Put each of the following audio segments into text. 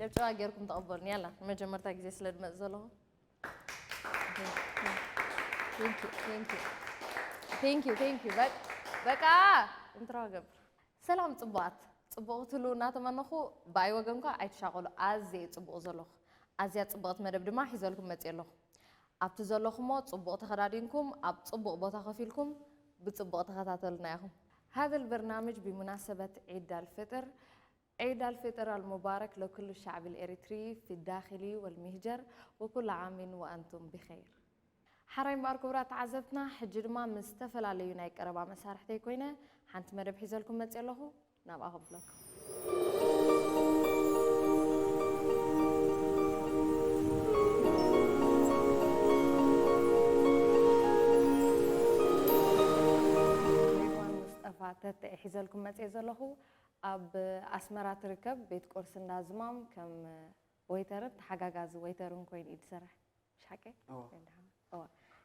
ጭብጨባ ጌርኩም ተቐበሉኒ። ያላ፣ ንመጀመርታ ግዜ ስለ ዝመጽእ ዘለኹ። Thank you, thank you, thank you, thank you. በቃ፣ በቃ፣ ኢንትሮ ገብር። ሰላም ጽቡቓት፣ ጽቡቕ ክትህልዉ እናተመነኹ፣ ብኣይ ወገንኳ ኣይትሻቐሉ፣ ኣዝየ እየ ጽቡቕ ዘለኹ። ኣዝያ ጽብቕቲ መደብ ድማ ሒዘልኩም መጽየ ኣለኹ። ኣብቲ ዘለኹሞ ጽቡቕ ተኸዳዲንኩም፣ ኣብ ጽቡቕ ቦታ ኮፍ ኢልኩም ብጽቡቕ ተኸታተሉና ኢኹም። هذا البرنامج بمناسبة عيد الفطر. عيد الفطر المبارك لكل الشعب الإريتري في الداخل والمهجر، وكل عام وأنتم بخير. ሓራይ እምበኣር ክቡራት ተዓዘብትና፣ ሕጂ ድማ ምስ ዝተፈላለዩ ናይ ቀረባ መሳርሕተይ ኮይነ ሓንቲ መደብ ሒዘልኩም መፅእ ኣለኹ። ናብኣ ከብለኩም። ሬድዋን ሙስጠፋ ተተ ሒዘልኩም መፅእ ዘለኹ። ኣብ ኣስመራ ትርከብ ቤት ቁርሲ እንዳ ዝማም ከም ወይተርን ተሓጋጋዚ ወይተርን ኮይኑ እዩ ዝሰርሕ። ምሽ ሓቂ? እወ። ወይ ደሓን? እወ።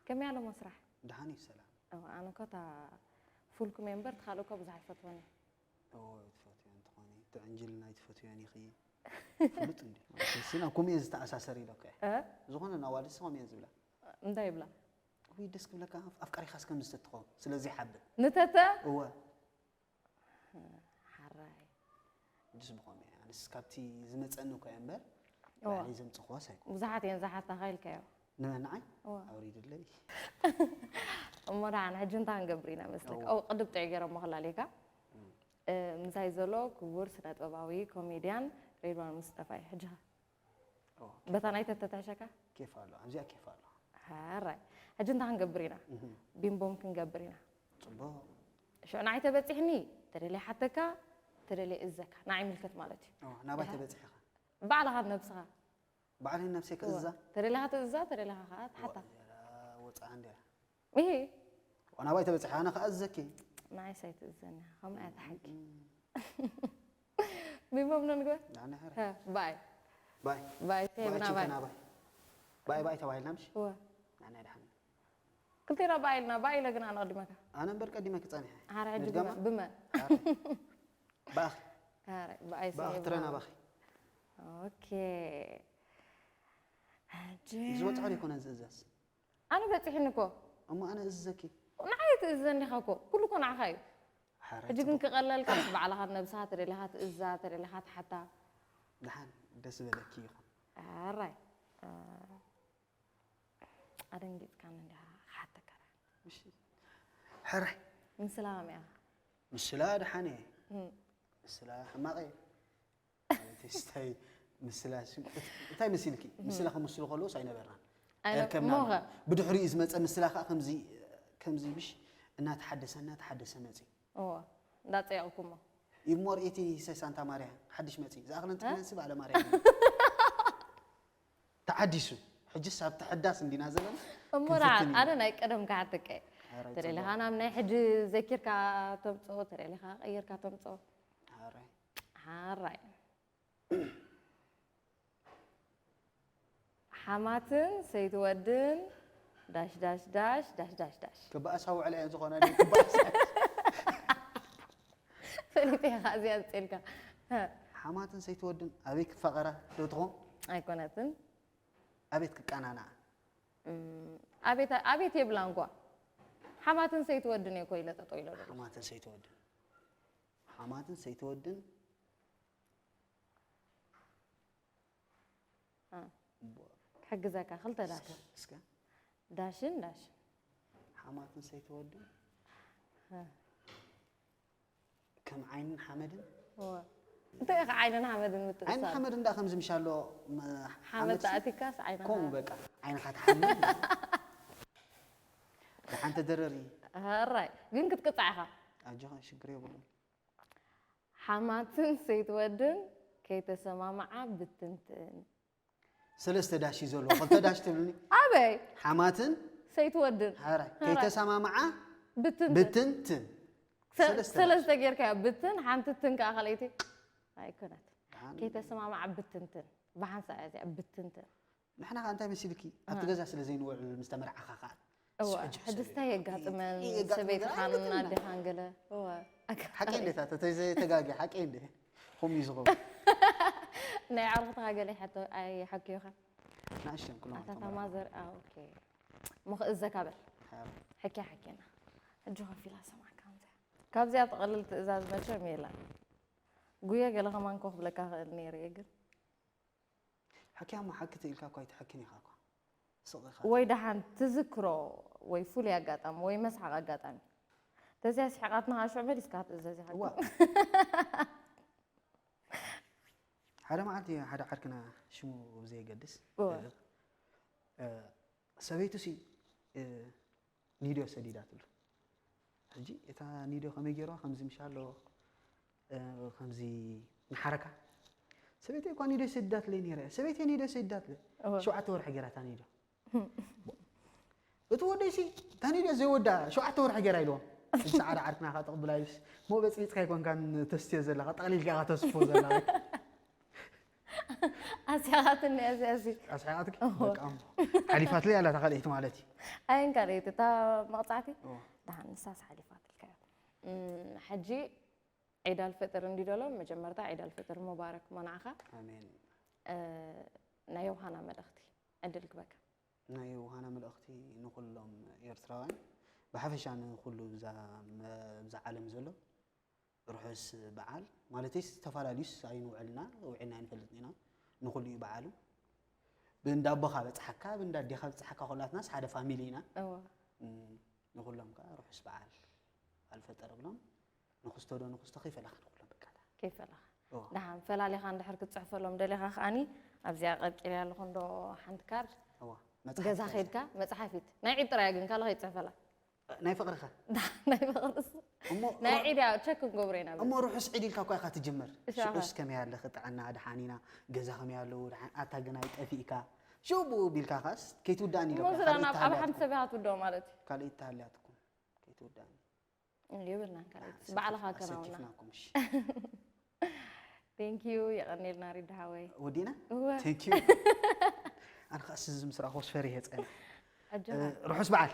ከመይ ኣሎ እሞ ስራሕ? ደሓን እዩ፣ ሰላም። እወ፣ ኣነ እኮ እታ ፉልኩ ሜምበር፣ እቲ ካልእ እኮ ብዙሕ ኣይፈትዎን እየ። እወ፣ ትፈትዮ እንተኾነ፣ እቲ ዕንጅልና ኣይትፈትዮን ኢኺ። ፍሉጥ እንዲ። ስና ከምኡ እየ ዝተኣሳሰር ኢለ እኮ እየ። እ? ዝኾነ ናዋልስ ከምኡ እየ ዝብላ። እንታይ ይብላ? ውይ፣ ደስ ክብለካ፣ ኣፍ-፣ ኣፍቃሪኻስ ከም ዝተትኾ፣ ስለዚ ሓብእ። ንተተ? እወ። ሓራይ። ሕጅስ ብኸመይ? ኣነስ ካብቲ ዝመጸኒ እኮ እየ እምበር፣ እዋ። ባዕለይ ዘምጸኽዋስ ኣይኮነን። ብዙሓት እየን ዝሓታኻ ኢልካዮ። ንመን ንዓይ? እዋ። ኣውሪድለይ። እሞ ደሓን፣ ሕጂ እንታይ ክንገብር ኢና መስለካ? እዋ። ኦ፣ ቅድም ጥዑይ ገይሮሞ ክላለየካ። እም። እ፣ ምሳይ ዘሎ ክቡር ስነ ጥበባዊ ኮሜድያን ሬድዋን ሙስጠፋ እዩ። ሕጂ ኸ? ኦ፣ በታ ናይ ተተትሕሸካ? ኬፍ ኣሎ፣ ኣብዚኣ ኬፍ ኣሎ። ሓራይ። ሕጂ እንታይ ክንገብር ኢና? እህ። ቢምቦም ክንገብር ኢና። ጽቡቕ። ሽዑ ንዓይ ተበጺሕኒ፣ ተደልየ ሓተካ፣ ተደልየ እዘካ። ንዓይ ይምልከት ማለት እዩ። ኦ፣ ናባይ ደሓ-፣ ተበጺሕኻ? ባዕልኻ ነብስኻ። ባዕለይ ነብሰይ እወ። ክእዛ? ተደሊኻ ትእዛ፣ ተደሊኻ ኸዓ ትሓታ። ወ-፣ ወጽዓ እንድያ። እሂ። ናባይ ተበጺሐ፣ ኣነ ክኣዝዘኪ። ንዓይስ ኣይትእዘኒ፣ ከምኡ እያ እታ ሕጊ። እም። ቢምቦም ዶ ንግበር? ንዓና ሕረ። ሀ፣ ባይ። ባይ። ባይ፣ ሴቭ ባይ ናባይ። ችንከና ባይ። ባይ ባይ ተባሂልና ምሽ? እወ። ንዓና ድሓን። ክልቴና ባይ ኢልና፣ ባይ ኢለ ግን ኣነ ቀዲመካ። ኣነ እምበር ቀዲመኪ ጸኒሐ። ሓረ ሕጂ ንድገማ? ብመ-፣ ብመ-፣ ሓረ። ባኺ። ሓረ፣ ባይ ባኺ፣ ስኒ ትረና ብሃ። ባኺ። ኦኬ። ሕጂ ዝወጽዖ ዘይኮነን ዝእዘዝ። ኣነ በጺሕኒ እኮ። እሞ ኣነ እዝዘኪ። ንዓይ ትእዘኒ ኢኻ እኮ። ኩሉ እኮ ንዓኻ እዩ። ሓራይ ሕጂ ግን ጽቡቕ። ክቐለልካ፣ ባዕልኻ ነብስኻ ተደሊኻ ትእዛ፣ ተደሊኻ ትሓታ። ደሓን ደስ ዝበለኪ ይኹን። ኣራይ። እ፣ ኣደንጊጽካኒ እንዲኻ ክሓተካ። እሺ። ሕራይ። ምስላ ከመይ ኢኻ? ምስላ ደሓን እየ። እም። ምስላ ሕማቕ እየ። ማለት ስታይ ምስላ ሲ-፣ እንታይ መሲልኪ? እም። ምስላ ከምስሉ ከለውስ ኣይነበርናን። ኣይነ-፣ ኣይርከብናን። እሞ ኸ? ብድሕሪኡ ዝመጸ ምስላ ከኣ ከምዚ፣ ከምዚ ምሽ እናተሓደሰ፣ እናተሓደሰ መጺኡ። እወ፣ እንዳጸየቕኩሞ። ይሞ ርእይቲ ሰይ ሳንታ ማርያ ሓድሽ መጺ። ዝኣኽለን እ? ትግነንሲ ባዕለ ማርያ። ተዓዲሱ። ሕጅስ ኣብ ተሐዳስ እንዲና ዘለና። እሞ ራ-፣ ክንፍትን ኢና። ኣነ ናይ ቀደም ክሓተቀ። ኧረ ተደሊኻ ይጽቡቕ። ናብ ናይ ሕጂ ዘኪርካ ተምጽኦ፣ ተደሊኻ ቀይርካ ተምጽኦ። ኣረ። ሓራይ። ሓማትን ሰይትወድን ዳሽ ዳሽ ዳሽ ዳሽ ዳሽ ዳሽ። ክበኣሳ ውዕላ እየን ዝኾና ድዩ? ክበኣሳ። ፈሊጠ ኢኻ እዚኣ ኣምጺእልካ። ሓማትን ሰይትወድን ኣበይ ክፋቐራ ዶ ትኾን? ኣይኮነትን። ኣቤት ክቀናና። እም፣ ኣቤት፣ ኣቤት የብላን ኳ። ሓማትን ሰይትወድን እየ እኮ ኢለ ጠጠው ኢለ ዘለኹ። ሓማትን ሰይትወድን። ሓማትን ሰይትወድን። እ። ቧ። ክሕግዘካ፣ ክልተ ዳሽ። እስከ፣ እስከ። ዳሽን ዳሽን። ሓማትን ሰይትወድን። እ። ከም ዓይንን ሓመድን። እወ። እንታይ ኢኻ ዓይንን ሓመድን ምትእሳር? ዓይንን ሓመድን ደኣ ከምዚ ምሽ ኣሎ፣ መ-፣ ሓመድ ሓመድ ሲ-፣ ተኣቲካስ ዓይንኻ? ከምኡ በቃ፣ ዓይንኻ ትሓምም። ደሓን ተደረሪ። ሕራይ፣ ግን ክትቅጻዕ ኢኻ። ኣጆኻ፣ ሽግር የብሉን። ሓማትን ሰይትወድን ከይተሰማምዓ ብትንትን። ሰለስተ ዳሽ እዩ ዘለዎ። ክልተ ዳሽ ትብልኒ? ኣበይ? ሓማትን ሰይትወድን። ሓራይ። ሓራይ። ከይተሰማምዓ ብትንትን። ብትንትን። ሰ-፣ ሰለስተ ሰለስተ ዳሽ። ጌርካዮ። ብትን፣ ሓንቲ ትን ከኣ ካልኣይቲ። ኣይኮነት። ሓን-፣ ከይተሰማምዓ ብትንትን። ብሓንሳእ እያ እዚኣ ብትንትን። ንሕና ከኣ እንታይ መሲልኪ? ኣብቲ እ። ገዛ ስለ ዘይንውዕል ምስ ተመርዓኻ ከኣ እወ፣ ስዕጅ ሕጂ ስዕጅ። እንታይ የጋጥመን? ይጋጥመን ሰበይትኻን ገለ ኣይገጥመን። ኣዴኻን ገለ? እወ። ሓቀይ እንዴ፣ እታ ተተይ ዘይተጋግየ፣ ሓቀይ እንዴ። ኹም እዩ ዝኸውን። ናይ ዓርኽትኻ ገለ ይሓቶ ኣይሓክዩኻ? ንኣሽቶም ኩሎም ኣታ ኣይተማርኹ። ታማዘር፣ አ፣ ኦኬ። እሞ ክእዘካ በል። ሓያል። ሕክያ ሕክየና። ሕጂ ከፊላ ሰማዕካ ከምዚኣ። ካብዚኣ ትቐልል ትእዛዝ መቸም የላን። ጉየ ገለ ከማን ኮ ክብለካ ክእል ነይሩ እየ ግን። ሓኪያ እሞ ሓኪ ተኢልካ እኳ ኣይትሓኪን ኢኻ እኳ። ስቕ ኢኻ። ወይ ደሓን ትዝክሮ ወይ ፍሉይ ኣጋጣሚ ወይ መስሓቕ ኣጋጣሚ። ተዚኣ ስሒቓትና ሽዑ መሊስካ ትእዘዝ ኢኻ። እዋ። ሓደ መዓልቲ ሓደ ዓርክና ሽሙ ብዘየገድስ እወ። እ፣ እ፣ ሰበይቱ ሲ እ፣ ኒዶ ሰዲዳትሉ። ሕጂ እታ ኒዶ ከመይ ገይርዋ ከምዚ ምሻ ኣሎ እ፣ ከምዚ ንሓረካ ሰበይተይ እኳ ኒዶ ሰዲዳትለይ ነይረ። ሰበይተይ ኒዶ ሰዲዳትለ እወ። ሸውዓተ ወርሒ ገይራ እታ ኒዶ። እቲ ወደይ ሲ እታ ኒዶ ዘይወዳ ሸውዓተ ወርሒ ገይራ ኢልዎም። እዚ ጻዕዳ ዓርክና ከ ተቕብላ ኢሉስ ሞ በጽቢጽካ ኣይኮንካን ተስትዮ ዘለኻ ጠቕሊልካ ኢኻ ተስፎ ዘለኻ። ኣስያቓትኒ እዚኣ እዚ። ኣስሓቃትክ እወ። በቃ እሞ ሓሊፋትለይ ኣላ እታ ካልኣይቲ ማለት እዩ። ኣየን ካልኣይቲ እታ መቕጻዕቲ? እወ። ደሓን ንሳስ ሓሊፋትልካ እያ። እም፣ ሕጂ ዒድ ኣልፍጥር እንዲ ደሎ መጀመርታ ዒድ ኣልፍጥር ሙባረክ እሞ ንዓኻ። ኣሜን። እ፣ ናይ ዮሃና መልእኽቲ ዕድል ግበካ። ናይ ዮሃና መልእኽቲ ንኹሎም ኤርትራውያን ብሓፈሻ ንኹሉ ብዛ መ-፣ ብዛ ዓለም ዘሎ ርሑስ በዓል ማለተይ ዝተፈላለዩስ ኣይንውዕልና ውዒልና ኣይንፈልጥን ኢና። ንኹሉ እዩ በዓሉ። ብእንዳ ኣቦኻ በጽሓካ ብእንዳ ኣዴኻ በጽሓካ ኩላትናስ ሓደ ፋሚሊ ኢና። እወ። እም፣ ንኹሎም ከኣ ርሑስ በዓል ኣልፈጠር ብሎም ንኽስቶ ዶ ንኽስቶ ከይፈለኻ ንኹሎም በቃ። ከይፈለኻ። እወ። ደሓን ፈላሊኻ እንድሕር ክትጽሕፈሎም ደሊኻ ከኣኒ ኣብዚኣ ቀልቂለ ኣለኹ እንዶ ሓንቲ ካርድ እወ። ገዛ መጽሓፍ ከይድካ መጽሓፊት ናይ ዒድ ጥራይ ግን ካልእ ከይትጽሕፈላ። ናይ ፍቕርኸ ናይ ፍቕርስ እሞ ናይ ዒድ እያ ቸክ ንገብሮ ኢና። እሞ ርሑስ ዒድ ኢልካ እኳ ኢኻ ትጅምር። እሺ፣ ኣኻ። ሽዑስ ከመይ ኣለኺ ጥዕና ድሓን ኢና ገዛ ከመይ ኣለዉ ድሓን ኣታ ግን ኣይጠፊእካ ሽቡ ቢልካ ኻስ ከይትውዳእኒ ኢለ እሞ እኳ ዝዳ ካልእ ናብ ኣብ እትሃልያ ሓንቲ ትኩን። ሰብ ኢኻ ትውድኦ ማለት እዩ። ካልእ እትሃልያ ትኩን ከይትውዳእኒ። የብልናን ካልኣይት ባዕልኻ ከናውና። ኣሰኪፍናኩም እሺ። ቴንክ ዩ የቐኔልና ሪዳ ሓወይ። ወዲና እወ። ቴንክ ዩ። ኣነ ኸኣ ስዚ ምስ ረኣኹስ ፈሪሀ ጸኒሐ። ኣጆኻ። ርሑስ በዓል።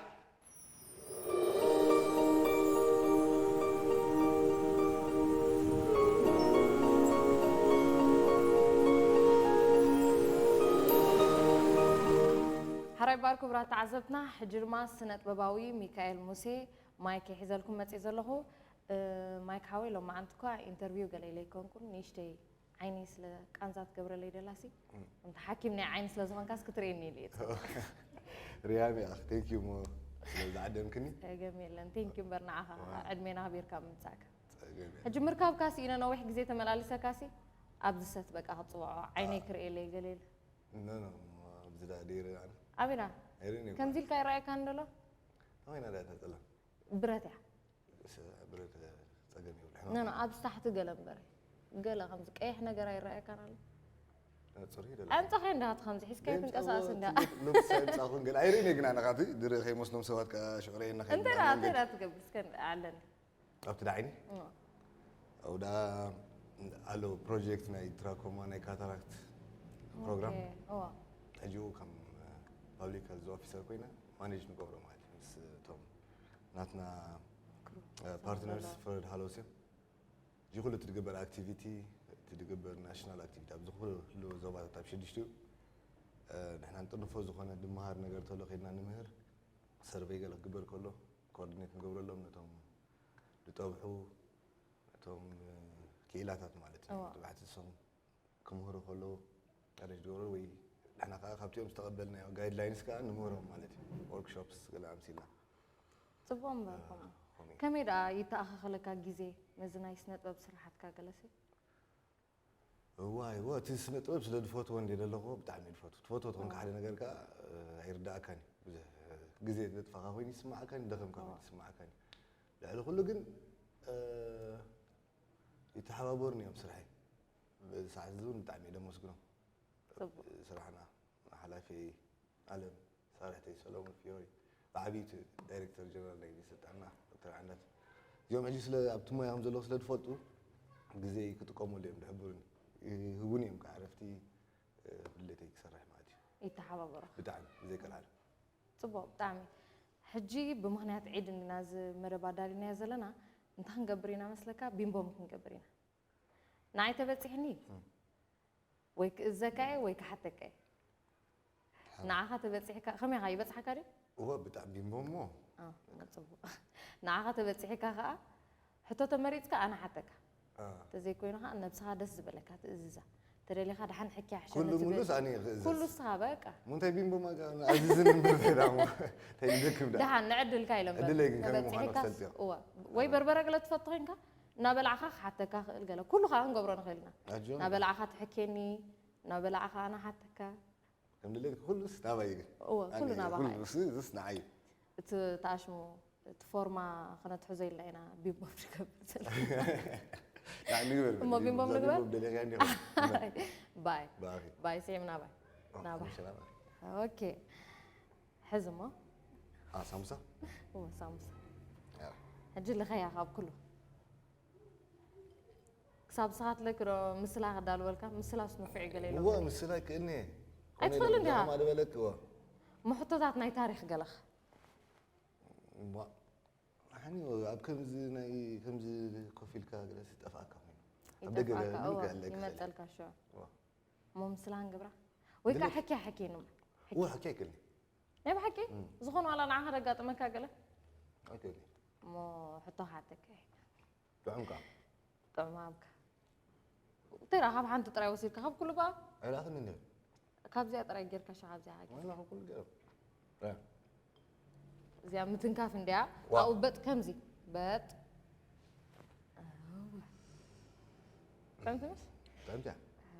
ሓራይ ባር ክቡራት ተዓዘብትና፣ ሕጂ ድማ ስነ ጥበባዊ ሚካኤል ሙሴ ማይክ ሒዘልኩም መጽእ ዘለኹ። እ፣ ማይክ ሓወይ ሎማዓንቲ እኳ ኢንተርቪው ገለ ኢለ ኣይኮንኩን፣ ንእሽተይ ዓይኒ ስለ ቃንዛ ትገብረለይ ደላሲ፣ ከምቲ ሓኪም ናይ ዓይኒ ስለ ዝኾንካስ ክትርእየኒ ኢለ እየ። ርያም ያኽ ቴንክ ዩ ሞ ስለ ዝዓደምክኒ። ጸገም የለን። ቴንክ ዩ እምበር ንዓኻ ዕድሜና ኣኽቢርካ ምምጻእካ። ጸገም የለን። ሕጂ ምርካብካሲ ኢነ ነዊሕ ግዜ ተመላሊሰካሲ ኣብዚ ሰት በቃ ክትጽውዖ ዓይነይ ክርእየለይ ገለ ኢለ። ኖ ኖ ኣብዚ ዳ ደይረ ኣነ ኣበይና ኣይርን እዩ ከምዚ ኢልካ ይረኣየካ እንደሎ ተወይና ዳ ተጠላ ብረት እያ። ብረት ጸገም ይብሉ ኖ ኖ ኣብዚ ታሕቲ ገለ እምበር ገለ ከምዚ ቀይሕ ነገር ኣይረኣየካን ኣሎ። ጽሩይ ደለ ኣምጻኸ እንዳ ከምዚ ሒዝካ ትንቀሳቀስ እንዳ ሉብሳይ ምጻኹን ገለ ኣይርን ግና ነኻቲ ድሪ ከይመስሎም ሰባት ከኣ ሽዑረየና እንተ እንተ ትገብር እስከ ኣለኒ ኣብቲ ዳዕኒ እሞ ኣብኡ ደኣ ኣሎ ፕሮጀክት ናይ ትራኮማ ናይ ካታራክት ፕሮግራም ኦኬ፣ እዋ። ሕጂ ከም ፓብሊክ ሄልዝ ኦፊሰር ኮይነ ማኔጅ ንገብሮ ማለት እዩ ምስ እቶም ናትና ክሩ። ፓርትነርስ ዘለዋ። ፍረድ ሃሎስ እዮም። እዚ ኩሉ እቲ ዝግበር ኣክቲቪቲ እቲ ዝግበር ናሽናል ኣክቲቪቲ ኣብዚ ኩሉ ዞባታት ኣብ ሽዱሽቲኡ ንሕና ንጥርንፎ ዝኾነ ድመሃር ነገር ተሎ ከድና ንምህር ሰርቨይ ገለ ክግበር ከሎ ኮኦርዲኔት ንገብረሎም ነቶም ዝጠብሑ ነቶም ክኢላታት ማለት እዩ እዋ። ጥባሕቲ ንሶም ክምህሩ ከለዉ ኣሬንጅ ዝገብሩ ወይ ንሕና ከዓ ካብቲኦም ዝተቐበልናዮ ጋይድላይንስ ከዓ ንምህሮም ማለት እዩ ወርክሾፕስ ገለ ኣምሲልና ጽቡቕ እምበርኩም ኾሚ ከመይ ደኣ ይተኣኻኸለካ ግዜ ነዚ ናይ ስነ ጥበብ ስራሓትካ ገለሲ እዋይ እዋ እቲ ስነ ጥበብ ስለ ዝፈትዎ እንደ ዘለኹ ብጣዕሚ ዝፈትዎ ትፈትዎ ትኾንካ ሓደ ነገር ከዓ ኣይርዳእካን እዩ ብዙሕ ግዜ ዘጥፋኻ ኮይኑ ይስማዓካን ይደኸምካ ኮይኑ ይስማዓካን እዩ ልዕሊ ኩሉ ግን ይተሓባበሩኒ እዮም ስርሐይ በዚ ሰዓት እዚ እውን ብጣዕሚ እየ ደመስግኖም ጽቡቕ ስራሕና ሓላፊ ኣለም ሳርሕተይ ሰሎሞን ፊዮሪ ብዓብይቲ ዳይሬክተር ጀነራል ናይ ሚኒስትር ጥዕና ዶክተር ዓንዳት እዚኦም ሕጂ ስለ ኣብቲ ሞያ ከም ዘለኹ ስለ ዝፈልጡ ግዜ ክጥቀመሉ እዮም ዝሕብሩኒ ይህቡኒ እዮም ከዓ ዕረፍቲ ብድሌተይ ክሰርሕ ማለት እዩ ይተሓባበሩ ብጣዕሚ ብዘይቀልዓለም ጽቡቕ ብጣዕሚ ሕጂ ብምኽንያት ዒድ እንዲና እዚ መደብ ኣዳሊናዮ ዘለና እንታይ ክንገብር ኢና መስለካ ቢምቦም ክንገብር ኢና ንዓይ ተበፂሕኒ ወይ ክእዘካ እየ ወይ ክሓተካ እየ። ንዓኻ ተበጺሕካ፣ ከመይ ኢኻ? ይበጽሓካ ድዩ? እወ፣ ብጣዕሚ ቢምቦ እሞ። ኣዎ፣ ጽቡቕ። ንዓኻ ተበጺሕካ ከኣ ሕቶ ተመሪጽካ ኣነ ሓተካ። ኣዎ። እንተዘይኮይኑ ከኣ ነብስኻ ደስ ዝበለካ ትእዝዛ። ተደሊኻ ደሓን ሕክያ ሕሸኒ ኩሉ ትብል። ሙሉስ ኣነ እየ ክእዘዝ። ኩሉ ንስኻ በቃ። እሞ እንታይ ቢምቦ ማጋ ኣዚዝኒ እምበር እንታይ ደኣ እሞ፣ እንታይ ልደክም ደኣ። ደሓን ንዕድልካ ኢሎም በል። ዕድለይ ግን ከመይ ምዃኑ ተበጺሕካስ፣ ክፈልጥ እየ። እወ። ወይ በርበረ ገለ ትፈቱ ኮንካ፣ እናበላዕካ ክሓተካ ክእል ገለ። ኩሉ ከኣ ክንገብሮ ንኽእል ኢና። ኣጆ። እናበላዕካ ትሕኬኒ፣ እናበላዕካ ኣነ ሓተካ። ከም ድሌት ኩሉስ ናባይ ግን። እወ፣ ኣነ ኩሉ ናባኻ ኩሉ እዩ። ስ-፣ ስ-፣ ንዓይ። እቲ ተኣሽሙ፣ እቲ ፎርማ ከነትሕዞ ኢልና ኢና ቢምቦ ንገብር ዘለና። ንዓይ ንግበር እሞ ግን፣ ቢምቦ እዛ ንግበር? ቢምቦ ደሊኻያ እንዲኹም። ባይ። ብኣኺ። ባይ፣ ስዒምና ባይ። ኦ፣ ናባይ። ከምሸላ ባይ። ኦኬ። ሕዚ እሞ? ኣ፣ ሳምቡሳ? እወ፣ ሳምቡሳ። ያ። ሕጂ ልኸያ ካብ ኩሉ። ክሳብ ስኻትለኪ ዶ ምስላ ክዳልወልካ? ምስላስ ንፉዕ እዩ ገለ ኢሎም እወ፣ ገለ። ምስላ ይክእልኒ እየ። ኣይትኽእልን ዲኻ? ዳማ ዝበለኪ፣ እወ። እሞ ሕቶታት ናይ ታሪኽ ገለኽ? እዋ፣ ሓኒ ኣብ ከምዚ ናይ፣ ከምዚ ኮፍ ኢልካ ገለ ዝጠፍኣካ ኮይኑ። ኣብ ደገ ይጠፍኣካ፣ ገለ እወ፣ ገለ ክኸይድ። ይመጸልካ ሽዑ። እወ። እሞ ምስላ ንግብራ? ወይ ከዓ ድሌት። ሕክያ ሕኪ ንብላ። እወ፣ ሕክያ ይክእልኒ። ናይ ብሓቂ? እም። ዝኾነ ዋላ ንዓኻ ደጋጥመካ ገለ? ኣይክእልኒ። እሞ ሕቶ ክሓተካ እየ። ጥዑምካ። ጥዑም ኣብካ። ተራ ካብ ሓንቲ ጥራይ ወሲድካ ካብ ኩሉ በኣ? ኣይላኽን እንዲ። ካብዚኣ ጥራይ ጌርካ ሻ ካብዚኣ ሃቂ። ወላ ካብ ኩሉ ገይሩ። እ። እዚኣ ምትንካፍ እንዲያ። ዋ። ኣብኡ በጥ ከምዚ። በጥ። ከምቲ ምስ? ከምቲ።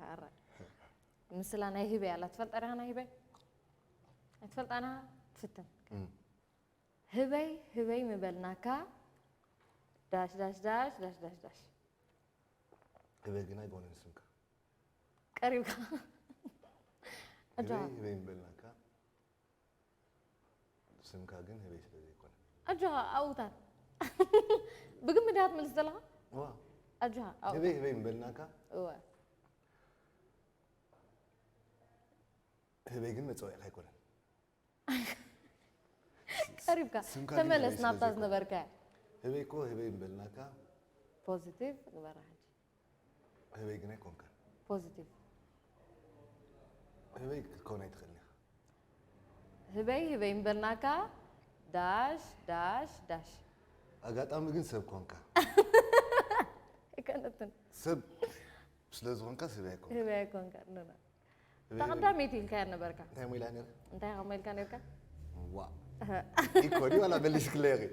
ኣረ። ምስላ ናይ ህበይ ኣላ። ትፈልጣ ዲኻ ናይ ህበይ? ኣይትፈልጣና? ትፍትን። እም። ህበይ፣ ህበይ ምበልናካ፣ ዳሽ፣ ዳሽ፣ ዳሽ፣ ዳሽ፣ ዳሽ፣ ዳሽ። ህበይ ግን ኣይኮነን ስምካ። ቀሪብካ። ኣጆኻ። ህበይ፣ ህበይ ምበልናካ፣ ስምካ ግን ህበይ ስለ ዘይኮነ። ኣጆኻ፣ ኣብኡታት። ብግምት ዲኻ ትምልስ ዘለኻ? እዋ። ኣጆኻ፣ ኣብኡታት። ህበይ፣ ህበይ ምበልናካ፣ እወ። ህበይ ግን መጸውዒኻ ኣይኮነን። ቀሪብካ። ስምካ ግን ተመለስ ህበይ ስለ ናብታ ዘይኮነ። ዝነበርካያ። ህበይ እኮ ህበይ ምበልናካ። ፖዚቲቭ ግበራ ሕጂ። ህበይ ግን ኣይኮንካን። ፖዚቲቭ። ህበይ ክትከውን ኣይትኽእልን ኢኻ። ህበይ ህበይ ምበልናካ። ዳሽ፣ ዳሽ፣ ዳሽ። ኣጋጣሚ ግን ሰብ ኮንካ። ኣይኮነትን። ሰብ ስለ ዝኾንካስ ህበይ ኣይኮንካን። ህበይ ኣይኮንካን፣ ኖ፣ ኖ። እታ ቀዳመይቲ ኢልካያ ነበርካ። እንታይ ሞ ኢላ ነይረ? እንታይ ከም ኢልካ ነርካ? ዋ። እህ። ኢኮ ድዩ ዋላ መሊስክለይ ኢኺ?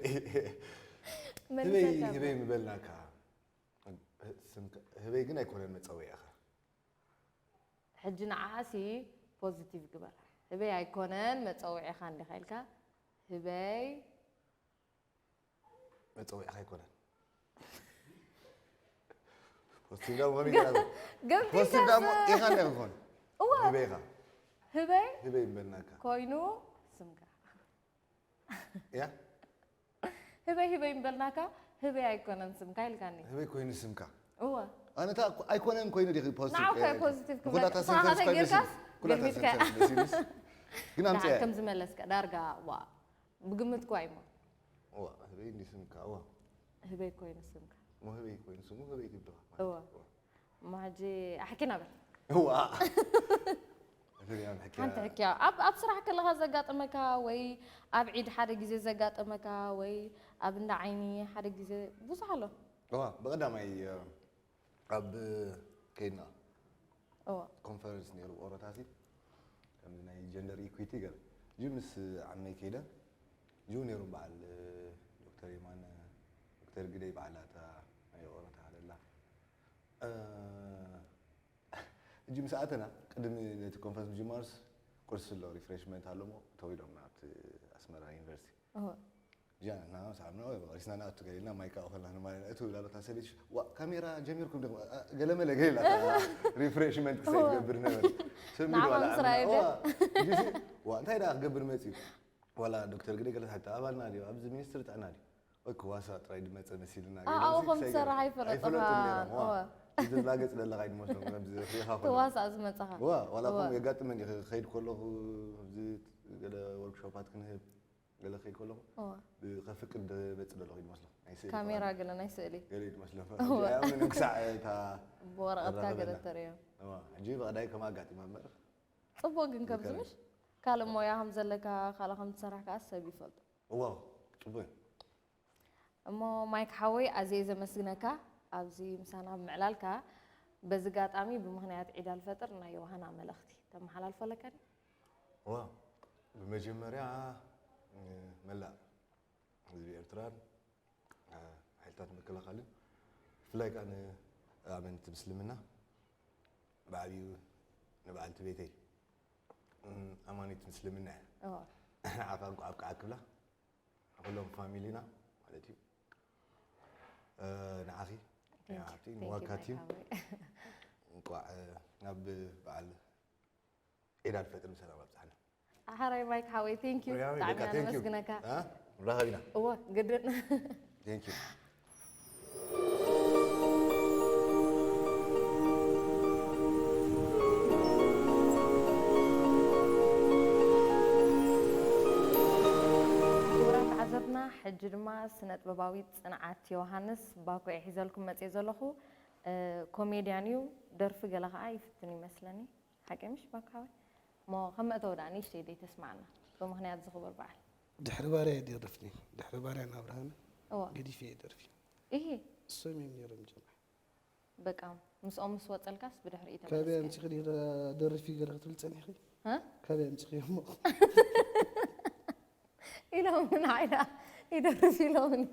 መሊሰልካ ህበይ፣ እኮ። ህበይ ምበልናካ። ስምካ፣ ህበይ ግን ኣይኮነን መጸውዒኻ። ሕጂ ንዓኣሲ ፖዚቲቭ ግበር። ህበይ ኣይኮነን መጸውዒኻ እንዲኻ ኢልካ። ህበይ መጸውዒኻ ኣይኮነን። ፖዚቲቭ ዳሞ ከመይ ገ-፣ ገይራ? ገምቲልካ ፖዚቲቭ ዳሞ ሰ-፣ ኢኻ እንዲኻ ክኾን። እወ። ህበይ ኢኻ። ህበይ ህበይ ምበልናካ። ኮይኑ ስምካ። እያ? ህበይ ህበይ ምበልናካ፣ ህበይ ኣይኮነን ስምካ ኢልካኒ። ህበይ ኮይኑ ስምካ። እወ። ኣነ እታ ኣይኮነን ኮይኑ ዲኺ ፖዚቲቭ ንዓው ከ-፣ ካይ ፖዚቲቭ ኩላታ ክብለካ። ሰንተንስ ንስኻ ኮይኑ ተጌርካስ ስም-፣ ኩላታ ገልቢጥካ። ሰንተንስ መሲሉስ። ግን ኣምጽኤ። ደሓን ከም ዝመለስካ ዳርጋ፣ ዋ። ብግምት እኳ እዩ እሞ። እዋ፣ ህበይ እንዲ ስምካ፣ እዋ። ህበይ ኮይኑ ስምካ። እሞ ህበይ ኮይኑ ስሙ፣ ህበይ ትብልኻ ማለት እዋ። እዩ። እዋ። እሞ ሕጂ ኣሕኪና በል። እዋ። ሕክያ። ሓንቲ ሕክያ። ኣብ፣ ኣብ ስራሕ ከለኻ ዘጋጠመካ ወይ ኣብ ዒድ ሓደ ግዜ ዘጋጠመካ ወይ ኣብ እንዳ ዓይኒ ሓደ ግዜ ብዙሕ ኣሎ። እዋ፣ ብቐዳማይ፣ እ፣ ኣብ ከይድና እዋ። ኮንፈረንስ ነይሩ ኦሮታሲ፣ ከምዚ ናይ ጀንደር ኢኩዊቲ ገለ። ጅ ምስ ዓመይ ከይደ፣ ጅው ነይሩ በዓል፣ እ፣ ዶክተር የማነ፣ ዶክተር ግደይ በዓላታ ናይ ኦሮታ ሃለላ። እ፣ እጂ ምስ ኣተና፣ ቅድሚ ነቲ ኮንፈረንስ ምጅማሩስ ቁርሲ ኣሎ፣ ሪፍሬሽመንት ኣሎ እሞ፣ እተው ኢሎም ናብቲ ኣስመራ ዩኒቨርሲቲ። እወ። ጃ፣ እና ሰዓብና፣ ወይ፣ ቀሪስና ንኣቱ ገለ ኢልና፣ ማይ ከኣ ከለና ንማይ ንእቱ ኢላ፣ እታ ሰበይቲ፣ "ዋ፣ ካሜራ ጀሚርኩም ዲኹም?" አ፣ ገለመለ ገለ ኢላ፣ እታ ሪፍሬሽመንት ክሰይ እወ። ትገብር ነበረ። ሰሚሩ ንዓኻ ዋላ ምስራይ ዓምና፣ ደ? ዋ፣ እጂሲ፣ ዋ፣ እንታይ ደኣ ክገብር መጺኡ? ዋላ ዶክተር ግደ ገለ ሓታ ኣባልና ድዩ? ኣብዚ ሚኒስትሪ ጥዕና ድዩ? ወይ ክዋሳ ጥራይ ድመጸ መሲልና። ኣ-፣ ገለ ኣብኡ መሲል ከም ክሰይ ዝሰርሕ ገለ። ኣይፈለጡኻ። ኣይፈለጡን ነይሮም፣ ዋ። እወ። እዚ ላገጽ ደለኻ ኣይድመስሎም፣ ከምዚ ርኢኻ ኮነ። ክዋሳ ዝመጸኻ። ዋ፣ ዋላ እወ። ከምኡ የጋጥመን እዩ፣ ክኸይድ ከለኹ፣ ኣብዚ ገለ ወርክሾፓት ክንህብ። ገለ ከይከለኹ እዋ ብከፍቅድ መጽእ ዘለኹ ይመስለኹ ናይ ስእሊ ካሜራ ፍቕሪ ገለ ናይ ስእሊ ገለ ይመስለኹ እዋ ያምን ክሳዕ እታ ብወረቐትካ ገለ ኣራኸበና። ተርእዮ እዋ ሕጂ ብቐዳይ ከም ኣጋጢማ እምበር ጽቡቕ ግን ከምዚ ምሽ ካልእ ሞያ ከም ዘለካ ካልእ ከም ትሰርሕ ከዓ ሰብ ይፈልጦ እዋ ጽቡቅ እዩ እሞ ማይክ ሓወይ ኣዝየ ዘመስግነካ ኣብዚ ምሳና ብምዕላልካ በዚ ጋጣሚ ብምኽንያት ዒድ ኣልፈጥር ናይ ዮሃና መልእኽቲ ተመሓላልፎ ኣለካ ድዩ? እዋ ብመጀመርያ መላእ ህዝቢ ኤርትራን ሓይልታት ምክልኻልን ብፍላይ ከዓ ንኣመንቲ ምስልምና ብዓብዩ ንበዓልቲ ቤተይ ኣማኒት ምስልምና እያ ንዓኻ እንኳዕ ኣብቅዓ ክብላ ንኩሎም ፋሚሊና ማለት እዩ ንዓኺ ሓብቲ ንዋካቲን እንኳዕ ናብ በዓል ዒድ ኣልፈጥር ብሰላም ኣብፅሓና ሓራይ ማይክ ሓወይ ቴንክ ዩ ብጣዕሚ ነመስግነካ ራኸቢና እወ ግድን ቴንክ ዩ ክቡራት ተዓዘብትና ሕጂ ድማ ስነ ጥበባዊት ፅንዓት ዮሃንስ ባኮ እየ ሒዘልኩም መፅየ ዘለኹ ኮሜድያን እዩ ደርፊ ገለ ከዓ ይፍትን ይመስለኒ ሓቂ ምሽ ባኮ ሓወይ እሞ ከም መእተዊ ደኣ ንእሽተይ ደይ ተስማዕና ብምኽንያት ዝኽብር በዓል ድሕሪ ባርያ ይደርፍኒ ድሕሪ ባርያ ናብርሃን እዋ ገዲፈ ይደርፊ ይሄ እሶም እዮም ነይሮም ጀምዓ በቃ ምስኦም ምስ ወፀልካስ ብድሕሪ እዩ ካበይ ተመለስካ ኣምፅኺ ደርፊ ገለ ክትብል ፀኒኺ እ? ካበይ ኣምፅኺ እሞ ኢሎምና ዓይዳ ይደርፍ ኢሎምኒ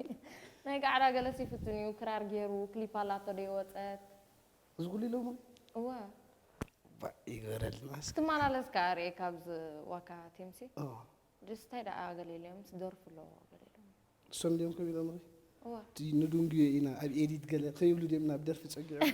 ናይ ጋዕዳ ገለስ ይፍትን እዩ ክራር ገይሩ ክሊፕ ኣላቶ ዶ ይወፀት እዚ ኩሉ ኢሎሞ እወ ይግበረልና እስኪ ትመላለስ ከዓ ርኤ ካብዚ ዋካ ቲምሲ ኦ፣ ጅስ እንታይ ደኣ ገለ ኢሎም ምስ ደርፉ ኣለዎ ገለ ኢሎም እሶም ድዮም ከም ኢሎምኺ እወ እቲ ንዱንግዮ ኢና ኣብ ኤዲት ገለ ከይብሉ ድዮም ናብ ደርፊ ፀጊዖም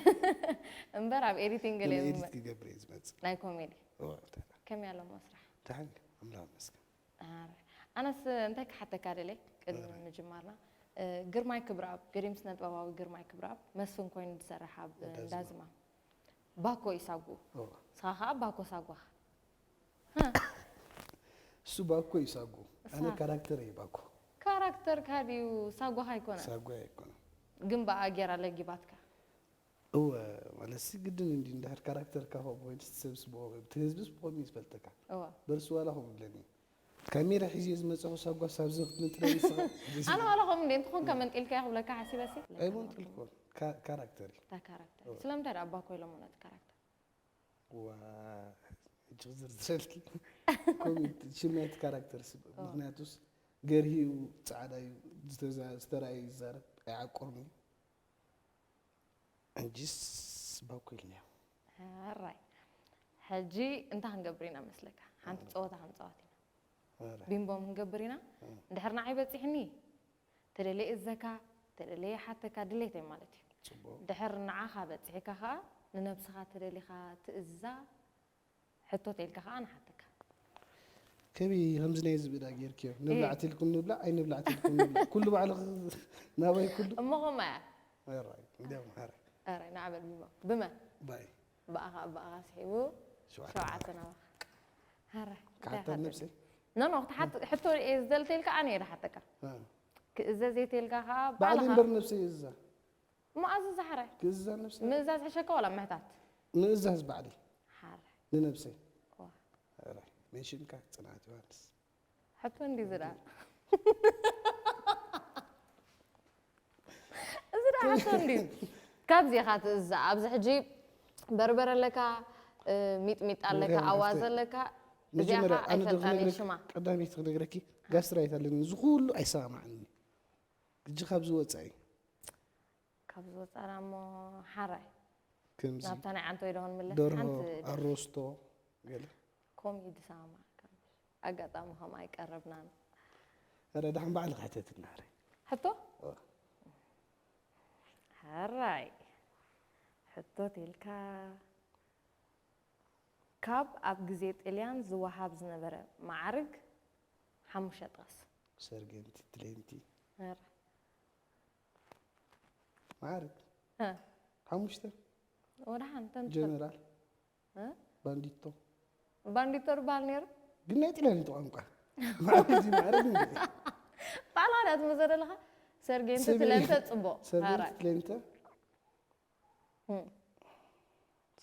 እምበር ኣብ ኤዲቲንግ ገለ ገለ እዮም ኤዲት ክገብር እየ ዝመፅእ ናይ ኮሜዲ ኦ፣ እንታይ ደኣ? ከመይ ኣለሞ ስራሕ ደሓን ኣምላኽ መስገን ኣረ፣ ኣነስ እንታይ ክሓተካ ደለ ቅድሚ ምጅማርና እ፣ ግርማይ ክብረኣብ ገዲም ስነ ጥበባዊ ግርማይ ክብረኣብ መስፍን ኮይኑ ዝሰርሕ ኣብ እንዳዝማ። እንዳዝማ ባኮ ይሳጉ ኦ፣ ንስኻ ከዓ ባኮ ሳጓኻ እሱ ባኮ ይሳጉ ኣነ እሳ- ካራክተር እየ ባኮ ካራክተርካ ድዩ ሳጓኻ ኣይኮነ ሳጓ ኣይኮነ ግን ብኣ ጌራ ለጊባትካ እወ ማለት ሲ ግድን እንዲ እንድሕር ካራክተርካ ከምኡ ወይስ ሰብ ስብኦ እቲ ህዝብስ ብኸምኡ እዩ ዝፈልጠካ እዋ በርሲ ዋላ ከምኡ ብለኒ ካሜራ ሒዘ ዝመፀኹ ሳጓ ሳብዚ ክትምንጥለኒ ስኻ ኣነ ዋላ ከምኡ እንደ እንትኾንካ መንጢልካዮ ክብለካ ሓሲበሲ ኣይመንጥልኩን ካራክተር እዩ እታ ካራክተር ስለምንታይ ደኣ ባኮ ኢሎሞ ነቲ ካራክተር ዋ ሕጂ ክዝርዝረልኪ ኮሚት ሽም ናይቲ ካራክተር ስ ምክንያቱስ ገርሂ እዩ ፃዕዳ እዩ ዝተዛ- ዝተረኣየ ይዛረብ ኣይዓቁርን እዩ ሕጂስ ባኮ ኢልናዮ ሕራይ ሕጂ እንታይ ክንገብር ኢና መስለካ ሓንቲ ፀወታ ክንፀወት ኢና ኧረ፣ ቢምቦ ክንገብር ኢና እንድሕር ንዓይ በፂሕኒ ተደለየ እዘካ ተደለየ ሓተካ ድሌተይ ማለት እዩ ፅቡቅ ድሕር ንዓኻ በፂሕካ ከዓ ንነብስኻ ተደሊኻ ትእዛ ሕቶ ተልካ ከዓ ንሓተካ ከመይ ከምዚ ናይ ዝብዳ ጌርክዮ ንብላዕ ትልኩም ንብላዕ ኣይንብላዕ ትልኩም ንብላዕ ኩሉ ባዕሉ ናባይ ኩሉ እሞ ከምኣ እያ ራይ እንዲያውም ሓረ ኧረ ንዓበል ብመ ብመ ባይ ብኣኻ ብኣኻ ስሒቡ ሸውዓተ ሸውዓተ ናባኻ ኧረ ክሓተን ነብሰይ ኖ ኖ ክትሓት ሕቶ እየ ዝደልተልካ ኣነ እየ ዝሓተካ እ። ክእዘዝ የተልካ ከዓ ባዕለይ ባዕልኻ እምበር ነብሰይ እዛ መኣዝዝ ሓራይ ክእዛ ነብሰይ ምእዛዝ ሕሸካ ዋላ ምሕታት ምእዛዝ ባዕለይ ሓራይ ንነብሰይ ዋ ራይ ሜንሽንካ ፅንዓት ዮሃንስ ሕቶ እንዲ ዝዳ እዚ ዳ ሕቶ እንዲ ካብዚ ኢኻ ትእዛ ኣብዚ ሕጂ በርበረ ኣለካ እ፣ ሚጥሚጣ ኣለካ ምክንያት ኣዋዘ መፍትሒ- ኣለካ እዚኣ መጀመርያ ኸዓ ኣነ ዶ ኣይፈልጣን እየ ክነግረኪ ሽማ ቀዳመይቲ ክነግረኪ ጋስትራይት ኣለኒ እዚ ኩሉ ኣይሰማማዓኒ ሕጂ ካብዚ ወፃኢ ካብዚ ወፃና እሞ ሓራይ ከምዚ ናብታ ናይ ዓንቶ ይደሆን ምለስ ደርሆ ሓንቲ ደርፊ። ኣሮስቶ ገለ ከምኡ እዩ ዝሰማማዕ ኣጋጣሚ ከም ኣይቀረብናን ረ ዳሕን ባዕሊ ክሕተትና ረ ሕቶ ሕራይ ሕቶ ቴልካ ካብ ኣብ ግዜ ጥልያን ዝወሃብ ዝነበረ መዓርግ ሓሙሽተ ጥቐስ ሰርገንቲ ትሌንቲ ኧረ፣ መዓርግ እ፣ ሓሙሽተ ወድሓን ተንተ ጀነራል እ? ባንዲቶ ባንዲቶ ዝበሃል ነይሩ ግን ናይ ጥልያን ቋንቋ ማዕረግ እዚ ማዕረግ እንዴ? ባዕላ ዳ ትመዘ ዘለኻ ሰርጌንቲ ሰበይ- ትለንተ ጽቡቕ ሰርጌንቲ ሃራይ ትለንተ እም።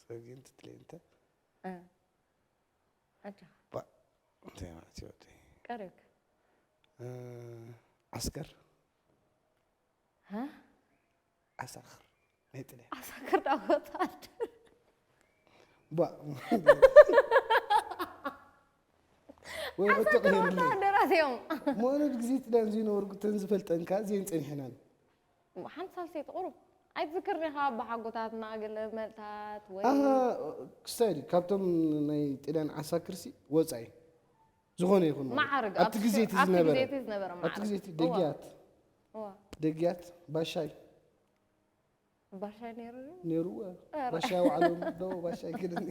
ሰርጌንቲ ትለንተ እ። ኣጆኻ ባ እንታይ ማለት እዩ ወዲ ቀሪብካ እ፣ ዓስከር ሃ ዓሳኽር ናይ ጥልያን ዓሳክር ዳ ወታደር ባ ወይ ሕቶ ዓሳክር ቀይርልኝ ወታደራት እዮም መኑ ግዜ ጥልያን ዝነበርኩ ተን ዝፈልጠንካ ዜን ጸኒሐናን ሓንቲ ሳልሰይቲ ቁሩብ ኣይትዝክርኒ ኢኻ ኣቦሓጎታትና ገለ መልታት ወይ ኣሃ ክስታይ ድዩ ካብቶም ናይ ጥልያን ዓሳክርሲ ወፃኢ ዝኾነ ይኹን ማለት እዩ። ማዕርግ ኣብቲ ግዜ እቲ ዝነበረ ዝነበረ ኣብቲ ግዜ እቲ ማዕርግ ደግያት እዋ ደግያት ባሻይ ባሻይ ነይሩ ድዩ? ነይሩ እወ። ኧረ። ባሻይ ውዓሎም ዶ ባሻይ ክደኒ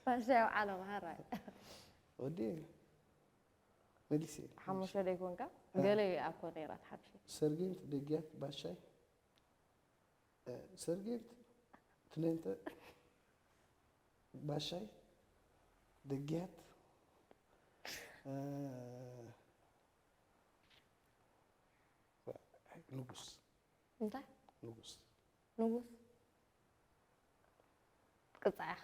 ባሻይ ውዓሎም ሃራይ ወዲ መሊሰ ሓሙሽተ ደይኮንካ ገለ ኣኮ ነይራ ትሓምሽ ሰርጌንት ደግያት ባሻይ እ፣ ሰርጌንት ትለንተ ባሻይ ደግያት እ፣ ንጉስ እንታይ ንጉስ ንጉስ ቅጻ ኢኻ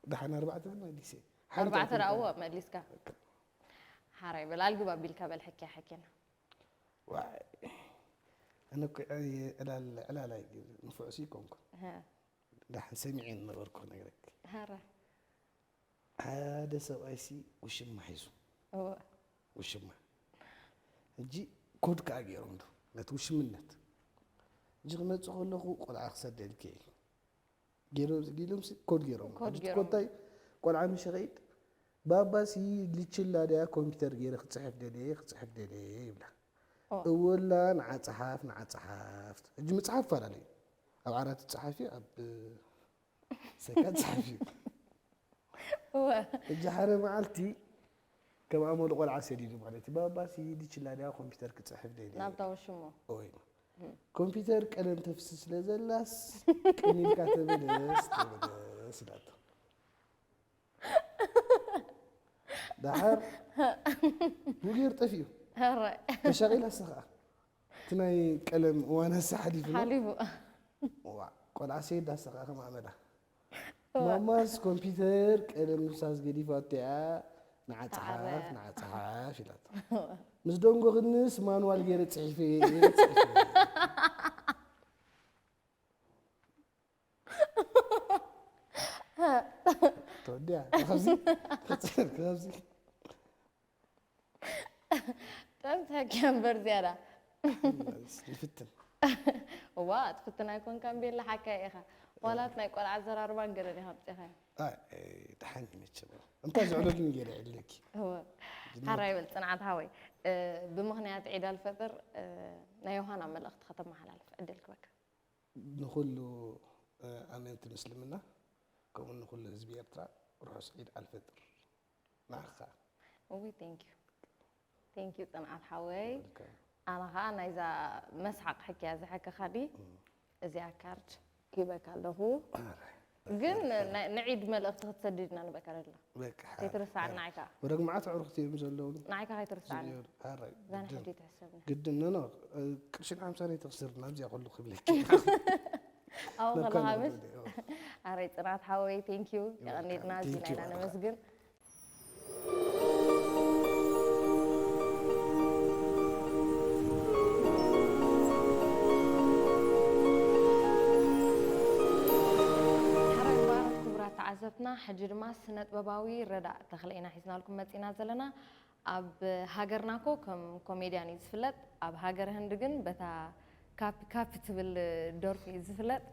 ደሓን ኣርባዕተ መሊሰ ኣርባዕተ ደኣ እወ መሊስካ ሓራይ በል ኣልግብ ኣቢልካ በል ሕክያ ሕክና ዋይ ኣነ እኮ ዕላል ዕላል ኣይግብር ንፉዕ ሲ ይኮንኩ ሀ፣ ደሓን ሰሚዐ ነበርኩ ክነግረክ ሀረ ሓደ ሰብኣይ ሲ ውሽማ ሒዙ እወ ውሽማ ሕጂ ኮድ ከዓ ገይሮም ዶ ነቲ ውሽምነት ሕጂ ክመፅእ ከለኹ ቆልዓ ክሰደልክ እየ ገይሮም ጊሎም ሲ ኮድ ገይሮም ኮድ ሕጂ ገይሮም። ኮታይ ቆልዓ ምሽ ኸይድ ባባሲ ልችላ ድያ ኮምፒተር ገይረ ክፅሕፍ ደልየ ክፅሕፍ ደልየ ይብላ ኦ። እወላ ንዓፀሓፍ ንዓፀሓፍ ሕጂ ምፅሓፍ ፈላለዩ ኣብ ዓራት ትፅሓፍ እዩ ኣብ ሰካ ትፅሓፍ እዩ እወ ሕጂ ሓደ መዓልቲ ከም ኣመሉ ቆልዓ ሰዲዱ ማለት እዩ ባባሲ ልችላ ድያ ኮምፒተር ክፅሕፍ ደልየ ናብታ ውሽሞ ወይ ኮምፒተር ቀለም ተፍስስ ስለ ዘላስ ቀሚልካ ተመለስ ተመለስ ኢላቶ ደሓር ሙጌር ጠፊኡ ሀረ ተሻቒላ ኣሰ ከዓ እቲ ናይ ቀለም እዋን ኣሰ ሓሊፉ ሓሊፉ ዋ ቆልዓ ሰይድ ኣሰ ከዓ ከም ኣመላ ማማስ ኮምፒተር ቀለም ምፍሳስ ገዲፋቶ እያ ንዓፀሓፍ ንዓፀሓፍ ኢላቶ ምስ ደንጎኽንስ ማንዋል ገይረ ፅሒፈ እየ ገይረ ፅሒፈ እየ ተወዲያ ካብዚ ካብዚ ጠምትሐኪ እምበር ዝያዳ ንፍትን እዋ ትፍትን ኣይኮንካን ቤላ ሓካይ ኢኻ ዋላት ናይ ቆልዓ ኣዘራርባን ገለን ኢኻ ኣምፂኻዮ ደሓን ይመቸ እንታይ ዝዕለሉ ገለ ዕለኪ እወ ሓራይ በል ፅንዓት ሃወይ እ፣ ብምኽንያት ዒድ ኣልፈጥር እ፣ ናይ ዮሃና መልእኽቲ ከተመሓላልፍ ዕድል ክበካ ንኩሉ ኣመንቲ ምስልምና ከምኡ ንኩሉ ህዝቢ ኤርትራ ርሑስ ዒድ ኣልፈጥር ንዓኻ እዊ thank you thank you ፅንዓት ሓወይ ኣነ ከዓ ናይዛ መስሓቕ ሕክያ ዝሐከኻኒ እዚኣ ካርድ ሂበካ ኣለኹ ግን ንዒድ መልእኽቲ ክትሰድድና ንበካ ደላ በቃ ከይትርስዓኒ ንዓይካ ወደግ መዓት ኣዕሩኽቲ እዮም ዘለዉ ንዓይካ ከይትርስዓኒ ዝገሩ ሓራይ እዛ ንሕጂ ትሕሰብኒ ግድን ኖ ቅርሽን ሓምሳ ናይ ተኽስር ናብዚኣ ከሉ ክብለኪ ኣብኡ ከለኻ ምሽ ኣረይ ፅናት ሓወይ thank you የቐኒልና እዚና ኢና ነመስግን ሓራይ ሙባረክ ክቡራት ተዓዘብትና ሕጂ ድማ ስነጥበባዊ ረዳእ ተኽለ ኢና ሒዝናልኩም መፂና ዘለና ኣብ ሃገርና ኮ ከም ኮሜድያን እዩ ዝፍለጥ ኣብ ሃገር ህንዲ ግን በታ ካፒ ካፒ ትብል ደርፉ እዩ ዝፍለጥ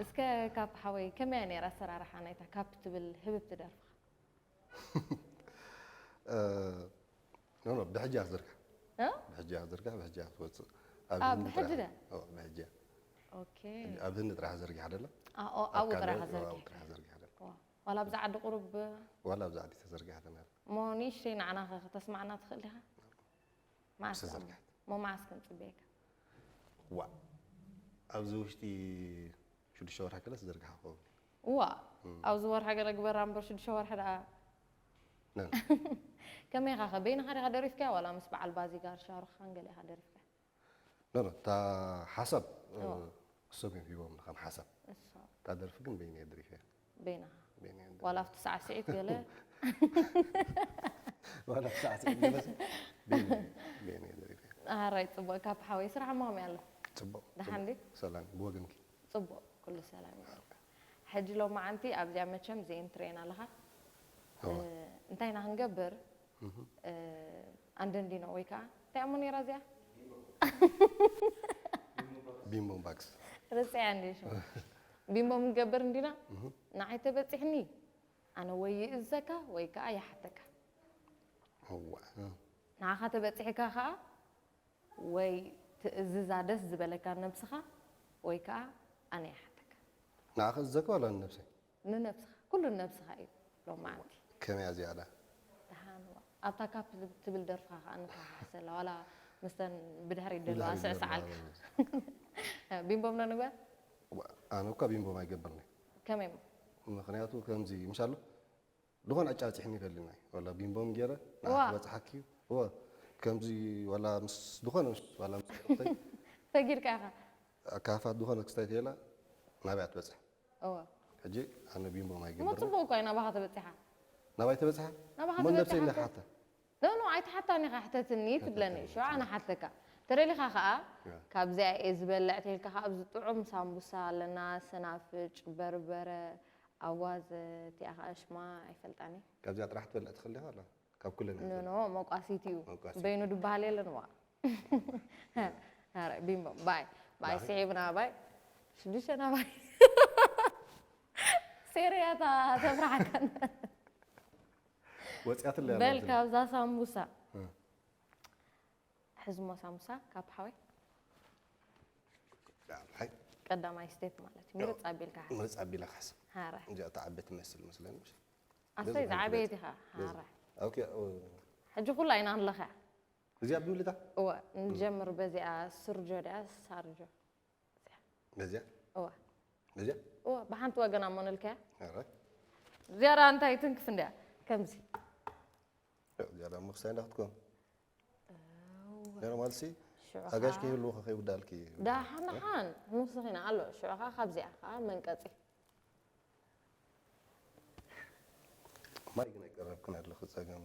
እስከ ካፒ ሓወይ ከመያ ነይራ ኣሰራርሓ ናይታ ካፒ ትብል ህብብቲ ደርፍኻ ኖ ኖ ብሕጂ ኣዝርጋ እ? ብሕጂ ኣዝርጋ ብሕጂ ኣትወፅእ ኣብ ሕጂ ደ ብሕጂ ኦኬ ኣብ ህንዲ ጥራሕ ዘርጊሓ ደላ ኣዎ ኣብኡ ጥራሕ ዘርጊ ጥራሕ ዘርጊሓ ደላ ዋላ ብዛ ዓዲ ቁሩብ ዋላ ኣብዛ ዓዲ ተዘርጊሓ ተናል እሞ ንእሽተይ ንዓና ከተስማዕና ትኽእል ዲኻ መዓስ ተዘርጊሓ እሞ መዓስ ክንፅበየካ ዋ ኣብዚ ውሽጢ ሽዱሽተ ወርሒ ገለ ተዘርጊሓ ክኸውን እዋ ኣብዚ ወርሒ ገለ ግበራ እምበር ሽዱሽተ ወርሒ ደኣ ኖ። ከመይ ኢኻ ኸ? በይንኻ ዲኻ ደሪፍካያ ዋላ ምስ በዓል ባዚጋር ሻሩኽ ኻን ገለ ኢኻ ደሪፍካያ? ኖ፣ ኖ፣ እታ ሓሳብ፣ እ፣ እዋ። እሶም እዮም ሂቦምኒ ከም ሓሳብ። እሶም። እታ ደርፊ ግን በይነ እየ ደሪፈያ። በይንኻ። በይነ እየ ደሪፈያ። ዋላ ኣብቲ ሳዕስዒት ገለ? ዋላ ሳዕስዒት ገለስ በይነ፣ በይነ እየ ደሪፈያ። ኣራይ ጽቡቕ ካብ ሓወይ ስራሕ እሞ ከመይ ኣሎ? ጽቡቕ። ደሓን ድዩ? ሰላም፣ ብወገንኪ? ጽቡቕ፣ ኩሉ ሰላም እዩ። ሕጂ ሎማዓንቲ ኣብዚኣ መቸም ዜን ትርእየና ኣለኻ። እዋ። እ፣ እንታይ ኢና ክንገብር? እህ። እ፣ ኣንደንዲኖ ወይ ከዓ እንታይ እሞ ነይራ እዚኣ? ቢምቦ ባክስ። ርጽያ እንዲ ሽሙ። ቢምቦ ምንገብር እንዲና? እህ። ንዓይ ተበጺሕኒ፣ ኣነ ወይ ይእዘካ ወይ ከዓ ይሓተካ። እዋ። እ። ንዓኻ ተበጺሕካ ከዓ ወይ ትእዝዛ ደስ ዝበለካ ነብስኻ ወይ ከዓ ኣነ ይሓተካ። ንዓኻ ዝዘካ ዋላ ንነብሰይ? ንነብስኻ፣ ኩሉ ንነብስኻ እዩ ሎማዓንቲ። ከመይ እያ ዝያዳ? ደሓን እዋ። ኣብታ ካፕ ትብል ደርፍኻ ከዓ ንተሓሓሰላ፣ ዋላ ምስተን ብድሕሪት ደለዋ ብድሕሪት ስዕስዓልካ። ዘለዋ። ቢምቦም ዶ ንግበር? ዋ፣ ኣነ እኳ ቢምቦም ኣይገብርኒ። ከመይ እሞ? ምኽንያቱ ከምዚ፣ ምሻሉ፣ ዝኾነ ኣጫብፂሕኒ ይፈልኒ። ዋላ ቢምቦም ገይረ፣ ዋ። ንዓኺ በፅሓኪ እዩ። እወ፣ ከምዚ፣ ዋላ ምስ ዝኾነ፣ ምስ፣ ዋላ ምስ ኣኽተይ፣ ፈጊርካ ኢኻ? ካፋት ዝኾነ ክስታይ ተይላ፣ ናበይ እያ ትበፅሕ? እወ። ሕጂ፣ ኣነ ቢምቦም እሞ ኣይገብርን። ጽቡቕ እኮ እዩ ናባኻ ተበጺሓ። ናባይ ተበፅሓ? ናባኻ እሞ ነብሰይ ተበፂሓ እንዳሓታ። ኖ፣ ኖ፣ ኣይትሓታኒ ኢኻ፣ ሕተትኒ ትብለኒ። ሽዑ ኣነ ሓተካ። ተደሊኻ ኸዓ፣ ያ። ካብዚኣ እየ ዝበልዕ ተልካ ኸዓ፣ ኣብዚ ጥዑም ሳምቡሳ ኣለና፣ ሰናፍጭ፣ በርበረ፣ ኣዋዘ፣ እቲኣ ኸዓ ሽማ ኣይፈልጣኒ። ካብዚኣ ጥራሕ ትበልዕ ትኽእል ዲኻ? ኣላ። ካብ ኩለን ኖ፣ ኖ፣ መቋሲት እዩ። መቋሲት። በይኑ ድበሃል የለን ዋ። ኧረ፣ ቢምቦ፣ ባይ፣ ባይ፣ ባይ። ስዒብና፣ ባይ። ሽዱሽተ ናባይ። ሴርያታ ተፍራሕከን። ወፂኣትለ በል ካብዛ ሳምቡሳ። እ። ሕዝሞ ሳምቡሳ ካብ ሓወይ። ሓይ። ቀዳማይ ስቴፕ ማለት እዩ። ምርፅ ኣቢልካ ሓዝ። ምርፅ ኣቢላ ክሓስብ። ሃረ። እዚኣ እታ ዓበይቲ ትመስል መስለኒ። ኣስተይ በዚ ዝዓበየት በዚ ኢኻ። በዚ። ሃረ። ኦኬ፣ ኦ፣ ሕጂ ኩላ ኢና ንለኽያ። እዚኣ ብምልታ? እወ፣ ንጀምር በዚኣ ስርጆ ድያ ሳርጆ? በዚኣ? እወ። በዚኣ? እወ፣ ብሓንቲ ወገን ኣሞ ንልከያ። ኧረ። ዝያዳ እንታይ ትንክፍ እንድያ? ከምዚ። ዝያዳ እሞ ክስታይ እንዳክትኮን። ኖርማል ሲ፣ ሽዑ ኣጋሽ ኸዓ ከይህልዎ ከይውዳልኪ። ዳሓን ዳሓን ንስኺ ኢና ኣሎ። ሽዑ ኸዓ ካብዚኣ ኸዓ መንቀጺ። ማይ ግን ኣይቀረብክን ኣለኺ፣ ጸገም።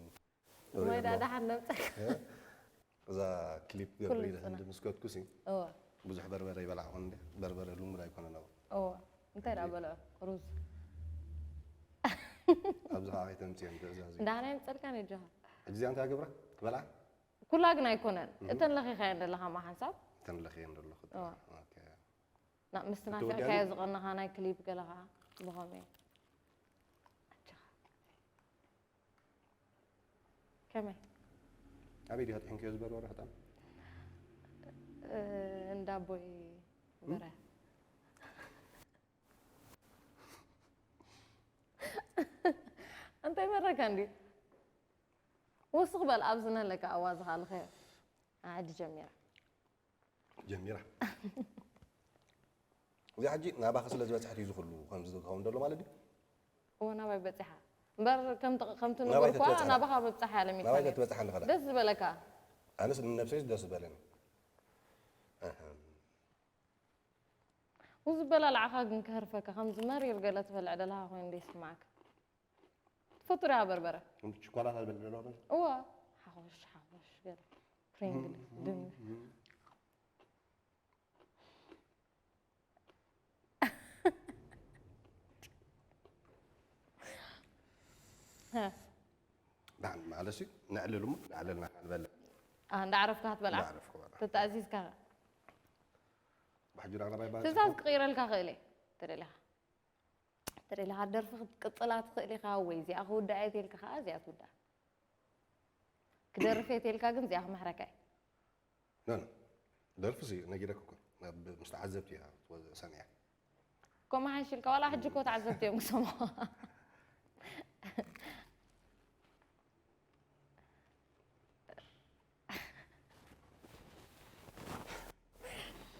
ማይ ዳ ዳሓን ነምጸ። እዛ ክሊፕ ኩሉ ገብሪ ይጽናሕ። ህንዲ ምስ ከድኩሲ፣ እወ፣ ብዙሕ በርበረ ይበላዕ ኮን እንዴ? በርበረ ልሙድ ኣይኮነን ኣብኡ። እወ። እንታይ ዳ በልዖ? ሩዝ። ኣብዚ ኸዓ ከይተምጽእን ትእዛዝ እዩ። ዳሕና የምጸልካን የጆኻ። ሕጂ እዚኣ እንታይ ገብራ? ትበልዓ? ኩላ ግን ኣይኮነን። እተን ለኺኻየን ዘለኻ ማ ሓንሳብ? እተን ለኽየን ዘለኹ። እወ። ኦኬ። ና-፣ ምስቲ እትወድያ ናፊቕካዮ ግን? ዝቐነኻ ናይ ክሊፕ ገለ ኸዓ ብኸመይ? ኣጆኻ። ከመይ? ኣበይ ዲኻ ጥሒንክዮ ዝበርበረ ሕጣን? እ፣ እንዳ ኣቦይ በረ። እንታይ መረካ እንዲ? ወስኽ በል ኣብዚ ነለካ ኣዋዝኻ ኣለኸ። ዓዲ ጀሚራ። ጀሚራ። እዚኣ ሕጂ ናባኺ ስለ ዝበፅሐት እዩ ዝኽሉ ከምዚ ዝኸውን ዘሎ ማለት ድዩ? እወ፣ ናባይ በፂሓ። እምበር ከምቲ፣ ከምቲ ናባይ ንጉርኳ ተትበፅሓ። ናባኻ ምብፃሕ ያለ ሚካኤል። ናባይ ተትበፅሓ ንኸዳ። ደስ ዝበለካ። ኣነስ ንነብሰይስ ደስ ዝበለኒ። ኣሃ። ውዝበላልዓኻ ግን ክህርፈካ፣ ከምዚ መሪር ገለ ትበልዕ ደለኻ ኮይኑ እንደ ይስማዓካ። ትፈቱ ዲኻ በርበረ? ከምቲ ችኮላት ኣልበል ደሎ። እወ፣ ሓኾሽ፣ ሓኾሽ ገለ። ፕሪንግልስ፣ ድንሽ። ሃ። ዳን ማለት ሲ፣ ነዕልል እሞ፣ ነዕልልና ክንበልዕ። ኣ፣ እንዳዓረፍካ ክትበልዓ? እንዳዓረፍኩ በልዓ። ተተኣዚዝካ? ባሕጁራ ናባይ ባል ትእዛዝ ክቕይረልካ ክእል እየ፣ ተደሊኻ። ተደሊኻ ደርፊ ክትቅጽላ ትኽእል ኢኻ፣ ወይ እዚኣ ክውዳእ እየ ተልካ ኸዓ እዚኣ ትውዳእ። ክደርፍ እየ ተልካ ግን እዚኣ ክምሕረካ እየ። ኖ፣ ኖ። ደርፊ ሲ፣ ነጊረክ እኮ። ናብ፣ ምስ ተዓዘብቲ እያ ትወ-፣ ሰሚዓ። ከምኡ ሓይሽ ኢልካ፣ ዋላ ሕጂ እኮ ተዓዘብቲ እዮም ክሰምዑ።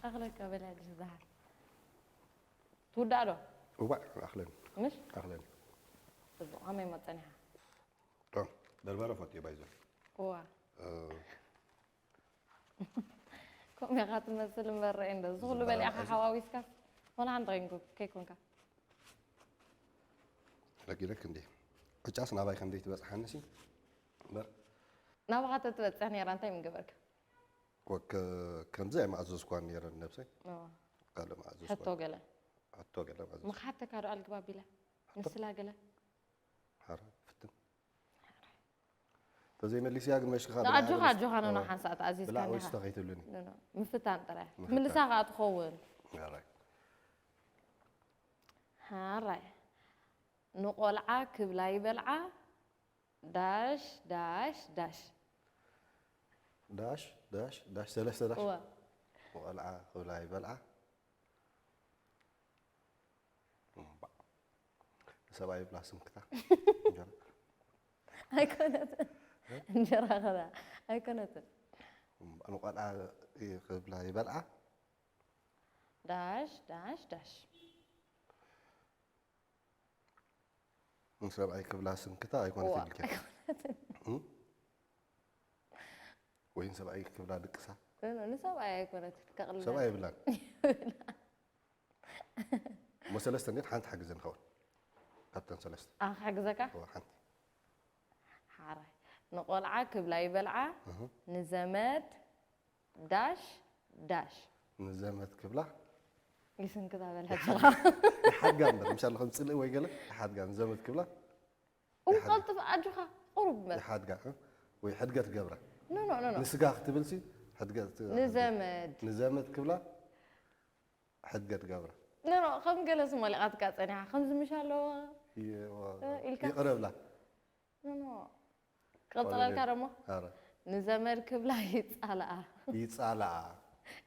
ኣኽለካ በላ ሕጂ ዝደሓር። ትውዳእ ዶ? እዋእ፣ ኣኽለን። ምሽ? ኣኽለን። ጽቡቕ፣ ከመይ እሞ ጸኒሓ? ዶ። በርበረ ፈትዮ ባይዞ። እዋ ከምኡ ኢኻ ትመስል እምበር ርአ እንዶ እዚ ኩሉ በሊዕኻ ሓዋዊስካስ ሆላንድ ከይኮንካ። ረጊለክ እንዴ ዕጫስ ናባይ ከም ዘይትበፅሓኒ ሲ እምበር ናባኻ ተትበፅሕ ነይራ እንታይ ምገበርካ? ከምዚ ኣይማእዘዝኳን ነይረ ንነብሰይ። ካልእ ማእዘዝኳን። ሕቶ ገለ ሕቶ ገለ ማእዘዝ። ምኽሓተካ ዶ ኣልግባብ ኢለ? ምስላ ገለ ሓራ ፍትን። ተዘይመሊስያ ግን መሽኻ ኣጆኻ ኣጆኻ ነኖ ሓንሳእ ተኣዚዝካ ብላ ወይስ እንዲኻ። ተኸይትብልኒ። ኖ፣ ኖ፣ ምፍታን ጥራይ ምፍታን። ትምልሳ ከዓ ትኸውን። ኣራይ። ሓራይ ንቆልዓ ክብላ ይበልዓ ዳሽ ዳሽ ዳሽ ዳሽ ዳሽ ዳሽ ሰለስተ ዳሽ እወ ቆልዓ ክብላ ይበልዓ። እምባ። ንሰብኣይ ብላ ስምክታ። ኣይኮነትን እንጀራ ከዳ ኣይኮነትን ንቆልዓ ክብላ ይበልዓ። ዳሽ ዳሽ ዳሽ ንሰብኣይ ክብላ ስምክታ ኣይኮነትን ኢልካ። ወይ ንሰብኣይ ክብላ ድቅሳ። ንሰብኣይ ኣይኮነትን ከቕልላ ሰብኣይ የብላን። እሞ ሰለስተ እንዴት ሓንቲ ሓግዘን ኸውን ካብተን ሰለስተ ኣኽሕግዘካ እዋ ሓንቲ ሓራይ ንቆልዓ ክብላ ይበልዓ ንዘመድ ዳሽ ዳሽ ንዘመድ ክብላ ይስንክታ በልሐ ይሓድጋ እምበር ምሻ ኣለኹም ፅልኢ ወይ ገለ ይሓድጋ ንዘመድ ክብላ እው ቀልጥፍ ኣጆኻ ቁሩብ በል ይሓድጋ እ? ወይ ሕድገት ገብራ ኖ ኖ ኖ ኖ ንስጋ ክትብል ሲ ሕድገት ንዘመድ ንዘመድ ክብላ ሕድገት ገብራ ኖ ኖ ከም ገለ ስሞሊቓትካ ፀኒሓ ከምዚ ምሽ ኣለዎ ይዋ- እ፣ ኢልካ? ይቕረ ብላ ኖ ኖ ቀፀለልካ ደሞ ኣረ ንዘመድ ክብላ ይፃልኣ ይፃልኣ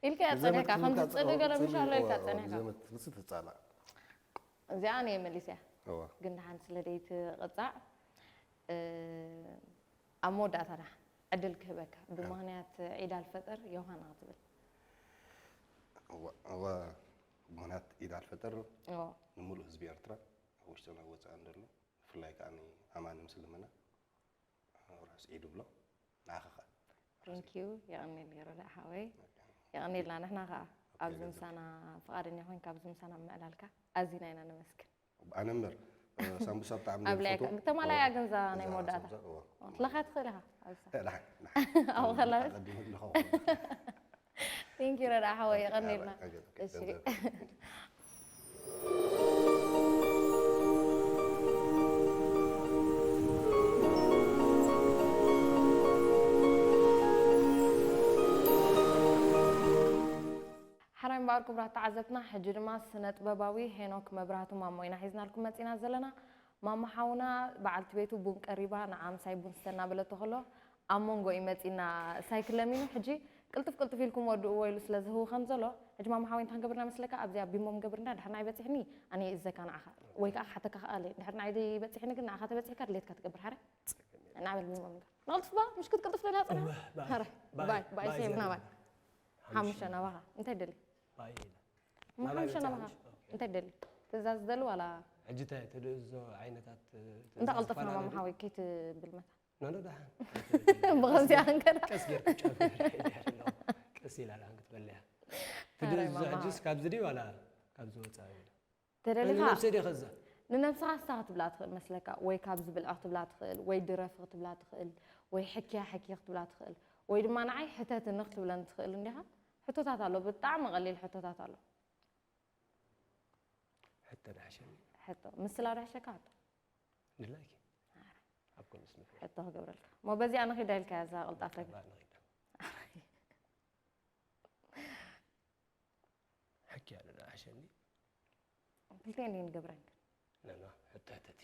ኢልካ እያ ፀኒሕካ ከምዚ ፅልኢ ገለ ምሽ ኣሎ ኢልካ ፀኒሕካ ዘመድ ክትብልሲ ትፃልኣ እዚኣ ነየ መሊስያ እዋ ግን ደሓን ስለ ደይትቕፃዕ እ፣ ኣብ መወዳእታና ዕድል ክህበካ ብምኽንያት ዒድ ኣልፈጥር ዮሃና ክትብል እዋ እዋ ብምኽንያት ዒድ ኣልፈጥር እዎ ንምሉእ ህዝቢ ኤርትራ ኣብ ውሽጥን ኣብ ወፃእን ዘሎ ብፍላይ ከዓ ኣማኒ ምስልምና ራስ ዒድ ብሎ ንዓኻ ከዓ ቴንኪዩ የቐኒል ይረዳእ ሓወይ የቐኒልና ንሕና ከዓ ኣብዚ ምሳና ፍቓደኛ ኮይንካ ኣብዚ ምሳና ምዕላልካ ኣዚና ኢና ነመስግን ኣነ እምበር ሳምቡሳ ብጣዕሚ ኣብ ላይካ ተማላያ ገንዛ ናይ መወዳእታ ለኻ ትኽእል ኢኻ ኣብሳ ኣብኡ ከላ ቴንኪዩ ረዳ ሓወይ የቐኒልና እሺ ሓራይ እምበኣር ክቡራት ተዓዘብትና ሕጂ ድማ ስነ ጥበባዊ ሄኖክ መብራህቱ ማሞ ኢና ሒዝናልኩም መፂና ዘለና ማሞ ሓውና በዓልቲ ቤቱ ቡን ቀሪባ ንዓ ምሳይ ቡን ስተ እናበለቶ ከሎ ኣብ መንጎ እዩ መፂና ሳይክል ለሚኑ ሕጂ ቅልጥፍ ቅልጥፍ ኢልኩም ወድእዎ ኢሉ ስለ ዝህው ከም ዘሎ ሕጂ ማሞ ሓወይ እንታይ ክንገብርና መስለካ ኣብዚኣ ቢምቦ ምገብርና ድሕር ንዓይ በፂሕኒ ኣነ ይእዘካ ንዓኻ ወይ ከዓ ክሓተካ ከኣለ ድሕር ንዓይ ዘይበፂሕኒ ግን ንዓኻ ተበፂሕካ ድሌትካ ትገብር ሓረ ንዓበል ቢምቦ ምገብር ንቕልጥፍ ባ ምሽ ክትቅልጥፍ ደላ ፅና ሓረ ባይ ባይ ሴም ናባይ ሓሙሽተ ናባኻ እንታይ ደሊ ሓሙሽተ ናባኻ እንታይ ደሊ ትእዛዝ ደሊ ዋላ ሕጂ እንታይ ትእዝዞ ዓይነታት እንዳቐልጠፍና ማማ ሓወይ ከይትብል መታ ኖኖ ደሓን ብኸምዚኣ ክንከዳ ቀስ ጌርኩ ጨምር ቀስ ኢላ ደሓን ክትበልያ ትእዝዞ ሕጂስ ካብዚ ድዩ ዋላ ካብዚ ወፃኢ ኢሉ ተደሊኻ ነብሰይ ድየ ከዛ ንነብስኻ ስታ ክትብላ ትኽእል መስለካ ወይ ካብ ዝብልዖ ክትብላ ትኽእል ወይ ድረፊ ክትብላ ትኽእል ወይ ሕክያ ሕኪ ክትብላ ትኽእል ወይ ድማ ንዓይ ሕተትኒ ክትብለኒ ትኽእል እንዲኻ ሕቶታት ኣሎ ብጣዕሚ ቀሊል ሕቶታት ኣሎ ሕቶ ደሓሸኒ ሕቶ ምስላ ዶ ሕሸካ ሕቶ ንላኪ ኣብ ኮምስ ምፍረ ሕቶ ክገብረልካ ሞ በዚኣ ንኺዳ ኢልካ እዛ ቅልጣፈ ባር ንኺዳ ሕኪ ኣሎ ደሓሸኒ ክልቲኤን ድየን ገብረን ግን ነና ሕቶ ሕተቲ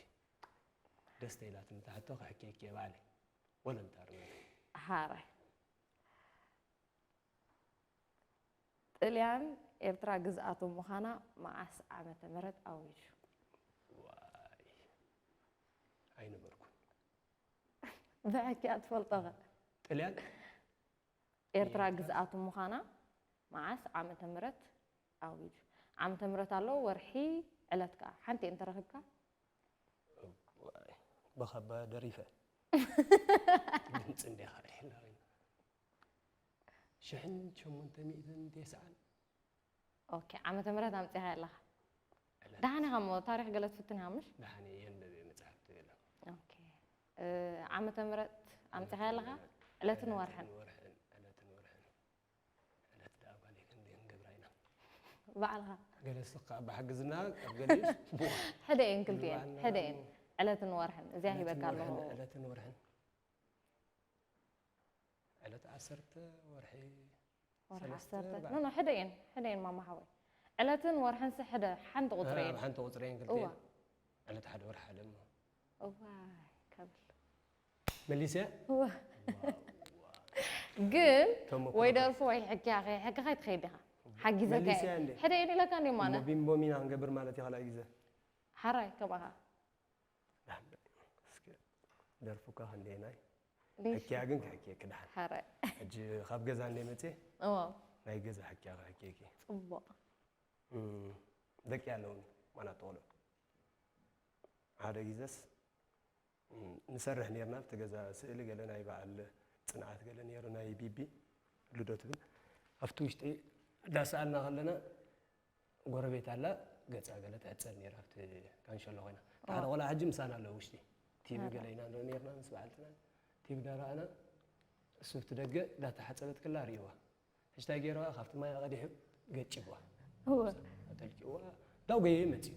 ደስተ ኢላትኒ እታ ሕቶ ክሕኪ ሕኪ ባዕለይ ወለንታ ርመት ሓራይ ጥልያን ኤርትራ ግዝኣቱ ምዃና መዓስ ዓመተ ምህረት ኣዊጁ? ዋይ ኣይነበርኩን ብሕኪ ኣትፈልጦኸ? ጥልያን ኤርትራ ግዝኣቱ ምዃና መዓስ ዓመተ ምህረት ኣዊጁ? ዓመተ ምህረት ኣሎ ወርሒ ዕለት ከኣ ሓንቲ እንተረኺብካ ዋይ፣ ብኸባ ደሪፈ ድምፂ እንዲኻ ይሕለቕ። ሽሕን ሸሞንተ ሚእትን ተስዓን ኦኬ፣ ዓመተ ምህረት ኣምጺኻ ኣለኻ። ደሓን ኢኻ እሞ ታሪኽ ገለ ትፍትን ኢኻ ምሽ? ደሓን እየ፣ የንበብ እየ መጽሓፍቲ ገለ። ኦኬ። እ፣ ዓመተ ምህረት ኣምጺኻ ኣለኻ? ዕለትን ወርሕን። ዕለትን ወርሕን። ዕለት ደኣ ጓለይ ክንደይ ክንገብራ ኢና? ባዕልኻ። ገለ ስኻ ብሓግዝና ኣብ ገሊኡስ ብኡ። ሕደ እየን ክልቲኤን፣ ንባዕልና ሕደ እየን። ዕለትን ወርሕን፣ እዚኣ ዕለትን ሂበካ ኣለኹ። ወርሕን፣ ዕለትን ወርሕን። ዕለት ዓሰርተ ወርሒ ወርሒ ሰለስተ ዓሰርተ። ባዕ- ኖ፣ ኖ፣ ሕደ እየን፣ ሕደ እየን ማማ ሓወይ። ዕለትን ወርሕንስ ሕደ፣ ሓንቲ ቁጽሪ እየን። ኣብ ሓንቲ ቁጽሪ እየን ክልቲኤን። እዋ። ዕለት ሓደ ወርሒ ሓደ እሞ። እዋይ፣ ከብል። መሊሰ? እዋ። ዋው፣ ዋው። ግን ተመክሮ ወይ ከ? ደርፉ ወይ ሕክያ ከ-፣ ሕክኻ ትኸይድ ዲኻ? ሓጊዘካ መሊሰ እየ። እንዴ? ሕደ እየን ኢለካ እንዴ ማነ? እሞ ቢምቦ ሚና ክንገብር ማለት እዩ ካልኣይ ግዜ። ሓራይ፣ ከማኻ። ዳሕም እስኪ ደርፉካ ክንደየናይ? ሌሽ። ሕክያ ግን ክሕክየኪ ደሓን። ሓራይ። ሕጂ ካብ ገዛ እንደ መፅየ እዎ። ናይ ገዛ ሕክያ ክሕክየኪ። ጽቡቕ። እም፣ ደቂ ኣለውኒ ማናት ቆልዑ። ሓደ ግዜስ፣ እም፣ ንሰርሕ ነርና ኣብቲ ገዛ ስእሊ ገለ ናይ በዓል ጽንዓት ገለ ነይሩ ናይ ቢቢ ልደቱ ግን ኣብቲ ውሽጢ እንዳሰኣልና ከለና ጎረቤት ኣላ ገጻ ገለ ትሕጸብ ነይራ ኣብቲ ካንሸሎ ኮይና። እቲ ሓደ ቆልዓ ሕጂ ምሳና ኣሎ ውሽጢ። ቲቪ ኣረ። ገለ ኢና ንርኢ ነርና ምስ በዓልትና። ቲቪ እንዳረኣና እሱ ኣብቲ ደገ እንዳተሓጸበት ከላ ርእይዋ። ሕጂ እንታይ ገይርዋ? ካብቲ ማይ ኣቐዲሑ ገጭዋ። እወ። ኣጠልቂዋ። ዳው ገየ መጽዩ።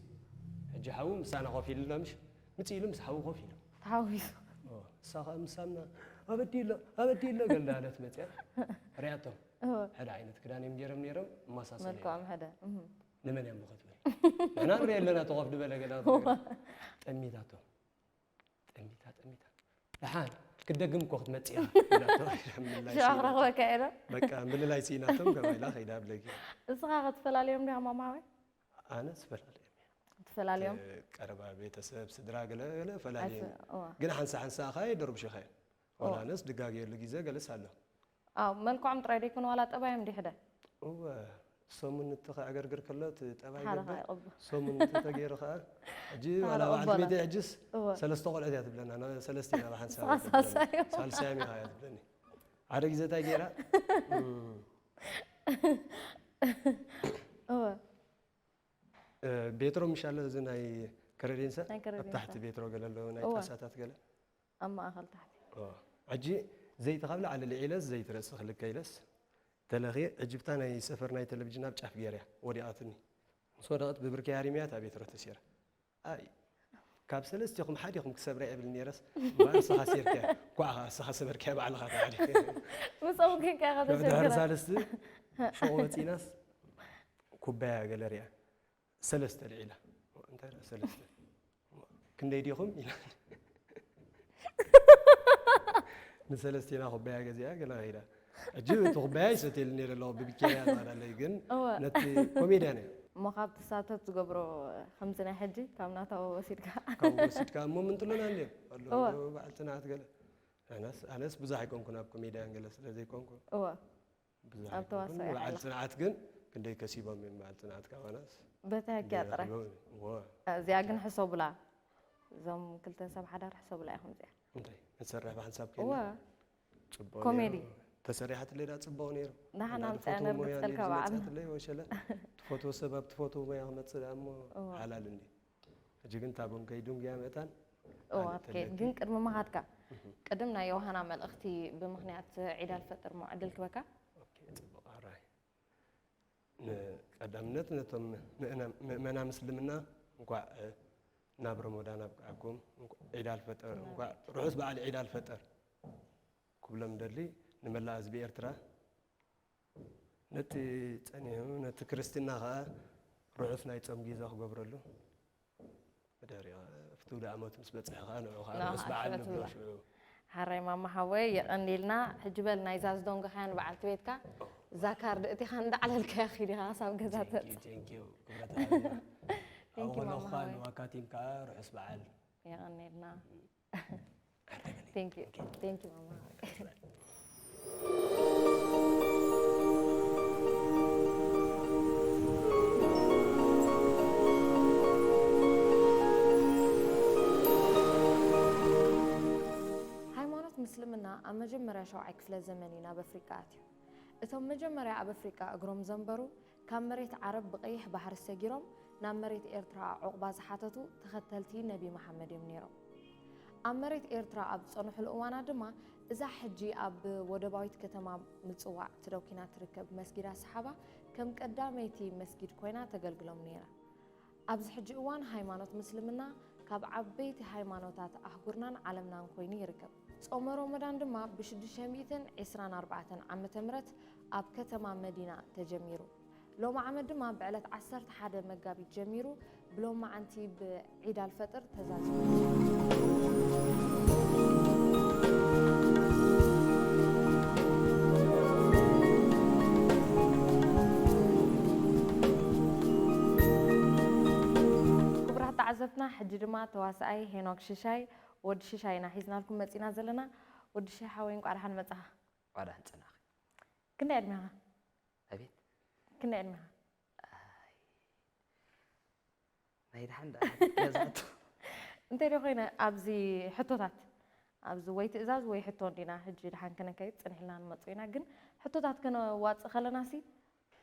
ሕጂ ሓዉ ምሳና ኮፍ ኢሉ ኣሎ ምሽ? ምጽእ ኢሉ ምስ ሓዉ ኮፍ ኢሉ። ተሓዊሱ። ኦ፣ እሳ ኸኣ ምሳና ኣበዲ ኣሎ፣ ኣበዲ ኣሎ ገለ እንዳለት መጽያ። ሪኣቶም። እወ። ሓደ ዓይነት ክዳን እዮም ገይሮም ነይሮም፣ እመሳሰሉ እዮም። መልክዖም ሓደ። እህ። ንመን እዮም ክትብል? ንሕና ንሪኦ ኣለና፣ እቲ ኮፍ ዝበለ ገለ እወ። ጠሚታቶም። ጠሚታ፣ ጠሚታ። ደሓን፣ ክትደግም እኮ ክትመጽእ እያ። ኢላቶ፣ ምላሽ ሽዑ ስኢና። ክረኽበካ እየ ዶ? በቃ፣ ምልላይ ስኢናቶም፣ ገባ ኢላ ከይዳ ብለጊ። እስኻ ክትፈላልዮም ዲኻ ማማ ሓወይ? ኣነ ዝፈላልዮም እየ። ክትፈላልዮም? እቲ ቀረባ ቤተሰብ፣ ስድራ፣ ገለ፣ ገለ ፈላልዮም። ኣይፈ-፣ እዋ። ግን ሓንሳ፣ ሓንሳ ኸኣ የደርብሹኻ እዮም። እዋ። ዋላ ኣነስ ድጋግየሉ ግዜ ገለስ ኣሎ። ኣው፣ መልክዖም ጥራይ ደይኮነ ዋላ ጠባዮም ድዩ ሕደ? እወ፣ ሰሙን እቲ ከዕገርግር ከሎ እቲ ጠባይ ሓደ ይገብር። ከኣ ይቕበል። ሰሙን እቲ ተገይሩ ከኣ፣ ሕጂ ሓደ ዋላ በዓልቲ ይቕበሎ። ቤተይ ሕጅስ እወ። ሰለስተ ቆልዑት እያ ትብለና፣ ና-፣ ሰለስተ ኢና ብሓንሳብ ሳልሳዮም። ትብለና። ሳልሳዮም ኢኻ እያ ትብለኒ። ሓደ ግዜ እንታይ ገይራ? እም። እወ። እ፣ ቤትሮ ምሽ ኣሎ፣ እዚ ናይ ከረዴንሳ? ናይ ከረዴንሳ። ኣብ ታሕቲ ቤትሮ ገለ ኣሎ፣ ናይ እወ። ጣሳታት ገለ። ኣብ ማእኸል ታሕቲ። ኦ፣ ሕጂ ዘይቲ ካብ ላዕሊ ልዒለስ፣ ዘይቲ ርእሲ ክልከ ኢለስ፣ ተለኽየ፣ ዕጅብታ ናይ ሰፈር ናይ ቴሌቪዥን ኣብ ጫፍ ገይረያ፣ ወዲቓትኒ። ምስ ወደቐት ብብርከይ ሃሪመያ፣ እታ ቤትሮ ተሲራ። ኣይ፣ ካብ ሰለስቲኹም ሓዲኹም ክሰብራ እየ ብል ነይረስ፣ እምበኣር ንስኻ ሴርካያ፣ ኳዕ ኸዓ ንስኻ ሰበርካያ ባዕልኻ ተዓሊኻ። ምስኦም ኮንካ ኢኻ ድሕሪ ተሸግረ። ሳልስቲ ሹቕ ወፂእናስ፣ ኩባያ ገለ ሪኣ። ሰለስተ ልዒላ። እንታይ ደኣ ሰለስተ? ክንደይ ዲኹም? ኢላ። ንሰለስቴና ኩባያ ገዚኣ ገለ ከይዳ። ሕጂ እቲ ኩባያ ይሰትየሉ ነይረ ኣለኹ፣ ብብኬርያ ዝኸዳለይ ግን እወ። ነቲ ኮሜድያን እያ። እሞ ካብ ትሳተፍ ዝገብሮ ከምዚ ናይ ሕጂ ካብ ናታ ወሲድካ። ካብ ወሲድካ እሞ ምንጥሎና እንድዮም። ኣለዉ እወ። በዓል ጽንዓት ገለ። ኣነስ፣ ኣነስ ብዙሕ ኣይኮንኩን ኣብ ኮሜድያን ገለ ስለ ዘይኮንኩ። እወ። ብዙሕ ኣብ ተዋስኦ ኣይኮንኩን። በዓል ይሓልኽ። ጽንዓት ግን ክንደይ ከሲቦም እዮም በዓል ጽንዓት ካባናስ? በቲ ሕክያ ክንደይ ጥራይ። ረኺቦም እዮም። እወ። እዚኣ ግን ሕሰቡላ። እዞም ክልተ ሰብ ሓዳር ሕሰቡላ ኢኹም እዚኣ። እንታይ? ንሰርሕ ብሓንሳብ እወ። ኮይና? ጽቡቕ ኮሜዲ። ነይሩ። ተሰሪሓትለይ ደኣ ጽቡቕ ነይሩ። ደሓን እንዳ ኣምጽኣያ ዝፈትዎ ሞያ ነርግጸልካ እንድዩ በዓል። ዝመጽኣትለይ ወሸለ። ትፈትዎ ሰብ ኣብ ትፈትዎ ሞያ ክመጽእ ደኣ እሞ እወ። ሓላል እንድዩ። ሕጂ ግን ታቦም ከይዱን ግያ ምእታን እወ፣ ሓሊፍ ክትከይድ ተለኪ። ግን ቅድሚ ምኻድካ፣ እህ። ቅድም ናይ ዮሃና መልእኽቲ ብምኽንያት ዒድ ኣልፈጥር እሞ ዕድል ክበካ። ኦኬ፣ ጽቡቕ፣ ኣራይ። ንቀዳምነት ነቶም ምእና-፣ ምእመና ምስልምና እንኳዕ፣ እ፣ ናብ ረመዳን ኣብቅዓኩም፣ እንኳ-፣ ዒድ ኣልፈጥር፣ እንኳዕ ርሑስ በዓል ዒድ ኣልፈጥር ክብሎም ደሊ፣ ንመላእ ህዝቢ ኤርትራ፣ ነቲ ጸኒሑ፣ ነቲ ክርስትና ኸኣ ርሑስ ናይ ጾም ግዜ ክገብረሉ። ብድሕሪኡ ኸኣ፣ ፍትው ደኣመቱ ምስ በጽሐ ኸኣ፣ ንዑ ኸኣ ንዑ ርሑስ ኸኣ በዓል ሽዑ ንብሎ ትብሎ። ሽዑ። ሓራይ ማማ ሓወይ፣ የቐንየልና። ሕጂ በል ናይዛ ዝደንጎኻያን በዓልቲ ቤትካ፣ እዛ ካርድ እቲኻ እንዳዕለልካያ ኺድ ኢኻ ክሳብ ገዛ Thank you፣ ተብጽሕ። Thank you፣ ክብረት ሃበልና። Thank you ኣብኡ ማማ ከለኹ ኸኣ ሓወይ። ንዋካቲም ከኣ ርሑስ በዓል። የቐንየልና። Thank you። Thank you ማማ። ኣብ መጀመርያ ሻውዓይ ክፍለ ዘመን እዩ ናብ ኣፍሪቃ ኣትዩ። እቶም መጀመርያ ኣብ ኣፍሪቃ እግሮም ዘንበሩ፣ ካብ መሬት ዓረብ ብቐይሕ ባሕሪ ሰጊሮም ናብ መሬት ኤርትራ ዑቕባ ዝሓተቱ ተኸተልቲ ነቢ መሓመድ እዮም ነይሮም። ኣብ መሬት ኤርትራ ኣብ ዝጸንሑሉ እዋናት ድማ፣ እዛ ሕጂ ኣብ ወደባዊት ከተማ ምጽዋዕ ትደው ኪና ትርከብ መስጊድ ኣሰሓባ ከም ቀዳመይቲ መስጊድ ኮይና ተገልግሎም ነይራ። ኣብዚ ሕጂ እዋን ሃይማኖት ምስልምና ካብ ዓበይቲ ሃይማኖታት ኣህጉርናን ዓለምናን ኮይኑ ይርከብ። ጾመ ሮመዳን ድማ ብ ሽዱሽተ ሚእትን ዕስራን ኣርባዕተን ዓመተ ምህረት ኣብ ከተማ መዲና ተጀሚሩ። ሎሚ ዓመት ድማ ብዕለት ዓሰርተ ሓደ መጋቢት ጀሚሩ ብሎማዓንቲ ብዒድ ኣልፈጥር ተዛዚሙ። ክቡራት ተዓዘብትና፣ ሕጂ ድማ ተዋሳኣይ ሄኖክ ሽሻይ፣ ወዲ ሽሻይ ኢና ሒዝናልኩም መጺና ዘለና። ወዲ ሽሻይ ሓወይ፣ እንቋዕ ደሓን መጻኻ። እንቋዕ ደሓን ጸናኺ። ክንደይ ዕድሜኻ? ኣቤት። ክንደይ ዕድሜኻ? ኣይ፣ ናይ ደሓን ደኣ ገዛቱ። እንተይደ ኮይነ፣ ኣብዚ ሕቶታት፣ ኣብዚ ወይ ትእዛዝ ወይ ሕቶ እንዲና ሕጂ ደሓን ከነካይድ ጸኒሕልና ንመጽእ ኢና። ግን ሕቶታት ከነዋጽእ ከለናሲ፣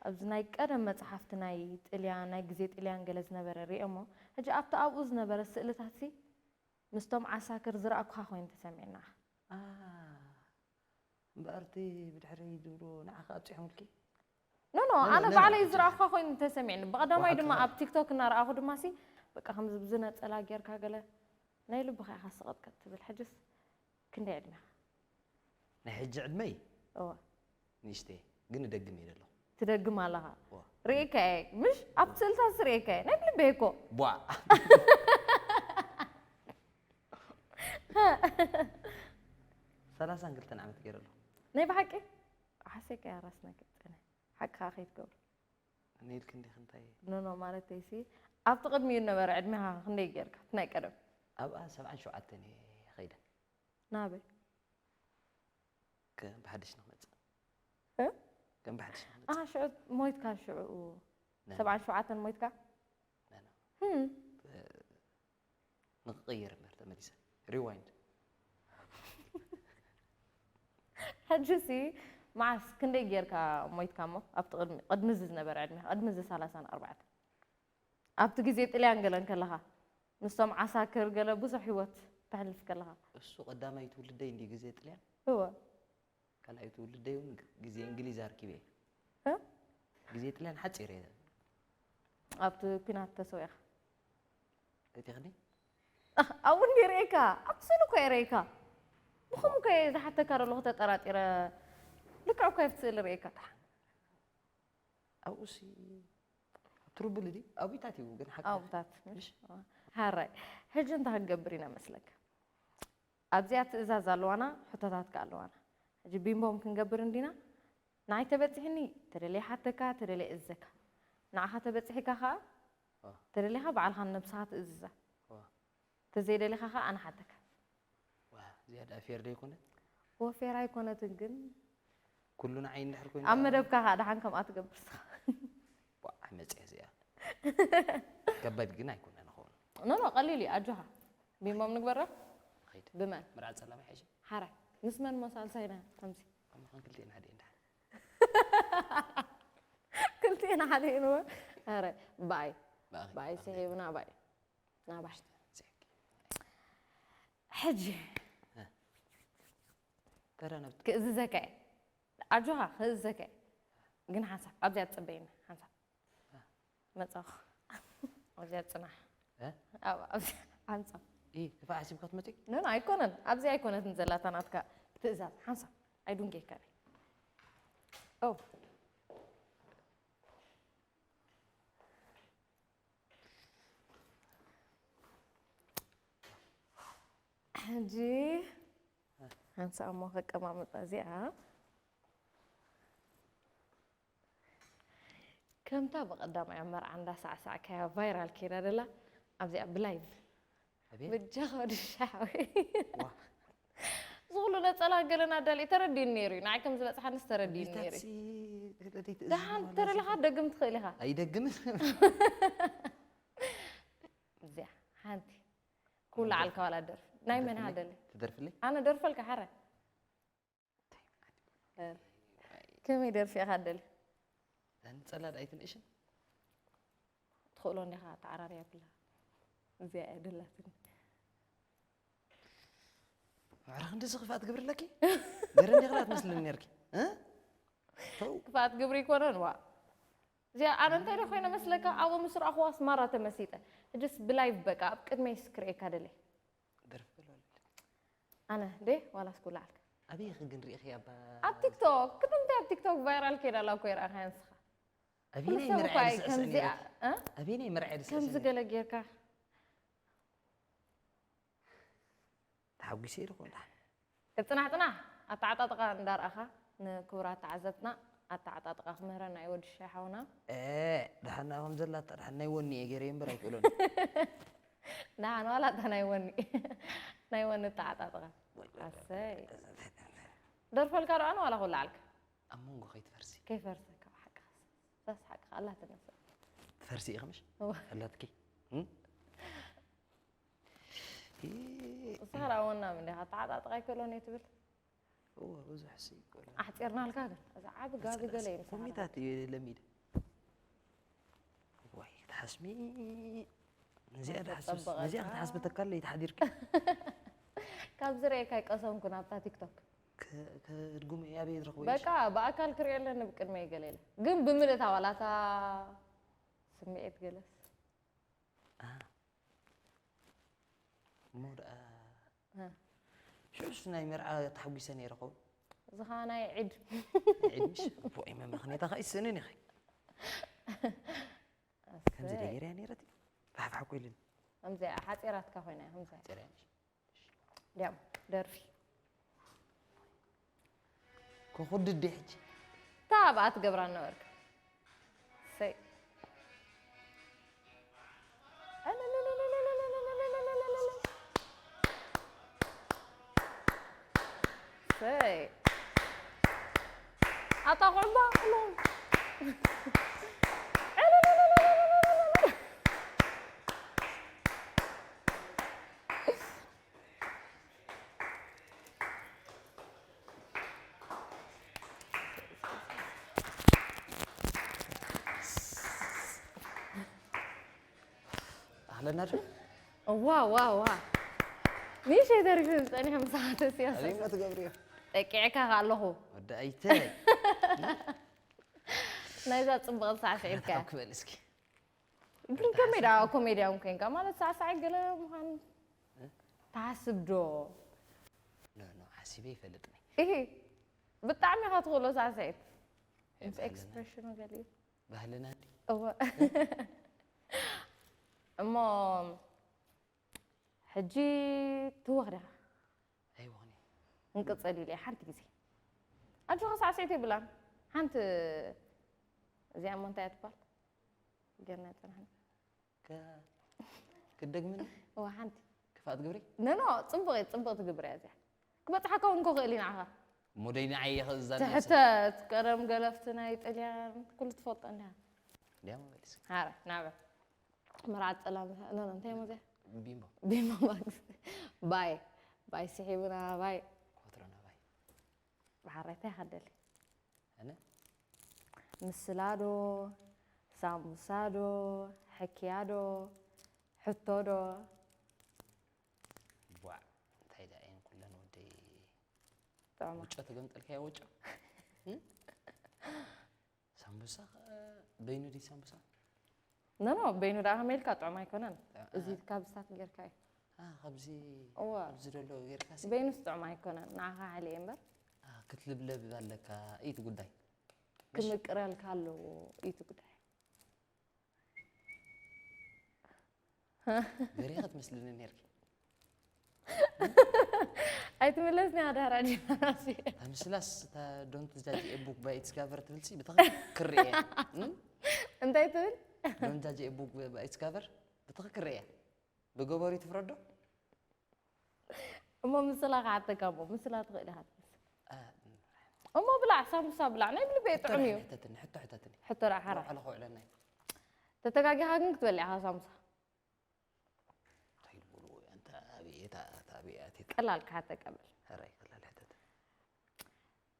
ኣብዚ ናይ ቀደም መጽሓፍቲ ናይ ጥልያን፣ ናይ ግዜ ጥልያን ገለ ዝነበረ ርእየ እሞ፣ ሕጂ ኣብቲ ኣብኡ ዝነበረ ስእልታትሲ ምስቶም ዓሳክር ዝረኣኩኻ ኮይኑ ተሰሚዕና። ኣ፣ እምበኣር እቲ ብድሕረይ ዝብሎ ንዓኻ ኣብጺሖምልኪ? ኖ፣ ኖ፣ ኖ፣ ኖ፣ ኣነ ኖ፣ ባዕለይ ኖ። ዝረኣኹኻ ኮይኑ ተሰሚዕኒ። ብቐዳማይ ወሓት ድማ ኖ። ኣብ ቲክቶክ እናረኣኹ ድማሲ፣ በቃ ከምዚ ብዝነጸላ ጌርካ ገለ ናይ ልብኻ ኢኻ ስቕጥቅጥ ትብል። ሕጅስ ክንደይ ዕድሜኻ? ናይ ሕጂ ዕድመይ? እወ። ንእሽተይ፣ ግን እደግም እየ ዘለኹ። ትደግም ኣለኻ? እወ። ርእየካ እየ፣ ምሽ? ኣብ ስእልታትስ ርእየካ እየ። ናይ ብልበይ እኮ። ቧዕ። ሰላሳን ክልተን ዓመት ገይረ ኣለኹ። ናይ ብሓቂ? ሓሰይካ እያ ራስና ክትጸነ። ሓቅኻ ከይትገብሮ። እኔ ኢልክ እንዲኽ እንታይ? ኖ፣ ኖ፣ ማለተይሲ፣ ኣብቲ ቅድሚኡ ነበረ ዕድሜኻ ክንደይ ጌርካ? እቲ ናይ ቀደም። ኣብኣ ሰብዓን ሸውዓተን እየ ኸይደ። ናበይ? ከም ብሓድሽ ንኽመጽእ። እ? ከም ብሓድሽ ንኽመጽእ። ኣሃ፣ ሽዑ ሞይትካ ሽዑ። ነ፣ ነ። ሰብዓን ሸውዓተን ሞይትካ? ነ፣ ነ። ህም። እ፣ ንኽቕይር እምበር ተመሊሰ። ሪዋይንድ። ሕጂሲ መዓስ ክንደይ ጌርካ ሞይትካ እሞ? ኣብቲ ቅድሚ፣ ቅድሚ እዚ ዝነበረ ዕድሜኻ፣ ቅድሚ እዚ ሰላሳን ኣርባዕተን። ኣብቲ ግዜ ጥልያን ገለን ከለኻ፣ ምስቶም ዓሳክር ገለ ብዙሕ ህይወት ተሕልፍ ከለኻ። እሱ ቀዳማይ ትውልደይ እንዲ ግዜ ጥልያን? እወ። ካልኣይ ትውልደይ እውን ግ-፣ ግዜ እንግሊዝ ኣርኪበ እየ። እ? ግዜ ጥልያን ሓጺር እየ። ኣብቲ ኲናት ተሰዊእኻ? ኣይቲኽኒ? ኣህ፣ ኣብኡ እንዲ ርእየካ፣ ኣብቲ ስእሊ እኮ እየ ርእየካ። ብኸምኡ እኮ እየ ዝሓተካ ዘለኹ ተጠራጢረ። ልክዕ እኮ እየ ኣብቲ ስእሊ ርእየካ። ኣብኡሲ ትሩብል ድዩ? ኣብታት እዩ ግን ሓቂ። ኣብታት፣ ምሽ? ምሽ? ሃራይ። ሕጂ እንታይ ክንገብር ኢና መስለካ? ኣብዚኣ ትእዛዝ ኣለዋና፣ ሕቶታት ከኣ ኣለዋና። ሕጂ ቢምቦም ክንገብር እንዲና? ንዓይ ተበጺሕኒ፣ ተደልየ ሓተካ፣ ተደልየ እዘካ። ንዓኻ ተበጺሕካ ከኣ፣ ዋ። ተደሊኻ ባዕልኻ ንነብስኻ ትእዝዛ። ዋ። ተዘይደሊኻ ከኣ ኣነ ሓተካ። ዋ፣ ዝያዳ ፌር ዶ ኣይኮነት? ወፌር ኣይኮነትን ግን። ኩሉ ንዓይ እንድሕር ኮይኑ ኣብ ከኣ መደብካ ከኣ ደሓን ከምኣ ትገብር ስኻ። ዋ፣ መጽያ እዚኣ። ከባድ ግን ኣይኮነን ይኸውን። ኖ፣ ኖ፣ ቀሊል እዩ፣ ኣጆኻ። ቢምቦም ንግበሮ? ኸይድ። ብመን? መርዓ ጸላማይ ሕጂ። ሓራይ። ምስ መን እሞ ሳልሳይና ከምዚ? ኣማ ኸን ክልቲኤን ሓደ እንዳ። ክልቲኤን ሓደ እዩ ንበል። ኣረ፣ ባይ። ባይ። ባይ ኣብ ስሒብና ባይ። ናባይ። ዘኪ። ሕጂ። እ። ተረነብት። ክእዝዘካ እየ። ኣጆኻ፣ ክእዝዘካ እየ። ግን ሓንሳብ፣ ኣብዚኣ ትጽበየኒ፣ ሓንሳብ። እ። መጻኹ። ኣብዚኣ ጽናሕ። እ? ኣብ፣ ኣብዚኣ፣ ሓንሳብ። ኢ፣ ክፋ ሓሲብካ ትመጺ? ኖ፣ ኖ፣ ኣይኮነን። ኣብዚኣ ኣይኮነትን ዘላታ ናትካ ትእዛዝ። ሓንሳብ። ኣይዱንጌካን እየ። ኦ። ሕጂ ሓንሳእ እሞ ከቀማምጣ እዚኣ። ከምታ ብቐዳማይ ኣብ መርዓ እንዳሳዕሳዕካያ ቫይራል ከይዳ ደላ ኣብዚኣ ብላይቭ። ኣቤት። በጃኻ ወዲ ሻሓዊ። ዋ። ዝኹሉ ነጸላ ገለና ኣዳልየ ተረዲኡኒ ነይሩ እዩ። ንዓይ ከም ዝበጽሓንስ ተረዲኡኒ ነይሩ እዩ። እንዴታሲ ለደይ ትእዝዝ ደሓን ማለት ተደሊኻ እኮ። ደግም ትኽእል ኢኻ። ኣይደግምን። እዚኣ ሓንቲ። ኩላ ትደርፍ-፣ ዓልካ ዋላ ደርፊ። ናይ መን ትደርፍለይ? ሃደሊ? ትደርፍለይ? ኣነ ደርፈልካ ሓረ። ከመይ ደርፊ ኢኻ ደሊ? ጸላድ ኣይትንእሽን ትኽእሎ እንዲኻ ተዓራርያ ብላ። እዚኣ እያ ደላትኒ። ማዕረ ክንድዚ ክፍኣት ግብሪ ኣለኪ? ገረ እንዲኻ ትመስልኒ ነርኪ። እ? ተው። ክፍኣት ግብሪ ይኮነን ዋ። እዚኣ ኣነ እንታይ ዶ ኮይነ መስለካ? ኣብኡ ምስ ረኣኹዋስ ማራ ተመሲጠ። ሕጅስ ብላይቭ በቃ ኣብ ቅድመይ ስክርኤካ ደለ። ደርፊ በልበለለ። ኣነ ደ ዋላስ ኩላዓልካ? ኣበይ ኢኺ ግን ርኢኺ ኣባ? ኣብ ቲክቶክ። ክትምንታይ ኣብ ቲክቶክ ቫይራል ከይዳ ኣላ እኮ ይረኣኻ ንስኻ። ኣበይ ናይ ሰብ መርዓ እኳ እዩ ድስዕስዕ ከምዚኣ፣ ነይረኪ? እ? ኣበይ ናይ መርዓ ድስዕስዕ ከምዚ ነይረኪ? ገለ ጌርካ። ተሓጒሰ ኢሉ ኮንታ። ጽናሕ ጽናሕ ኣተዓጣጥቓ እንዳርኣኻ ንክቡራት ተዓዘብትና ኣተዓጣጥቓ ክምህረና እዩ ወዲ ሻይ ሓውና። እ፣ ደሓና ከም ዘላታ ደሓን ናይ ወኒ እየ ገይረ እምበር ኣይክእሎን። ደሓን ዋላ እታ ናይ ወኒ ናይ ወኒ ኣተዓጣጥቓ። ኣሰይ። ደርፈልካ ዶ ኣነ ዋላ ኩላዓልካ? ኣብ መንጎ ከይትፈርሲ። ከይፈርሰካ ብሓቂ። ሳስ ሓቂ ኣላትኒ ሰብ። ትፈርሲ ኢኺ ምሽ? እወ። ኣላትኪ? እም? እ፣ ንስኻ ደኣ ወናም እንዲኻ ኣተዓጣጥቓ ኣይክእሎን እየ ትብል። እወ፣ ብዙሕ ሲ ይኮነ። ኣሕጺርናልካ ግን። እዚ ዓቢ ጋቢ ገለ እዩ ምሳኻ። ኮሚታት እዩ ለሚድ። ዋይ፣ ክትሓስሚ። ነዚኣ ክትሓስብስ-፣ ተጸበቐካ። ነዚኣ ክትሓስቢ ተካል ለይትሓዲርኪ። ካብ ዝርእየካ ኣይቀሰምኩን ኣብታ ቲክቶክ። ከ-፣ ከድጉም እየ ኣበይ ዝረኽቦ እዩ? በቃ ብኣካል ክርእዮ ኣለኒ ብቅድመይ ገለ ኢለ። ግን ብምልእታ ዋላ እታ ስምዒት ገለስ። ኣሃ። እሞ ደኣ እ። ሽዑስ ናይ መርዓ ተሓጒሰ ነይረ ኸውን? እዚ ኸዓ ናይ ዒድ። ዒድ ምሽ? እቦ፣ እይ መመኽኔታ ኸዓ ይስእንን ኢኺ። ከምዚ ኣሰይ። ደገርያ ነይረት እዩ። ፋሕፋሕ እኮ ኢሉኒ። ከምዚ ሓፂራትካ ኮይና እያ፣ ከምዚ። ሓፂር እያ ምሽ? ድያም ደርፊ። ከኹድድ ድየ ሕጂ? እታ ኣብኣ ትገብራ ነበርካ። ሰይ። ሰይ። ኣታ ቁዕባ፣ ቁልም። ኣህለና ዶ? ዋ፣ ዋ፣ ዋ። ንእሽተይ ተሪፉ ጸኒሑ ምሳኻ ተስያሰ። ኣበይ እሞ ትገብርዮ? ጠቂዕካ ከ ኣለኹ። ወዲ ኣይተይ። ናይዛ ጽቡቕ ሳዕስዒትካ። ታው ክበል እስኪ። ግን ከመይ ደኣ ኮሜድያን ኮንካ? ማለት ሳዕሳዒ ገለ ምዃን ትሓስብ ዶ? ኖ፣ ኖ፣ ሓሲበ ይፈልጥኒ። እሂ፣ ብጣዕሚ ኢኻ ትኽእሎ ሳዕስዒት። እየ ምስ ባህልና። ኤክስፕሬሽኑ ገሊኡ። ባህልና እንዲ። እወ። እሞ ሕጂ ትወኽ ዲኻ? ኣይወኽኒ። እንቅጽል ኢለ ሓንቲ ግዜ። ኣጆኻ ሳዕስዒት የብላን። ሓንቲ እዚኣ እሞ እንታይ እያ ትባል? ጌርና ይጸናሕና። ከ-፣ ክትደግምኒ? እወ፣ ሓንቲ። ክፋት ግብሪ? ኖ፣ ኖ፣ ጽቡቕ እየ፣ ጽቡቕ ትግብር እያ እዚኣ። ክበጽሓካ እውን ክኽእል እዩ ንዓኻ። እሞ ደይ ንዓይ እየ ከእዝዛኒ ትሕተት፣ ቀደም ገለፍቲ ናይ ጥልያን፣ ኩሉ ትፈልጦ እንዲኻ። እንዲያ መበልስ። ሃረ፣ ናበ። መርዓት ጸላም፣ ኖ፣ ኖ፣ እንታይ እሞ እዚኣ? ቢምቦ። ቢምቦ ማክስ። ባይ፣ ባይ ስሒቡና፣ ባይ። ኮትሮና ባይ። ብሓራይ እንታይ ከደሊ? ኣነ? ምስላ ዶ? ሳምቡሳ ዶ? ሕክያ ዶ? ሕቶ ዶ? ቧዕ። እንታይ ደኣ እየን ኩለን ወደይ። ጥዑማ። ውጮ ተገምጠልካዮ ውጮ? እም? ሳምቡሳ ኸ በይኑ ድዩ ሳምቡሳ? ኖ፣ ኖ፣ በይኑ ደኣ ከመይ ኢልካ ጥዑም ኣይኮነን። ጥዑም፣ እዚ አ። ካብ ስታት ጌርካ እዩ። አ፣ ካብዚ፣ እወ። ኣብዚ ዘሎ ጌርካ ሲ? በይኑስ ጥዑም ኣይኮነን። ንዓኻ ሓሊ እየ እምበር። አ፣ ክትልብለብ ኣለካ፣ እዩ እቲ ጉዳይ። ክምቅረልካ ኣለዎ፣ እዩ እቲ ጉዳይ። ገሬ ክትመስልኒ ኔርኪ። ኣይትምለስኒ ኣዳራ ዲናራሲ። እታ ምስላስ፣ እታ don't judge a book by its cover ትብል ሲ ብትኽክል ክርእየ። እም? እንታይ ትብል? Don't judge a book by its cover ብትኽክል ክርእየ። ብገበሩ ትፍረዶ? እሞ ምስላ ክሓተካ እሞ፣ ምስላ ትኽእል ኢኻ ትመስል። አ፣ እሞ ብላዕ፣ ሳምቡሳ ብላዕ፣ ናይ ብልበይ ሕቶ ጥዑም እዩ። ሕተትኒ፣ ሕቶ ሕተትኒ። ሕቶ ደኣ ሓራ። ውዕሎ ክውዕለና እዩ። ተተጋጊኻ ግን ክትበልዕ ኢኻ ሳምቡሳ። እንታይ ይብሉ፣ ኣንታ ኣብየታ፣ ኣታ ኣብየት። ቀላል ክሓተካ በል። ሕራይ ቀላል ሕተት።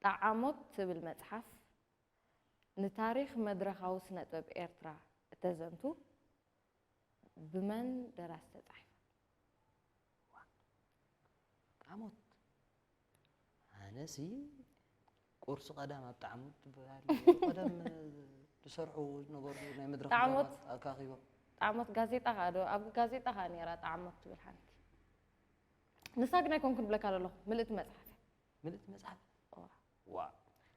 ጠዓሞት ትብል መጽሓፍ ንታሪኽ መድረኻዊ ስነ ጥበብ ኤርትራ እተዘንቱ ብመን ደራሲ ተጻሒፋ? ጣዕሞት ኣነሲ ቁርሲ ቀዳም ኣብ ጣዕሞት ትበሃል። ቀደም ዝሰርሑ ዝነበሩ ናይ መድረኽ ጣዕሞት? ድራማት ኣካኺቦም። ጣዕሞት ጋዜጣ ከኣ ዶ ኣብ ጋዜጣ ከኣ ነይራ ጣዕሞት ትብል ሓንቲ። ንሳ ግን ኣይኮንኩን ብለካ ዘለኹ ምልእቲ መጽሓፍ እያ። ምልእቲ መጽሓፍ እዋ። ዋ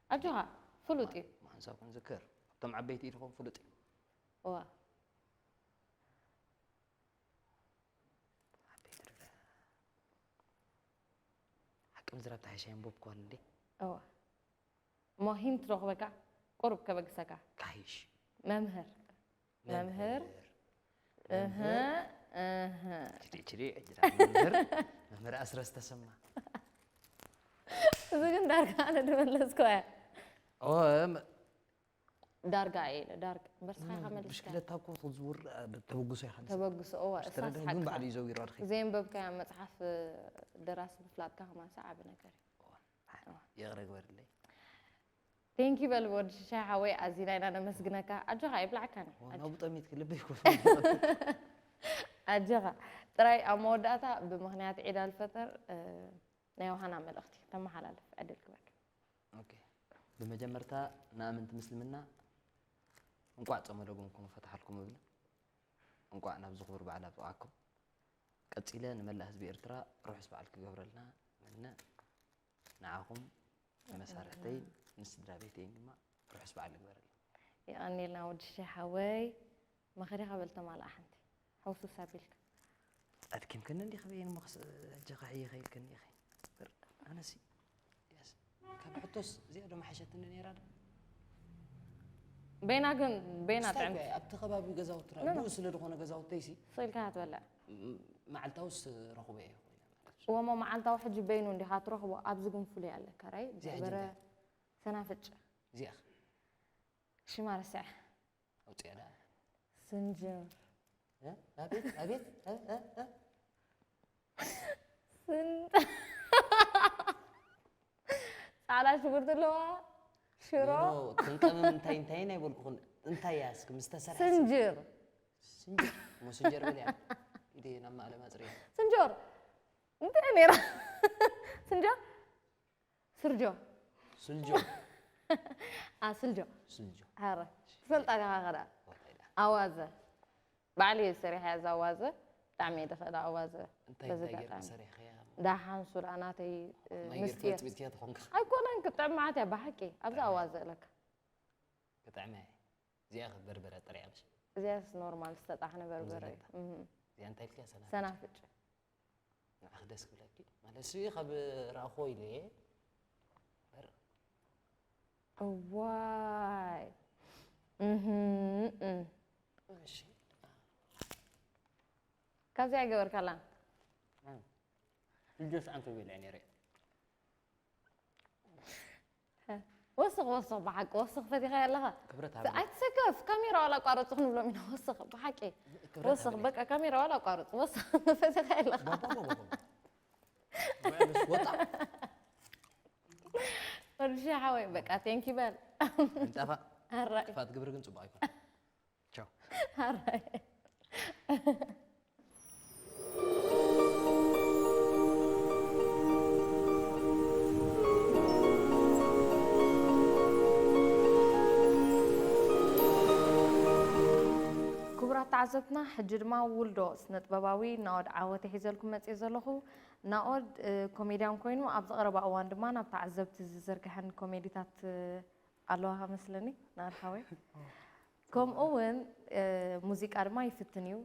ኣጆኻ ፍሉጥ እዩ። ማንሳብ ክንዝክር ኣብቶም ዓበይቲ ኢድኹም ፍሉጥ እዩ። እዋ። ዓበይቲ ድረ ሓቂ ምዝራብ ተሓይሻ የንቦብ ክኾን እንዴ? እዋ። እሞ ሂንት ዶ ክበካ ቁሩብ ከበግሰካ። ካይሽ መምህር መምህር እህ እህ ችዲ ችዲ ዕጅራ መምህር መምህር ኣስረስ ተሰማ እዚ ግን ዳርጋ ኣነ ድመለስኮ እያ። ኦ ዳርጋ እየ ኢለ ዳርጋ በርስኻ ኢኻ መልስካ። ብሽክለታ እኮ ክትዝውር ተበግሶ ኢኻ ንስኻ። ተበግሶ እዋ ዝተረድኦ እሳስ ግን ሓቅኻ። ባዕሉ እዩ ዘዊሩ ኣድኺ ዘየንበብካያ መጽሓፍ ደራሲ ምፍላጥካ ከማንሳ ዓቢ ነገር እዩ። ይቕረ ግበርለይ። ቴንኪ በል ወዲ ሽሻይ ሓወይ ኣዚና ኢና ነመስግነካ። ኣጆኻ ይብላዕካን እዩ። ናብኡ ጠሚትኪ ልበይ ኮፍ ኣጆኻ ጥራይ ኣብ መወዳእታ ብምኽንያት ዒድ ኣልፈጠር እ፣ ናይ ውሃና መልእኽቲ ተመሓላልፍ ዕድል ክበክ። ኦኬ። ብመጀመርታ ንኣመንቲ ምስልምና እንቋዕ ጾመ ለጎምኩም ፈትሓልኩም እብል። እንቋዕ ናብዚ ክቡር በዓል ኣብጽዓኩም። ቀጺለ ንመላእ ህዝቢ ኤርትራ ርሑስ በዓል ክገብረልና ምነ። ንዓኹም ንመሳርሕተይ ንስድራ ቤተይን ድማ ርሑስ በዓል ይግበረልና። የቐኔልና ወዲ ሽሻይ ሓወይ። መኸሪኻ በል ተማልኣ ሓንቲ ሕውስውስ ኣቢልካ። ኣድኪምክኒ እንዲኺ በይን እሞ ክስ-፣ ሕጂ ኸሕይኸ ኢልክኒ ኢኺ። ኣነሲ የስ። ካብ ሕቶስ እዚኣ ዶ መሓሸትኒ ነይራ ዶ? በይና ግን በይና ስታይ ጥዕምቲ እኮ ኣብቲ ከባቢ ገዛውትና ኖ፣ ኖ። ብኡ ስለ ዝኾነ ገዛውተይሲ ስቕ ኢልካ ትበልዕ። ም-፣ መዓልታውስ ረኽቦ እየ ኮይነ ማለት እዩ። ወሞ መዓልታዊ ሕጂ በይኑ እንዲኻ ትረኽቦ ኣብዚ ግን ፍሉይ ኣለካ ራይ እዚኣ ሕጂ በረ እንታይ? ሰናፍጭ እዚኣ ሽማ ረስዐ ኣውፅያ ዳ ስንጅር እ? ኣቤት ኣቤት እ? እ? እ? ስን ጻዕዳ ሽጉርቲ ኣለዋ ሽሮ ኖ፣ ክንቀምም እንታይ እንታይ ናይ በልኩኽን እንታይ እያ እስኪ ምስ ተሰርሐ ስንጅር ስንጀር ሞ ስንጀር በልያ ኢደ ናብ ማእለ ማፅሪ ስንጆር እንታይ ነይራ ስንጆር ስርጆ ስልጆ ኣ ስልጆ ስልጆ ኧረ ትፈልጣ ዲኻ ከዳ ወጣ ኢላ ኣዋዘ ባዕለይ እየ ሰሪሐያ እዛ ኣዋዘ ብጣዕሚ እየ ዝኽእላ ኣዋዘ እንታይ በዚ እንታይ ጌርካ ኣጋጣሚ ሰሪሕኽያ ደሓን ሱር ኣናተይ እ፣ ማይ ጌርካ ምስጢር ፅቢትክያ ትኾንካ ኣይኮነን ክትጥዕም መዓት እያ ብሓቂ ኣብዛ ኣዋዘ እለካ ክጥዕመ እዚኣ በርበረ ጥሪያ ብሽ እዚያስ ኖርማል ዝተጣሕነ በርበረ እዩ ዘለታ። እህ። እዚኣ እንታይ ኢልክያ ሰና ሰናፍጭ ንዓኺ ደስ ክብለኪ ማለት ሲ ካብ ረኣኾ ኢለ እየ በር እዋይ እህ፣ እህ። እሺ ካብዚኣ ይገበርካላ ልጆስ ኣንተ ቤላ ነረ ወስኽ ወስኽ ብሓቂ ወስኽ ፈቲኻ ኣለኻ ክብረት ኣይትሰከፍ ካሜራ ዋላ ኣቋረፁ ክንብሎም ኢና ወስኽ ብሓቂ ክብረት ወስኽ ሃብለይ። በቃ ካሜራ ዋላ ኣቋረፁ ወስኽ ፈቲኻ ኣለኻ ባባ ባባ ባባ ወጣ ወዲ ሓወይ በቃ ቴንኪ በል እንጠፋ ኣራይ ክፋት ግብሪ ግን ፅቡቅ ኣይኮን ቻው ኣራይ ክቡራት ተዓዘብትና ሕጂ ድማ ውልዶ ስነጥበባዊ ናኦድ ዓወተ ሒዘልኩም መፅእ ዘለኹ ናኦድ ኮሜድያን ኮይኑ ኣብዚ ቀረባ እዋን ድማ ናብ ተዓዘብቲ ዝዝርግሐን ኮሜዲታት ኣለዋኻ መስለኒ ናርሓወይ ከምኡ እውን ሙዚቃ ድማ ይፍትን እዩ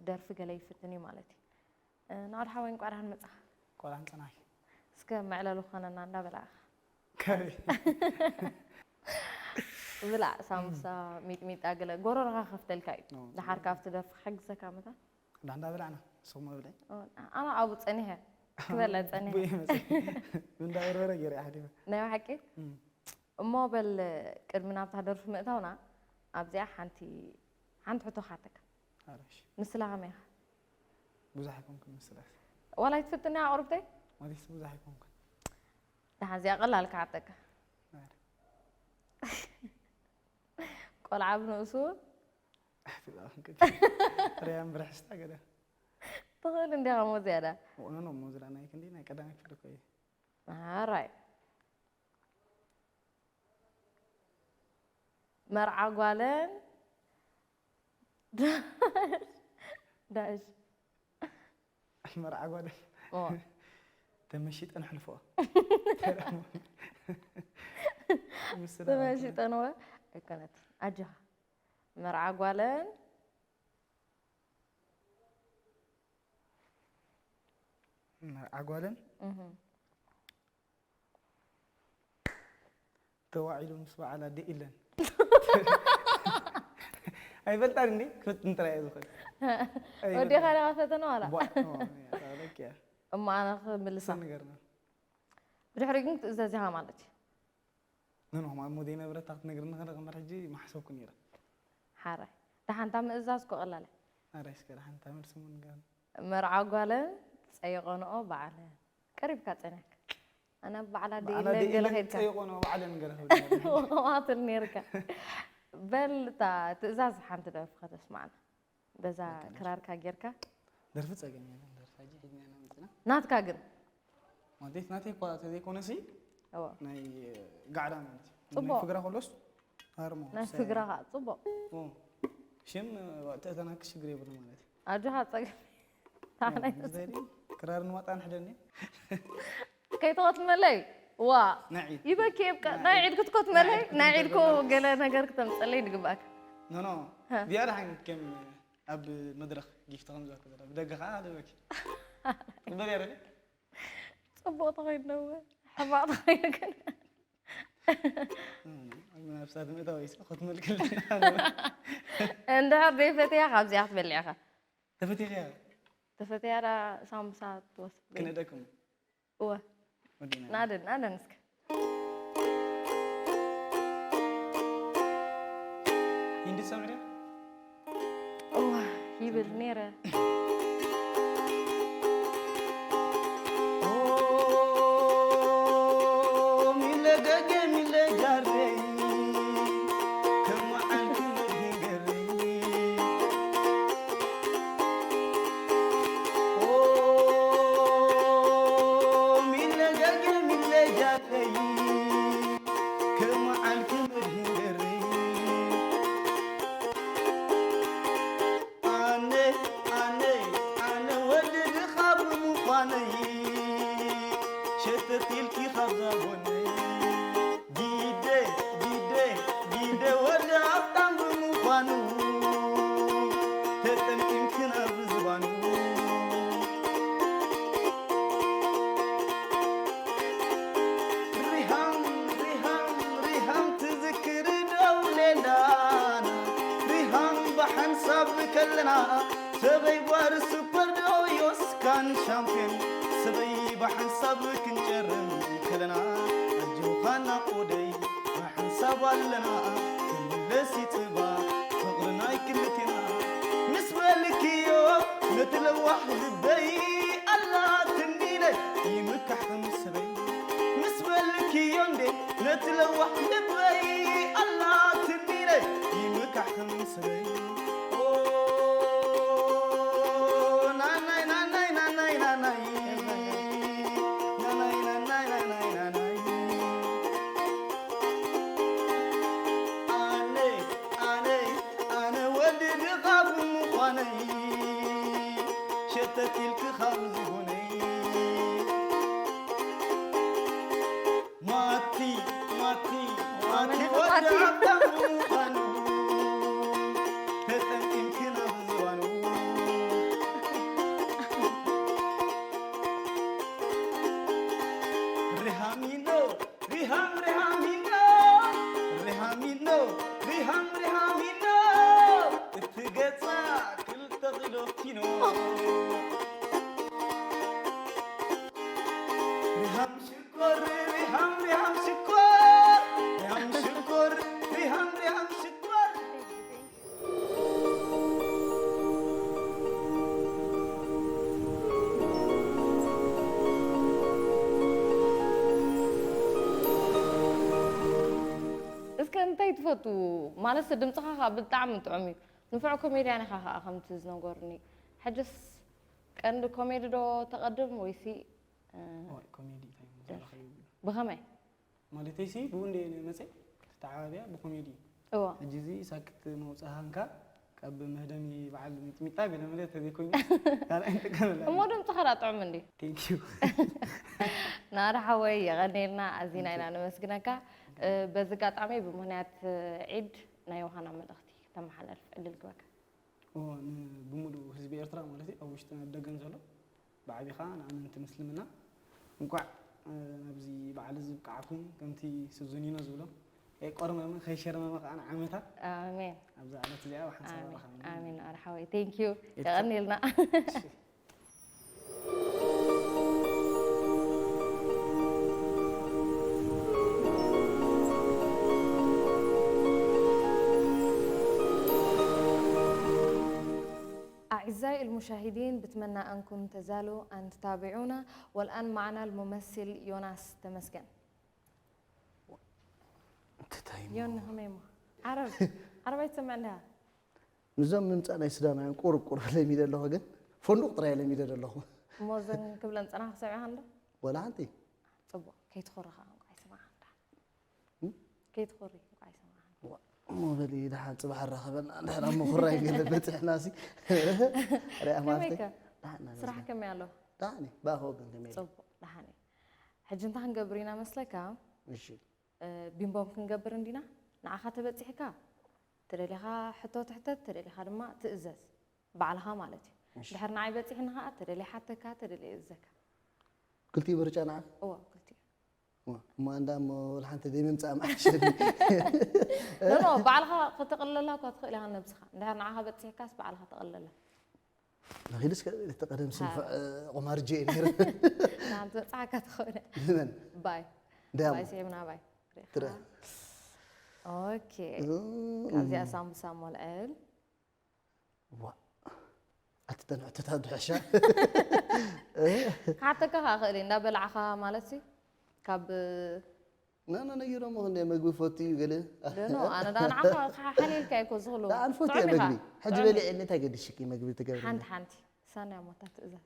ደርፊ ገለ ይፍትን እዩ ማለት እዩ ናኦድ ሓወይ እንቋዕ ደሓን መጻኻ ቆላን ፀናሒ እስከ መዕለሉ ክኾነና እንዳበላእኻ ከበይ ብላዕ ሳምቡሳ ሚጥሚጣ ገለ ጎረርኻ ከፍተልካ እዩ ኦ። ድሓር ካብቲ ደርፊ ክሕግዘካ መታ ዳ እንዳበላዕና ስኹም ብለይ ኣነ ኣብኡ ፀኒሐ ክበለ ፀኒሐ እንዳበርበረ ገይረ ሓዲመ ናይ ብሓቂ እሞ በል ቅድሚ ናብታ ደርፊ ምእታውና ኣብዚኣ ሓንቲ ሓንቲ ሕቶ ክሓተካ ኣረሽ ንስላ ከመይ ኢኻ ብዙሕ ኣይኮንኩን ምስላስ ዋላ ኣይትፍትኒ ኣቕርብተይ ማለት ብዙሕ ኣይኮንኩን ደሓን እዚኣ ቀላል ክሓተካ ቆልዓ ብንእሱ ሪያን ብርሕስታ ገለ ትኽእል እንዲኻ ሞ ዝያዳ ኖ ኖ ሞ ዝላ ናይ ክንዲ ናይ ቀዳማይ ክፍሊ እኮ እዩ ኣራይ መርዓ ጓለን ዳሽ መርዓ ጓደል ኦ፣ ተመሺጠን ሕልፎ ተመሺጠንወ ኣይኮነት ኣጆኻ መርዓ ጓለን መርዓ ጓለን እህ፣ ተዋዒሉ ምስ በዓላ ደ ኢለን ኣይፈልጣን እንዲ ክፍትን ጥራይ እየ ዝኽእል ወዲኻ ዲኻ ፈተነ ዋላ ቧ- ኦ፣ እያ፣ ታረቅ እያ። እሞ ኣነ ክምልሳ ንገርና ብድሕሪ ግን ትእዘዝ ኢኻ ማለት እዩ ኖ ኖ ማለት ሞዴ ነበረታ ክትነግርኒ ከለ ቅድሚ ሕጂ ማሕሰብኩ ነይረ ሓራይ ደሓንታ ምእዛዝ ኮ ቀላለ ኣረ እስከ ደሓንታ መልሲ ሞ ንገርኒ መርዓ ጓለን ጸይቐንኦ በዓለን ቀሪብካ ጸኒሕካ ኣነ በዓላ በዓላ ደይለ ገለ ደይለ ከይድካ ጸይቆ ነው በዓለን ገለ ክብል ዋትል ነይርካ በል እታ ትእዛዝ ሓንቲ ደርፊ ከተስማዕና በዛ ክራርካ ጌርካ ደርፊ ጸገም የለን ደርፊ ሕጂ ሒዝና ኢና መጽና ናትካ ግን ማለት ናተይ እኳ ተዘይኮነሲ እዎ ናይ ጋዕዳ ማለት እዩ ጽቡቅ። ናይ ፍግራ ከሎስ ኣርሞ ናይ ፍግራ ከዓ ጽቡቅ ሽም ተእተናክስ ሽግር የብሉ ማለት እዩ ኣጆኻ ጸገም ክራርን ዋጣን ሕደኒ ከይትኸት መለይ ዋ ናይ ዒድ ይበኪ የብቃ ናይ ዒድ ክትኮት መለይ ናይ ዒድ ናይ ዒድ ኮ ክትኮት ገለ ነገር ክተምፀለይ ንግባክ ኖ ኖ ሃ። ዚያዳ ሓን ከም ኣብ መድረኽ ጊፍት ከም ዝበልኩ ዘለ ብደገ ከዓ ደበኪ ትበል ያረግ ፅቡቅ ተኸይዱ ነወ ሕማቅ ተኸይዱ ግን ኣብ መናፍሳት ምእታው ይስ ክትመልክልና እንድሕር ዘይፈትያ ካብዚኣ ክትበልዕ ኢኻ ተፈቲኽያ ተፈትያ ዳ ሳምቡሳ ትወስድ ክነደኩም እወ ወዲና ናደን ናደን እስከ ሂንዲ ሰምዕደ እዋ ይብል ነይረ ሚለ ገገ ሚለ ጃርደይ ከመዓልኪ መድሂን ገረይ ሚለ ገገ ሚለ ጃርደይ ከመዓልኪ መድሂን ገረይ ኣነ ኣነ ኣነ ወዲ ድኻ ብምዃነይ ሸተት ኢልኪ ካብዛ ጎነይ ጊደ ጊደ ጊደ ወዲ ሃብታም ብምዃኑ ተጠምጢምክን ኣብ ዝባኑ ሪሃም ሪሃም ሪሃም ትዝክሪ ደው ሌላና ሪሃም ብሓንሳብ ከለና ሰበይ ጓር ስፐር ዶ ዮስካን ሻምፒዮን ሰበይ ብሓንሳብ ክንጨርም ከለና ኣጆኻና ቆደይ ብሓንሳብ ኣለና ክንመለስ ይጽባ ፍቕሪ ናይ ክልቴና ምስ በልክዮ ነቲ ለዋሕ ልበይ ኣላትኒ ኢለ ይምካሕ ከም ሰበይ ምስ በልክዮ እንዴ ነቲ ለዋሕ ልበይ ኣላትኒ ኢለ ይምካሕ ከም ሰበይ ኦ ናናይ ናናይ ናናይ ናናይ ናናይ ናናይ ናናይ ናናይ ኣነ ኣነ ኣነ ወዲ ድኻ ብምዃነይ ሸተት ኢልኪ ካብ ዝጎነይ ማቲ ማቲ ማቲ ወዲ ሃብታም ብምዃኑ ተጠምጢምኪ ናብ ዝባኑ ሪሃሚኖ ሪሃም ሪሃሚኖ ሪሃሚኖ ሪሃም ሪሃሚኖ እቲ ገጻ ክልተ ኪሎ ኪኖ ሪሃም ሽኮር ሪሃም ሪሃም ሽኮር ሪሃም ሽኮር ሪሃም ትፈቱ ማለት ድምፅኻ ከዓ ብጣዕሚ ጥዑም እዩ። ንፉዕ ኮሜድያን ኢኻ ከዓ ከምቲ ዝነገሩኒ። ሕጅስ ቀንዲ ኮሜዲ ዶ ተቐድም ወይሲ እዋይ ኮሜዲ እንታይ እዩ ደርፊ? ዘለካ ይብሉ ብኸመይ? ማለተይ ሲ ብኡ እንደ መፀ ተተዓባብያ ብኮሜዲ እዩ። እዋ ሕጂ እዚ ሳክት መውፅእ ሃንካ ካብ መህደሚ በዓል ሚጥሚጣ ገለ መለ ተዘይኮይኑ ካልኣይ ንጥቀመላ እሞ ድምፅኻ ዳ ጥዑም እንዲ ቴንኪዩ ናዳ ሓወይ የቐኔልና ኣዚና ኢና ነመስግነካ። እ፣ በዚ ኣጋጣሚ ብምኽንያት ዒድ ናይ ዮሃና መልእኽቲ ክተመሓላልፍ ዕድል ግበካ። እዎ ንብሙሉእ ህዝቢ ኤርትራ ማለት እዩ ኣብ ውሽጥን ኣብ ደገን ዘሎ ብዓቢኻ ንኣመንቲ ምስልምና እንኳዕ ናብዚ በዓል እዚ ብቃዕኩም ከምቲ ስዙኒኖ ዝብሎ ከይቆርመመ ከይሸርመመ ከዓ ንዓመታ ኣሜን ኣብዛ ዕለት እዚኣ ብሓንሳብ ኣራኸበና ኣሜን ኣረ ሓወይ ቴንኪዩ የቐኔልና። أعزائي المشاهدين، بتمنى أنكم تزالوا أن تتابعونا. والآن معنا الممثل يوناس تمسكن. እንታይ ዮኒ ከመይ እሞ ዓረብ ዓረብ ኣይትሰምዕ እንዲኻ? ንዞም ምምፃእ ናይ ሱዳናውያን ቁሩብ ቁሩብ ለሚደ ኣለኹ፣ ግን ፈንዱቕ ጥራይ ለሚደ ዘለኹ። እሞ እዘን ክብለን ፀናሕ ክሰምዕኻ እንዶ ወላ ሓንቲ ፅቡቕ ከይትኾሪ ከዓ እንኳ ኣይሰማዕኻ እንዳ እም? ከይትኾሪ እንኳ ኣይሰማዕኻ እሞ በሊ ደሓን ፅባሕ ኣራኸበና፣ ድሕር ኣብ ምኹራይ ገለ በፂሕና ሲ ሪኣ ከመይ ማለተይ ከ ደሓን ስራሕ ከመይ ኣሎ? ደሓን እዩ። ብኣኸ ወገን ከመይ ኣሎ? ፅቡቕ ደሓን እዩ። ሕጂ እንታይ ክንገብር ኢና መስለካ? እሺ እ፣ ቢምቦም ክንገብር እንዲና ንዓኻ ተበፂሕካ ተደሊኻ ሕቶ ትሕተት ተደሊኻ ድማ ትእዘዝ ባዕልኻ ማለት እዩ እሺ። ድሕር ንዓይ በፂሕኒ ከዓ ተደሊ ሓተካ ተደሊ እዘካ ክልቲኡ ምርጫ ንዓ እዋ ክልቲኡ እሞ እንዳ እሞ ወላ ሓንቲ ዘይምምፃእ መዓሸኒ ኖ ባዕልኻ ክተቕልለላ እኳ ትኽእል ኢኻ ነብስኻ እንድሕር ንዓኻ በፂሕካስ ባዕልኻ ተቕልለላ ንኺድስ እቲ ቀደም ስንፍዕ ቁማርጀ እዩ ነይሩ ናብቲ በፃሕካ ትኽእል ንመን ባይ እንዳሞ ባይ ስዒብና ባይ ትረ ኦኬ ካብዚኣ ሳምቡሳ ሞልዕል ዋ ኣቲ ተንሕተታት ድሕሻ ክሓተካ ከዓ ክእል እዩ እንዳበላዕኻ ማለት ሲ ካብ ናና ነጊሮሞ ክንደ መግቢ ፈቱ እዩ ገለ ደኖ ኣነ ዳ ንዓኻ ሓልየልካ እኮ ዝኽሉ ኣንፈት እየ መግቢ ሕጂ በሊዐ እንታይ ገዲሽኪ መግቢ ትገብሪ ሓንቲ ሓንቲ ሳና ሞታ ትእዛዝ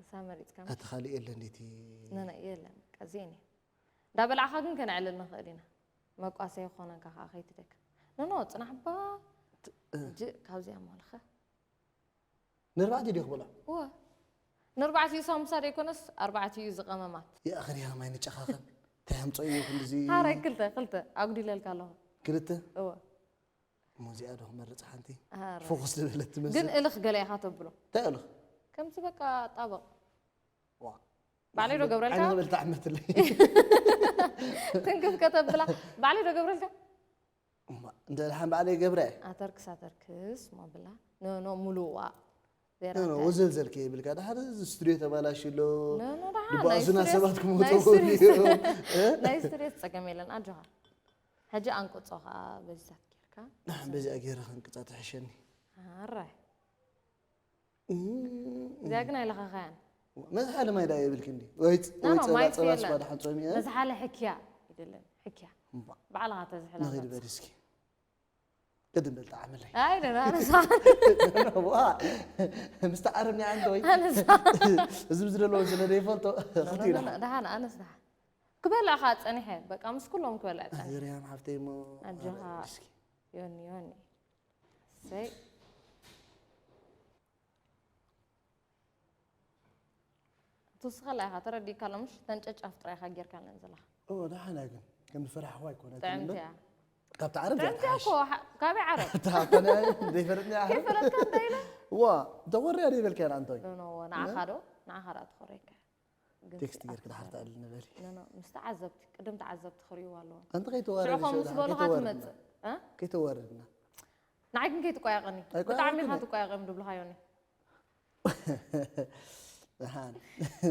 እሳ መሪፅካ ኣቲ ካልእ የለ እንዴቲ ነነ የለን በቃ እዚአን እየ እንዳበላዕኻ ግን ከነዕልል ንኽእል ኢና መቋሰ ይኾነካ ከዓ ከይትደክ ኖኖ ፅናሕ ባ ጅእ ካብዚኣ ማልኸ ንርባዕቲ ዲኹ ብላ እወ ንርባዕቲኡ ሳምቡሳ ደይኮነስ ኣርባዕቲኡ ዝቐመማት የኣኽርያ ማይ ንጨኻኸን እንታይ ኣምፀዮ ክንድዚ ሓራይ ክልተ ክልተ ኣጉዲለልካ ኣለኹ ክልተ እወ እሞ እዚኣ ዶ ክመርፅ ሓንቲ ሓራይ። ፎኩስ ዝበለት ትመስል ግን እልኽ ገለ ኢኻ ተብሎ እንታይ ኣልኽ ከምዚ በቃ ጣበቕ ዋ ባዕለይ ዶ ገብረልካ ዓይነ ክብል ተዓመትለይ ትንክፍ ከተብላ ባዕለይ ዶ ገብረልካ እማ፣ እንተ ደሓን ባዕለይ ገብረ ኣተርክስ ኣተርክስ ሞ ብላ ኖ ኖ ሙሉዋ ኖ፣ ኖ፣ ወዘልዘል ከይብልካ ደሓር እዚ ስቱድዮ ተባላሽ ኣሎ ኖ፣ ኖ፣ ደሓን፣ ድባእሱና ናይ ስቱድዮ- ሰባት ናይ ክመፁ ስቱድዮ- እዮም። ናይ ስቱድዮ ፀገም የለን ኣጆኻ ሕጂ ኣንቅፆ ከዓ በዚታት ጌርካ ደሓን በዚኣ ገይረ ከንቅፃ ትሕሸኒ ኣራይ እዚኣ ግን ኣይለኻኻያን መዝሓሊ ማይ ዳ የብልክ እንዲ ወይ ፅ- ኖ፣ ወይ ኖ፣ ፀባ ማይ ፀባ የለን። ስባ ደሓን ፆሚ መዝሓሊ ሕክያ ይደለን ሕክያ እምባ ባዕልኻ ተዝሕላ ንኸይድ በል እስኪ ቅድም በል ጣዕመለይ ኣይ ደና ኣነሳ ዋ ምስ ተዓረብኒ ዓንተ ወይ ኣነሳ እዚ ብዝደለዎ ስለ ዘይፈልጦ ክቲ ኢላ ደሓን ኣነስ ደሓን ክበልዕ ከዓ ፀኒሐ በቃ ምስ ኩሎም ክበልዕ ፀኒሐ ዝርያም ሓፍተይ እሞ ኣጆኻ እስኪ ዮኒ ዮኒ ሰይ ትውስኸላ ኢኻ ተረዲእካ ኣሎ ምሽ ተንጨጫፍ ጥራይ ኢኻ ጌርካለን ዘለኻ ኦ ደሓና ግን ከም ዝፈራሕኹ ኣይኮነትን ጥዕምቲ እምበር እያ ካብቲ ዓረብ ጥዕምቲ እያ ዘይትሓሽ እኮ ሓ- ካበይ ዓረብ ተሃፈነ ዘይፈለጥኒ ዓረብ ከይፈለጥካ እንታይ ኢለ ዋ ተኾርያ ደይበልካ ኣንቶይ ኖ ኖ ንዓኻ ዶ ንዓኻ ዳ ትኾረካ ግን ቴክስት ጌርክ ድሓር ትኣልኒ በሊ ኖ ኖ ምስ ተዓዘብቲ ቅድም ተዓዘብቲ ክርእይዎ ኣለዎም ኣንቲ ሽዑ ከምኡ ምስ በሉኻ ትመፅእ እ? ከይተዋረድና ንዓይ ግን ከይትቋየቐኒ ኣይቋየቐኩን ብጣዕሚ ኢኻ እየ። ትቋየቐም ድብልኻ ዮኒ ደሓን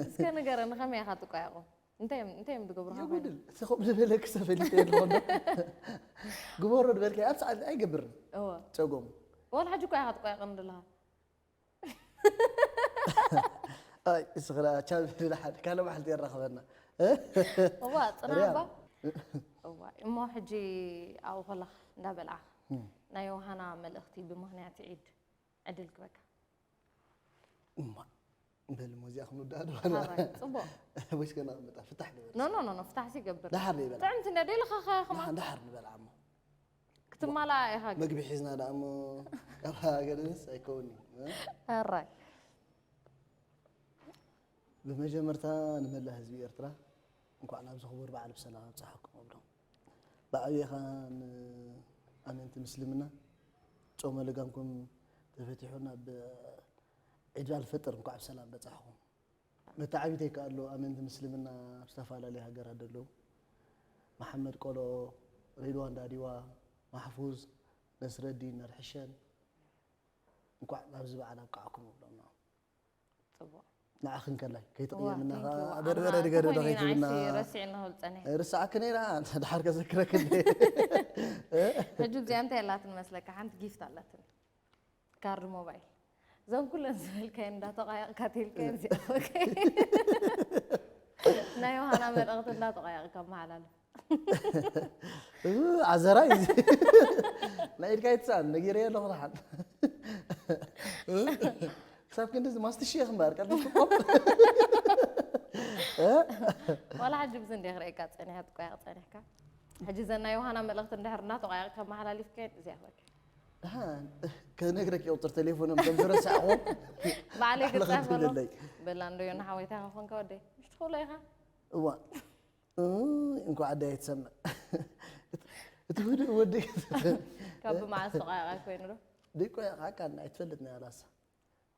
እስከ ንገረኒ ከመይ ኢኻ ትቋየቑ እንታይ እዮም እንታይ እዮም ዝገብሩኻ ኮይኖም? የጉድል እቲ ከምኡ ዝበለክ ሰብ ፈሊጠ የለኹ ዶ ግበሮ ዝበልካ ኣብ ሰዓት ኣይገብርን እወ ፀጎም ወላ ሕጂ እኳ ኢኻ ትቋየቐኒ ዘለኻ ኣይ እስኽላ ቻብ ሓደ ካልእ መዓልቲ የራኸበና እዋ፣ ጽና እባ። እዋ፣ እሞ ሕጂ ኣብኡ ከለኻ እንዳበልዓኻ፣ ናይ ዮሃና መልእኽቲ ብምኽንያት ዒድ ዕድል ክበካ። እማ፣ በል፣ እሞ እዚኣ ክንውድኣ ዶ? ሃባይ፣ ጽቡቕ። ወይስ ገና ክመጣ? ፍታሕ ንበል። ኖ፣ ኖ፣ ኖ፣ ኖ፣ ፍታሕሲ ይገብር። ደሓር ንበል። ጥዕምቲ እንደ ደለኻ ኸ ከማ? ደሓር፣ ደሓር ንበል፣ ኣሞ። ክትማላኣ ኢኻ ግን። መግቢ ሒዝና ደኣ እሞ፣ ካብ ሃገርንስ ኣይከውን'ዩ፣ እ? ኣራይ። ብመጀመርታ ንመላእ ህዝቢ ኤርትራ እንኳዕ ናብዚ ክቡር በዓል ብሰላም ኣብጽሓኩም እብሎም። ብዓብይኻ ንኣመንቲ ምስልምና ጾመ ልጋምኩም ተፈቲሑ ናብ ዒድ ኣልፈጥር እንኳዕ ብሰላም በጻሕኩም። መተዓቢተይ ከኣ ኣሎ ኣመንቲ ምስልምና ኣብ ዝተፈላለየ ሃገራት ዘለዉ መሓመድ ቆሎ፣ ሬድዋን ዳዲዋ፣ ማሕፉዝ፣ ነስረዲን ነርሕሸን እንኳዕ ናብዚ በዓል ኣብቃዕኩም እብሎም። ጽቡቕ። ንዓኽን ከላይ ከይትቕየምና ዋ፣ ኸዓ thank you። በርበረ ኣና ድገሪ ዶ እንተኾይኑ ከይትብልና። ንዓይሲ ረሲዕና ክብል ጸኒሐ። ርስዓኪ ነይራ፣ ድሓር ከዘክረኪ እንደ። ሕጂ እዚኣ እንታይ ኣላትን መስለካ? ሓንቲ ጊፍት ኣላትን። ካርድ ሞባይል። እዞም ኩለን ዝበልካየን እንዳተቋየቕካ ተልካየን እዚኣ። ኦኬ። ናይ ዮሃና መልእኽቲ እንዳተቋየቕካ መሓላልፍ። እ፣ ዓዘራይ። ናይ ኢድካ ይትስኣን፣ ነጊረዮ ኣለኹ ደሓን። ክሳብ ክንድዚ ማስትሽ እየ ክምበር፣ ቀልጢፍኩ ቆም። እ? ዋላ ሕጂ ብዚ እንደ ክርእየካ ጸኒሐ፣ ትቋየቕ ጸኒሕካ። ሕጂ ዘና ዮሃና መልእኽቲ እንድሕር እናተቋየቕካ መሓላሊፍካየን እዚኣ ክበካ። ደሓን፣ ከነግረኪ ቁጽሪ ቴሌፎኖም ከም ዝረሳዕኹ። ባዕለይ ባዕልኺ ክጻፍ ኣለኹ። ትብለለይ። በላ እንዶ ዮና ሓወይታ ኮንካ ወደይ። ምሽ ትኽእሎ ኢኻ? እዋ። እ፣ እንኳዕ ኣደይ ኣይትሰምዕ። እቲ ህዱእ ወደይ። ካብ መዓስ ተቋየቓ ኮይኑ ዶ? ደይቆያቓ ካን ኣይትፈልጥን እያ ላሳ።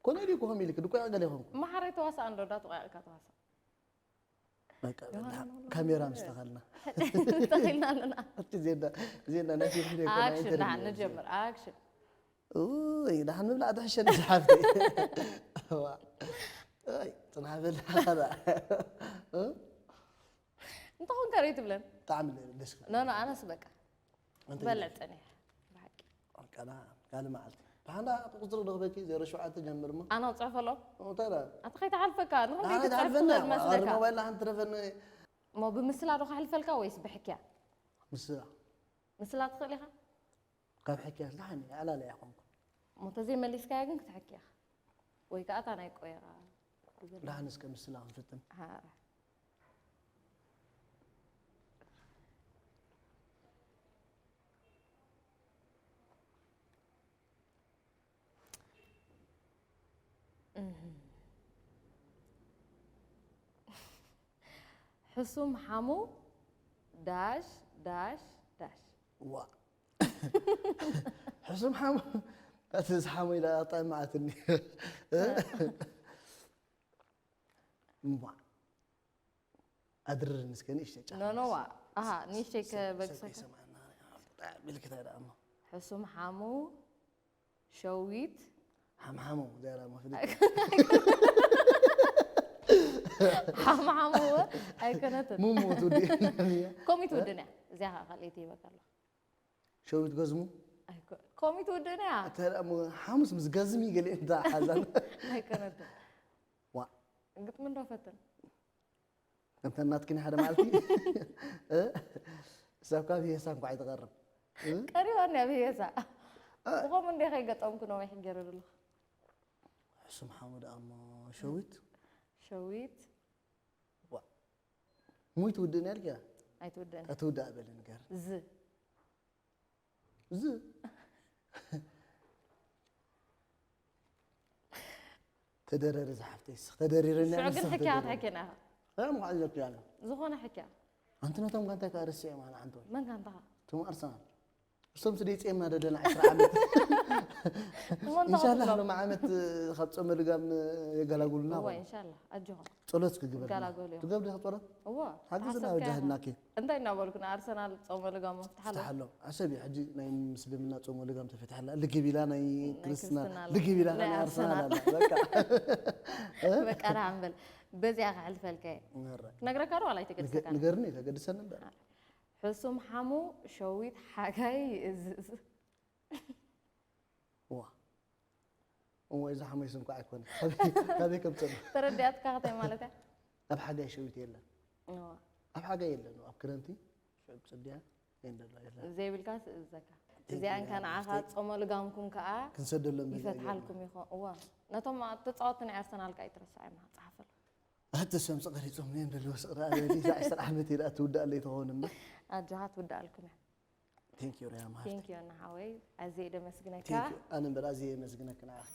ኮነ ኢሉ እኮ ከምኡ ኢልክ፣ ድቆ ገለ ይኾንኩ። መሓረይ ተዋሳእ እንዶ፣ ዳ ተቆያቕካ ተዋሳእ። በቃ፣ ዮሃና ደሓን፣ ኖ፣ ኖ፣ ካሜራ ኖ። ምስ ተኸልና። ተኺልና ኣለና። እቲ ዜና፣ ዜና ናይ ፊልም ደይኮነ፣ ኣክሽን፣ ኢንተርቪው ደሓን እዩ። ንጀምር፣ ኣክሽን። ኡይ፣ ደሓን ምብላዕ ትሕሸኒ፣ ዝሓፍቲ። እዋ። ኣይ፣ ጽናሕ በል፣ ኻላ። እ? እንተኾንካ ርኢት ብለን። ብጣዕሚ ደስ ክብል። ኖ፣ ኖ፣ ኣነስ በቃ። ኣንተ ክበልዕ ግን ጸኒሐ፣ ብሓቂ። ቀና፣ ካልእ መዓልቲ። ብሓንዳ ቁጽሪ ንረኽበኪ፣ ዜሮ ሸውዓተ ጀምር እሞ። ኣነ ክጽሕፈሎም? ኦ፣ እንታይ ደኣ? ኣቲ ከይትሓልፈካ፣ ንኹን ደሓን ከይትጽሕፍ ኣይትሓልፈኒ፣ ትኽእል መስለካ? ሞባይል ደሓን ትረፈኒ። እሞ ብምስላ ዶ ከሕልፈልካ ወይስ ብሕክያ? ምስላ። ምስላ ትኽእል ኢኻ? ካብ ሕክያስ ደሓን እየ፣ ኣላልያ ኣይኮንኩን። እሞ ተዘይመሊስካያ ግን ክትሕክያ ኢኻ። ወይ ከኣ እታ ናይ ቆየራ ትብል። ደሓን እስከ ምስላ ክንፍትን። ሃ። እህ። ሕሱም ሓሙ ዳሽ ዳሽ ዳሽ። ዋ። ሕሱም ሓሙ፣ እቲ ዝሓሙ ኢላ ጠማዕትኒ። እምቧ። ኣድርር እስከ ንእሽተይ ጫፍ ኖ፣ ኖ፣ ዋ። ኣሃ፣ ንእሽተይ ሰብ፣ ሰብ ከበግሰካ። ከይሰምዓና። ምልክት ኣይደኣ እሞ። ሕሱም ሓሙ፣ ሸዊት። ሓምሓሙ፣ ዚያዳ መፍለጥ። ሓምሓሙ እወ፣ ኣይኮነትን። ሙሙ ትውድእ። ኮሚት ውድን እያ። እዚኣ ኸዓ ካልኣይቲ ይበካ ኣለኹ። ሸዊት ገዝሙ? ኣይኮ-፣ ኮሚት ውድን እያ። እተ ደኣ እሞ ሓሙስ ምስ ገዝሚ ገለ እንታ ሓዛን። ኣይኮነትን። ዋ። ግጥሚ እንዶ ፈትን። ከምተን ናትክን ሓደ መዓልቲ፣ እ? ክሳብ ካብ ህየሳ እንኳዕ ኣይትቐርብ። እ? ቀሪባ እንድያ ብህየሳ። እ? ብኸምኡ እንድየ ከይገጠምኩ ነዊሕ ገይረ ዘለኹ። ሕሱም ሓሙ ደኣ እሞ ሸዊት? ሸዊት። ዋ። ሙይ ትውድእን እያ ድያ? ኣይትውድእን። እታ ትውዳእ በሊ ንገር። ዝ። እዚ ተደረሪ ዝሓፍተይ፣ ስኽ ተደሪርና ሽዑ ግን ንስኽ ሕክያ ተደረሪ። ክትሕክየና ኢኻ። እ፣ ምዃን ዘኪያና። ዝኾነ ሕክያ። ኣንቲ ነቶም ጋንታይ ከኣ ረሲዐ ማና ዓንቶ። መን ጋንታኻ? እቶም ኣርሰናል። እሶም ስደይ ጸየምና ደደና ዕስራ ዓመት። እሞ እንታይ ኢንሻላህ ክትብሎም? ሎም ዓመት ካብ ጾመ ልጋም የገላጉሉና እወ፣ ማለት። ኢንሻላህ። ኣጆኻ። ጸሎት ክግበር። ይገላገሉ እዮም። ትገብሪ ዲኻ ጸሎት? እወ፣ ሓግዝና ተሓሰብካዮ በጃህድናኪ። እንታይ እናበልኩ ንኣርሰናል ጾመ ልጋም ፍትሓሎም? ፍትሓሎም። ዓሰብ እዩ፣ ሕጂ ናይ ምስልምና ጾመ ልጋም ተፈትሓላ። ልግብ ኢላ ናይ ናይ ክርስትና፣ ክርስትና ኣላ። ልግብ ኢላ ናይ ናይ ኣርሰናል ኣርሰናል። ኣላ። በቃ። በቃ ደሓን በል። በዚኣ ከሕልፈልካ እየ። መረ። ክነግረካ ዶ ዋላ ኣይተገድሰካን? ንገ-፣ ንገርኒ፣ ተገድሰኒ እምበር። ሕሱም ሓሙ ሸዊት ሓጋይ ይእዝዝ። ዋ። እሞ እዚ ሓሙስ እንኳ ኣይኮነ። ካበይ፣ ካበይ ከምጽእ? ተረዲኣትካ ከታይ ማለት እያ? ኣብ ሓጋይ ሸዊት የለን። እዋ። ኣብ ሓጋይ የለን ኣብ ክረምቲ ሽዑ ጽድያ የንደሎ የለን ዘይብልካ ስእዘካ እዚኣ እንካ ንዓኻ ጾመ ልጋምኩም ከዓ ክንሰደሎም ቢዛ ይፈትሓልኩም ይኾን እዋ ነቶም ተፃወትቲ ናይ ኣርሰናል ከዓ ይትረስዖ እዮም ክፅሓፈሉ ኣተሰምፂ ቀሪፆም እዮም ደለዎ ስቕራ ኣበሊ እዛ ዕስራ ዓመት ኢላ ትውዳእ ኣለይ ትኸውን እምበር ኣጆኻ ትውዳእልኩም እያ ቴንክ ዩ ሪያ ማር ቴንክ ዩ ንሓወይ ኣዝየ ደመስግነካ ቴንክ ዩ ኣነ እምበር ኣዝየ የመስግነክ ንዓኺ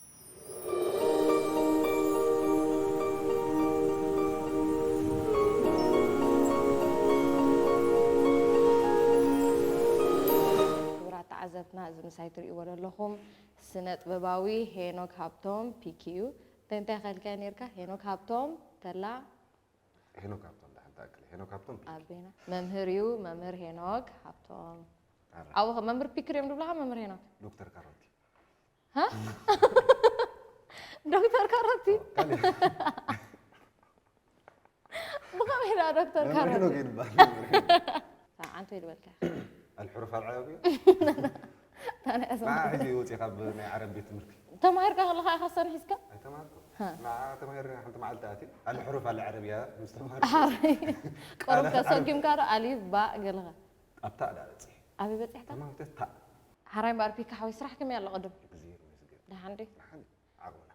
ክቡራት ተዓዘብትና እዚ ምሳይ ትርእይዎ ዘለኹም ስነ ጥበባዊ ሄኖክ ሃብቶም ፒኪ እዩ። እንታይ እንታይ ከልካዮ ነርካ? ሄኖክ ሃብቶም ተላ ሄኖክ ሃብቶም ደሓን ተኣክል ሄኖክ ሃብቶም ፒኪ ኣቤና መምህር እዩ። መምህር ሄኖክ ሃብቶም ኣረ። ኣብኡ ከ መምህር ፒክር እዮም ዝብልኻ መምህር ሄኖክ ዶክተር ካሮቲ ዶክተር ካሮቲ ካልእ ብኸመይ ዳ ዶክተር መምህር ሄኖክ ካሮቲ ይባሃል መምህር ሄኖክ ኣንቶ ይድበልካ ኣልሕሩፍ ኣልዓረብያ ታንያ ንዓ ሕዚ ይወፂ ካብ ናይ ዓረብ ቤት ትምህርቲ ተማሂርካ ከለኻ ኢኻ ሰንሒዝካ ኣይተማሃርኩም ሃ። ንዓ ተማሂርና ሓንቲ መዓልቲ ኣቲ ኣልሕሩፍ ኣልዓረብያ ምስ ተማሃር ቀሩብ ተሰጊምካ ዶ ኣሊፍ ባእ ገለኻ ኣብታ ዳ በፂሕ ኣበይ በፂሕካ ተማሃርተ ታ ሓራይ እምበኣር ፒካ ሓወይ ስራሕ ከመይ ኣሎ ቅድም እግዚኣብሔር ይመስገን ደሓን ዲ ሓን ዓቕምና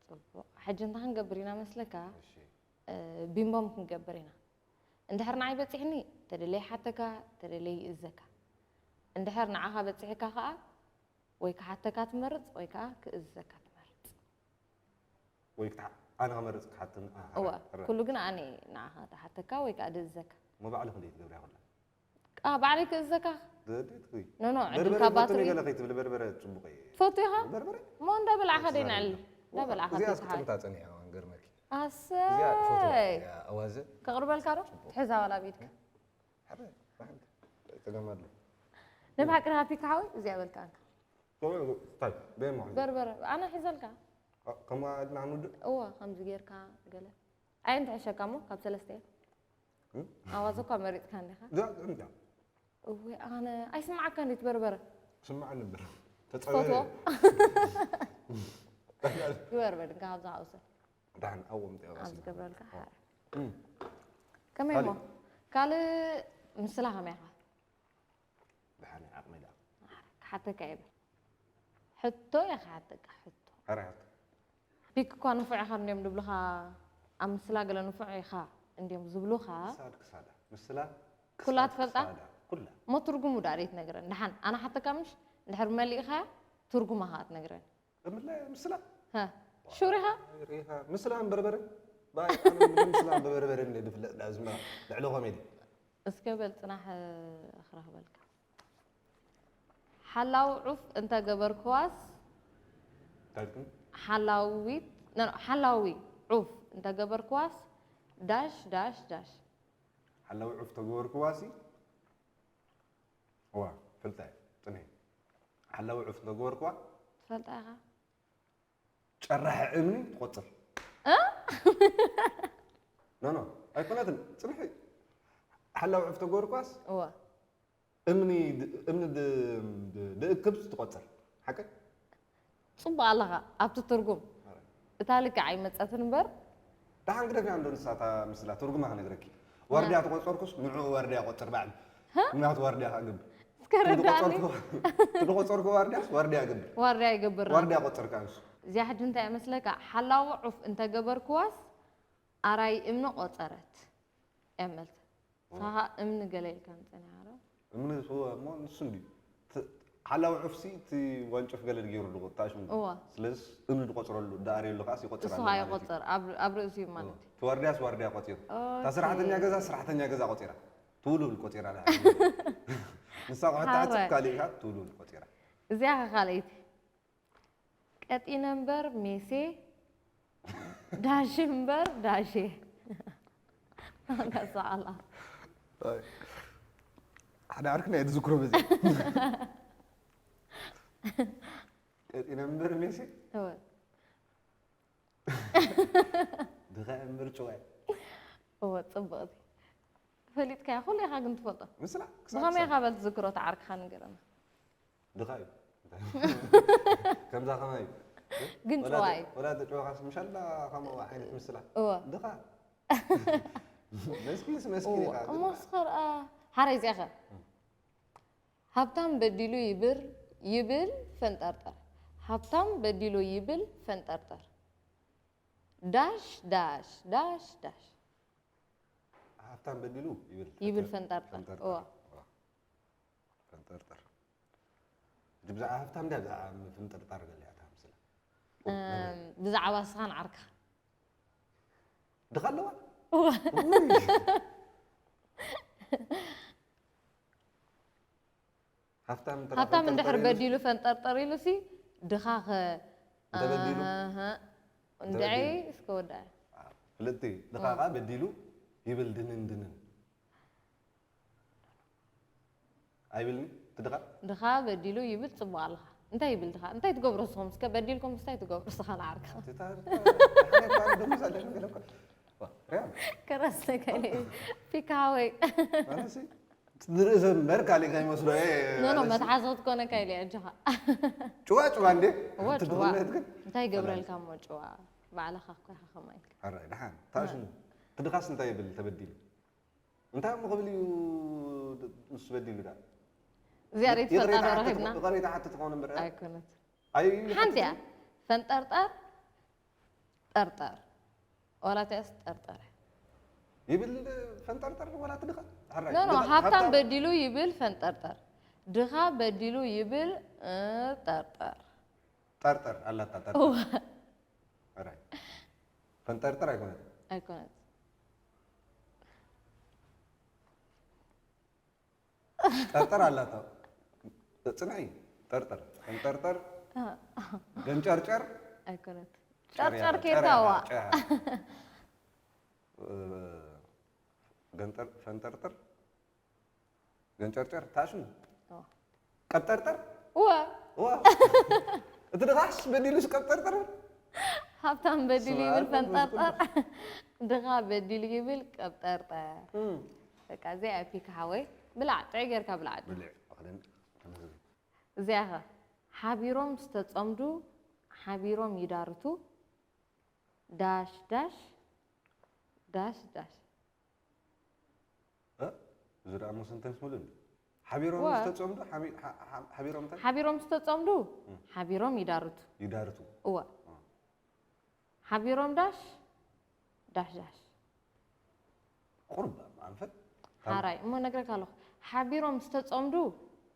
ፅቡቕ ሕጂ እንታይ ክንገብር ኢና መስለካ እሺ እ፣ ቢምቦም ክንገብር ኢና እንድሕር ንዓይ በፂሕኒ ተደለይ ሓተካ ተደለይ ይእዘካ እንድሕር ንዓኻ በፂሕካ ከዓ ወይ ክሓተካ ትመርፅ ወይ ከዓ ክእዘካ ትመርፅ ወይ ክትሓ ኣነ ከመርፅ ክሓትን እዋ ኩሉ ግን ኣነ ንዓኻ ተሓተካ ወይ ከዓ ድእዘካ ሞ ባዕሊ ክንደይ ትገብርያ ኩላ ቃ ባዕለይ ክእዘካ ዘዴት ወይ ኖ ኖ በርበረ ዕድልካ ባትሪ ይፈትኒ ገለ ከይትብል በርበረ ፅቡቅ እዩ ትፈቱ ኢኻ በርበረ ሞ እንዳበላዕኻ ደይንዕሊ እንዳበላዕኻ እዚኣ ከይትሓል ስቅምታ ፀኒሓ ዋን ገርመኪ ኣሰይ ኣዋዘ ከቕርበልካ ዶ ትሕዛ ዋላ ብኢድካ ሓደ ብሓንቲ ፀገም ኣሎ ንብሓቂ ሃፒ ክሓወይ እዚኣ በልካ ኣንካ እንታይ በየን ማለት በርበረ ኣነ ሒዘልካ ከምኡ ኣድና ክንውድእ እዋ ከምዚ ጌርካ ገለ ኣየን ትሕሸካ እሞ ካብ ሰለስተ እየ እም? ኣዋዘ እኳ መሪፅካ እንዲኻ እዛ እንታይ እወ ኣነ ኣይስምዓካ እንዴት በርበረ ስማዕ ነበር ትፈትዎ ተፀበ ግበር በል እንካ ካብዛ ካብሰ ዳን ኣዎም ጤዋ ኣብዚ ገብረልካ ሓረ እም። ከመይ እሞ ካልእ ምስላ ከመይ ኢኻ ደሓን ዓቕሚ ዳ ክሓተካ እየ በል ሕቶ እየ ክሓተካ ሕቶ ሕራያት ፒክ እኳ ንፉዕ ኢኻ እንዲዮም ዝብሉኻ ኣብ ምስላ ገለ ንፉዕ ኢኻ እንዲዮም ዝብሉኻ ክሳድ ክሳዳ ምስላ ኩላ ክሳድ ትፈልጣ? ክሳዳ። ኩላ እሞ ትርጉሙ ዳኣ ዘይትነግረን ደሓን ኣነ ሓተካ ምሽ እንድሕር መሊእኻ ትርጉማ ከዓ ትነግረን እምለ ምስላ ሃ ሹር ኢኻ ሪኻ ምስላን በርበርን ባይ ኣነ ምስላን በርበርን እንደ ድፍለጥ ዳ ዝመራ ልዕሊ ኮሜዲ እስከ በል ፅናሕ ክረኽበልካ ሓላዊ ዑፍ እንተገበርክዋስ ታልክም ሓላዊት ኖ፣ ኖ፣ ሓላዊ ዑፍ እንተገበርክዋስ ዳሽ ዳሽ ዳሽ ሓላዊ ዑፍ ተገበርክዋሲ ዋ ፍልጠ ፅንሒ ሓላዊ ዑፍ እንተገበርክዋ ትፈልጣ ኢኻ ጨራሒ እምኒ ትቆፅር ኖ ኖ ኣይኮነትን ፅንሒ ሓላዊ ዑፍ ተገበርክዋስ እወ እምኒ ድ- እምኒ ድ- ድ- ድእክብ ትቆፅር ሓቀ ፅቡቅ ኣለኻ ኣብቲ ትርጉም እታ ልክዕ ኣይመፀትን እምበር ደሓን ግደፍያ እንዶ ንሳታ ምስላ ትርጉማ ክነግረኪ ዋርድያ ተቆፀርኩስ ንዕኡ ዋርድያ ቆፅር ባዕሉ ምክንያቱ ዋርድያ ከኣ ግብር እስከ ረዳእኒ ትቆፀርኩ ዋርድያስ ዋርድያ ግብር ዋርድያ ይገብር ዋርድያ ቆፅር ከኣ ንሱ እዚኣ ሕጂ እንታይ እመስለካ ሓላዊ ዑፍ እንተገበርክዋስ ኣራይ እምኒ ቆፀረት እያ መልሲ ንስኻ እምኒ ገለ ኢልካ ምፀኒኻ ዶ እምኒ ዝህዋ እሞ ንሱ እንዲ ሓላዊ ዑፍሲ እቲ ዋንጨፍ ገለ ገይሩ ድቆጣሽ እዋ ስለዚ እምኒ ድቆፅረሉ ዳኣርየሉ ከዓስ ይቆፅር እሱ ኣሎ ኸዓ ማለት እዩ። ይቆፅር ኣብ- ኣብ ርእሲ እዩ ማለት እዩ እቲ ዋርድያስ ዋርድያ ቆፂሩ እታ ኦኬ። ሰራሕተኛ ገዛ ሰራሕተኛ ገዛ ቆፂራ ትውልብል ቆፂራ ድሓ ንሳ ሓራይ። ቋሕታ ካሊእ ኢኻ ትውልብል ቆፂራ እዚኣ ኸ ካልኣይቲ ቀጢነ እምበር ሜሴ ዳሽ እምበር ዳሼ ከሳዓላ ሓደ ዓርክና እየ ዝዝክሮ በዚ ቀጢነ እምበር ሜሲ እወ ድኻ እምበር ጭዋይ እወ ፅብቕቲ ፈሊጥካያ ኩሉ ኢኻ ግን ትፈልጦ ምስላ ብኸመይ ኢኻ በል ትዝክሮ ተዓርክኻ ንገረና ድኻ እዩ ከምዛ ከማይ እዩ ግን ጭዋ እዩ ወላ ተጭዋኻስ ምሻላ ከምኡ ዓይነት ምስላ እወ ድኻ መስኪንስ መስኪን ኢኻ። እሞ እስኸ ርኣ ሓረይ እዚኣኸ ሃብታም በዲሉ ይብር ይብል ፈንጠርጠር። ሃብታም በዲሉ ይብል ፈንጠርጠር። ዳሽ ዳሽ ዳሽ ዳሽ ሃብታም በዲሉ ይብል ይብል ፈንጠርጠር። እዋ። ፈንጠርጠር። እቲ ብዛዕባ ሃብታም ድያ ብዛዕባ ምፍንጥርጣር ገለ እያ እታ ምስላ። ብዛዕባ ስኻን ዓርካ ድኻ ኣለዋ? ሃብታም እንተ ሃብታም ፈንጠርጠር እንድሕር ኢሉ በዲሉ ፈንጠርጠር ኢሉ ሲ ድኻ ኸ እንተበዲሉ? ኣሃ። እንድዒ እስከ ወዳ ፍልጥቲ ድኻ ኸዓ በዲሉ ይብል ድንን ድንን ኣይብልኒ እቲ ድኻ ድኻ በዲሉ ይብል ጽቡቕ ኣለኻ። እንታይ ይብል ድኻ? እንታይ ትገብሩ ንስኹም? እስከ በዲልኩም እንታይ ትገብሩ ስኻን ዓርካ? እቲ ታ- ታ- ደሞዝ ኣለኒ ገለ እኮ። ዋ፣ ሪያም፣ ከረስተ ከይለ ፒካ ሃወይ ማለት ሲ ንርእሰ እምበር ካልእ ከይመስሎ እየ ኖ ኖ ማለት ሲ መትሓዚ ክትኮነ ከይለ ኣጆኻ። ጭዋ ጭዋ እንዴ እወ እቲ ጭዋ ድኽነት ግን እንታይ ይገብረልካ እሞ ጭዋ ባዕልኻ እኮ ኢኻ ከምኣ ኢልካ። ሕራይ ደሓን ታሽሙ ትድኻስ እንታይ ይብል ተበዲሉ እንታይ እሞ ክብል እዩ ንሱ በዲሉ ዳ እዚኣ ርእቲ ይቕሬታ ፈጣሪ ሓትት- ረኺብና ይቕሬታ ሓትት ትኸውን እምበር ኣይኮነት ኣይ ሓንቲ እያ ፈንጠርጠር ጠርጠር ዋላ እቲኣስ ጠርጠር ይብል ፈንጠርጠር ወላ ትድኻ ሕራይ ኖ ኖ ድኻ- ሃብታም በዲሉ ይብል ፈንጠርጠር ድኻ በዲሉ ይብል እ፣ ጠርጠር ጠርጠር ኣላታ ጠርጠር እወ ሕራይ ፈንጠርጠር ኣይኮነት ኣይኮነት ጠርጠር ኣላታ ጽንዒ ጠርጠር ፈንጠርጠር ገንጨርጨር ኣይኮነት ጨር ጨርጨር ያለ፣ ኬድካ ጨር ዋ ያለ፣ ጨር። እ፣ ገንጠር ፈንጠርጠር ገንጨርጨር ታሽሙ ኦ። ቀብጠርጠር እወ ዋ እቲ ድኻስ በዲሉስ ቀብጠርጠር ሃብታም በዲሉ ስማ ይብል ኣልኩም ፈንጠርጠር ድኻ በዲሉ ይብል ቀብጠርጠር እም። በቃ እዚኣ ፒካ ሓወይ ብላዕ ጥዑይ ጌርካ ብላዕ ብልዕ ኣኽለን እዚኣ ኸ ሓቢሮም ዝተጸምዱ ሓቢሮም ይዳርቱ ዳሽ ዳሽ ዳሽ ዳሽ እ? እዚ ደኣ እሞ ሰንተንስ ሙሉእ እንዲ ሓቢሮም ዋ። ዝተጸምዱ ሓቢ- ሓ- ሓ- ሓቢሮም እንታይ ሓቢሮም ዝተጸምዱ ሓቢሮም ይዳርቱ ይዳርቱ እወ ሓቢሮም ዳሽ ዳሽ ዳሽ ቁርብ ኣንፈት ሓራይ እሞ ነግረካ ኣለኹ ሓቢሮም ዝተጸምዱ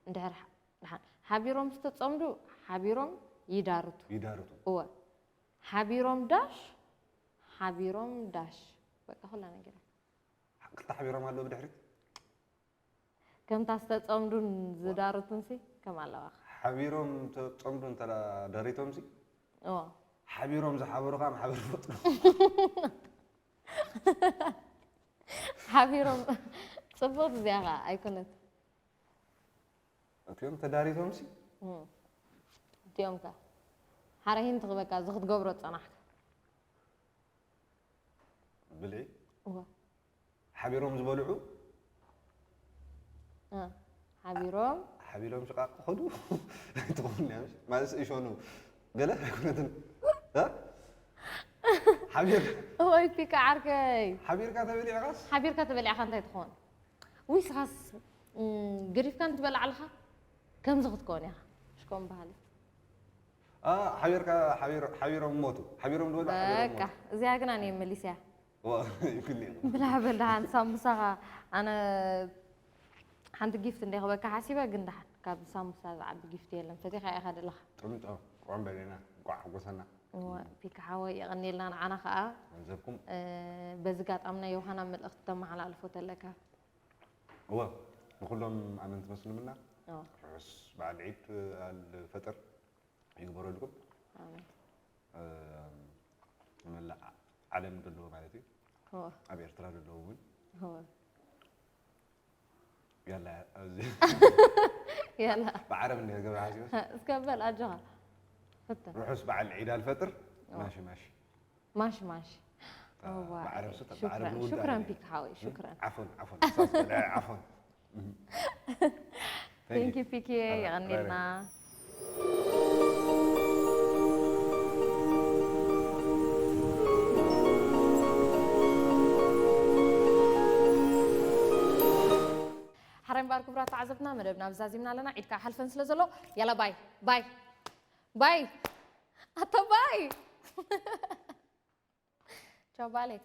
እንድሕር ሓ- ደሓን ሓቢሮም ዝተጸምዱ ሓቢሮም ይዳርቱ ይዳርቱ እወ ሓቢሮም ዳሽ ሓቢሮም ዳሽ በቃ ኩላ ነገር ክልተ ሓቢሮም ኣለዉ ብድሕሪት ከምታ ዝተጸምዱን ዝዳርቱን ሲ ከም ኣለዋ ሓቢሮም ተጸምዱ እንተ ደሪቶም ሲ እወ ሓቢሮም ዝሓበሩ ከዓ ማሕበር ፈጥሩ ሓቢሮም ጽቡቅ እዚኣ ከዓ ኣይኮነት እቲኦም ተዳሪቶም ሲ እም። እቲኦም ከ ሓረ ሂንት ክበካ እዚ ክትገብሮ ጸናሕካ ብልዒ እወ ሓቢሮም ዝበልዑ እ፣ ሓቢሮም ሓቢሮም ሽቃቅ ክኸዱ ትኾን እያ ማለት እሾኑ ገለ ኣይኮነትን እ? ሓቢር ወይ ፒካ ዓርከይ ሓቢርካ ተበሊዕካስ ሓቢርካ ተበሊዕካ እንታይ ትኾን ውይ ስኻስ እም፣ ገዲፍካ እንትበልዓ ኣለኻ ከምዚ ክትከውን ኢኻ ሽኮም ባህሊ አ፣ ሓቢርካ ሓቢሮ- ሓቢሮም ሞቱ ሓቢሮም ዝበልዑ ሓቢሮም በቃ እዚኣ ግን ኣነ መሊስያ ሞቱ። ዋ፣ ይክልእ ብላዕ በል ደሓን ሳምቡሳኻ ኣነ ሓንቲ ጊፍት እንደ ክበካ ሓሲበ ግን ደሓን ካብ ሳምቡሳ ዝዓቢ ጊፍት የለን ፈቲኻ ኢኻ ደለኻ ጥዑም ጥዑም ጥዑም በለና እንኳዕ ሓጎሰና እወ ፒካ ሓወይ የቐኒልና ንዓና ከዓ ገንዘብኩም እ፣ በዚ ጋጣምና ዮሃና መልእኽቲ ተመሓላልፎ ተለካ እወ ንኩሎም ኣመንቲ መስልምና እወ ርሑስ በዓል ዒድ ኣልፈጥር ይግበረልኩም ኣሜን እ፣ ንመላእ ዓለም ዘለዎ ማለት እዩ እወ ኣብ ኤርትራ ዘለዉ እውን እወ ያላ ኣብዚ ያላ ብዓረብ እንደ ገብረ ሓሲበስ እስከ በል ኣጆኻ ፍትን ርሑስ በዓል ዒድ ኣልፈጥር ማሺ ማሺ ማሽ ማሽ ብዓረብ ስተ ሽክራን ብዓረብ ንውዳ ሽክራን ነይሩ። ፒክ ሓወይ ሽክራን ዓፎን ዓፎን ሳስ በለ ዓፎን ቴንኪ ፒክ የቐኒልና ተዓዘብትና መደብና ብዛዚምና ኣለና። ዒድካ ሓልፈን ስለ ዘሎ ያላ ባይ ባይ ባይ ኣቶ ባይ ቻው ባሌክ።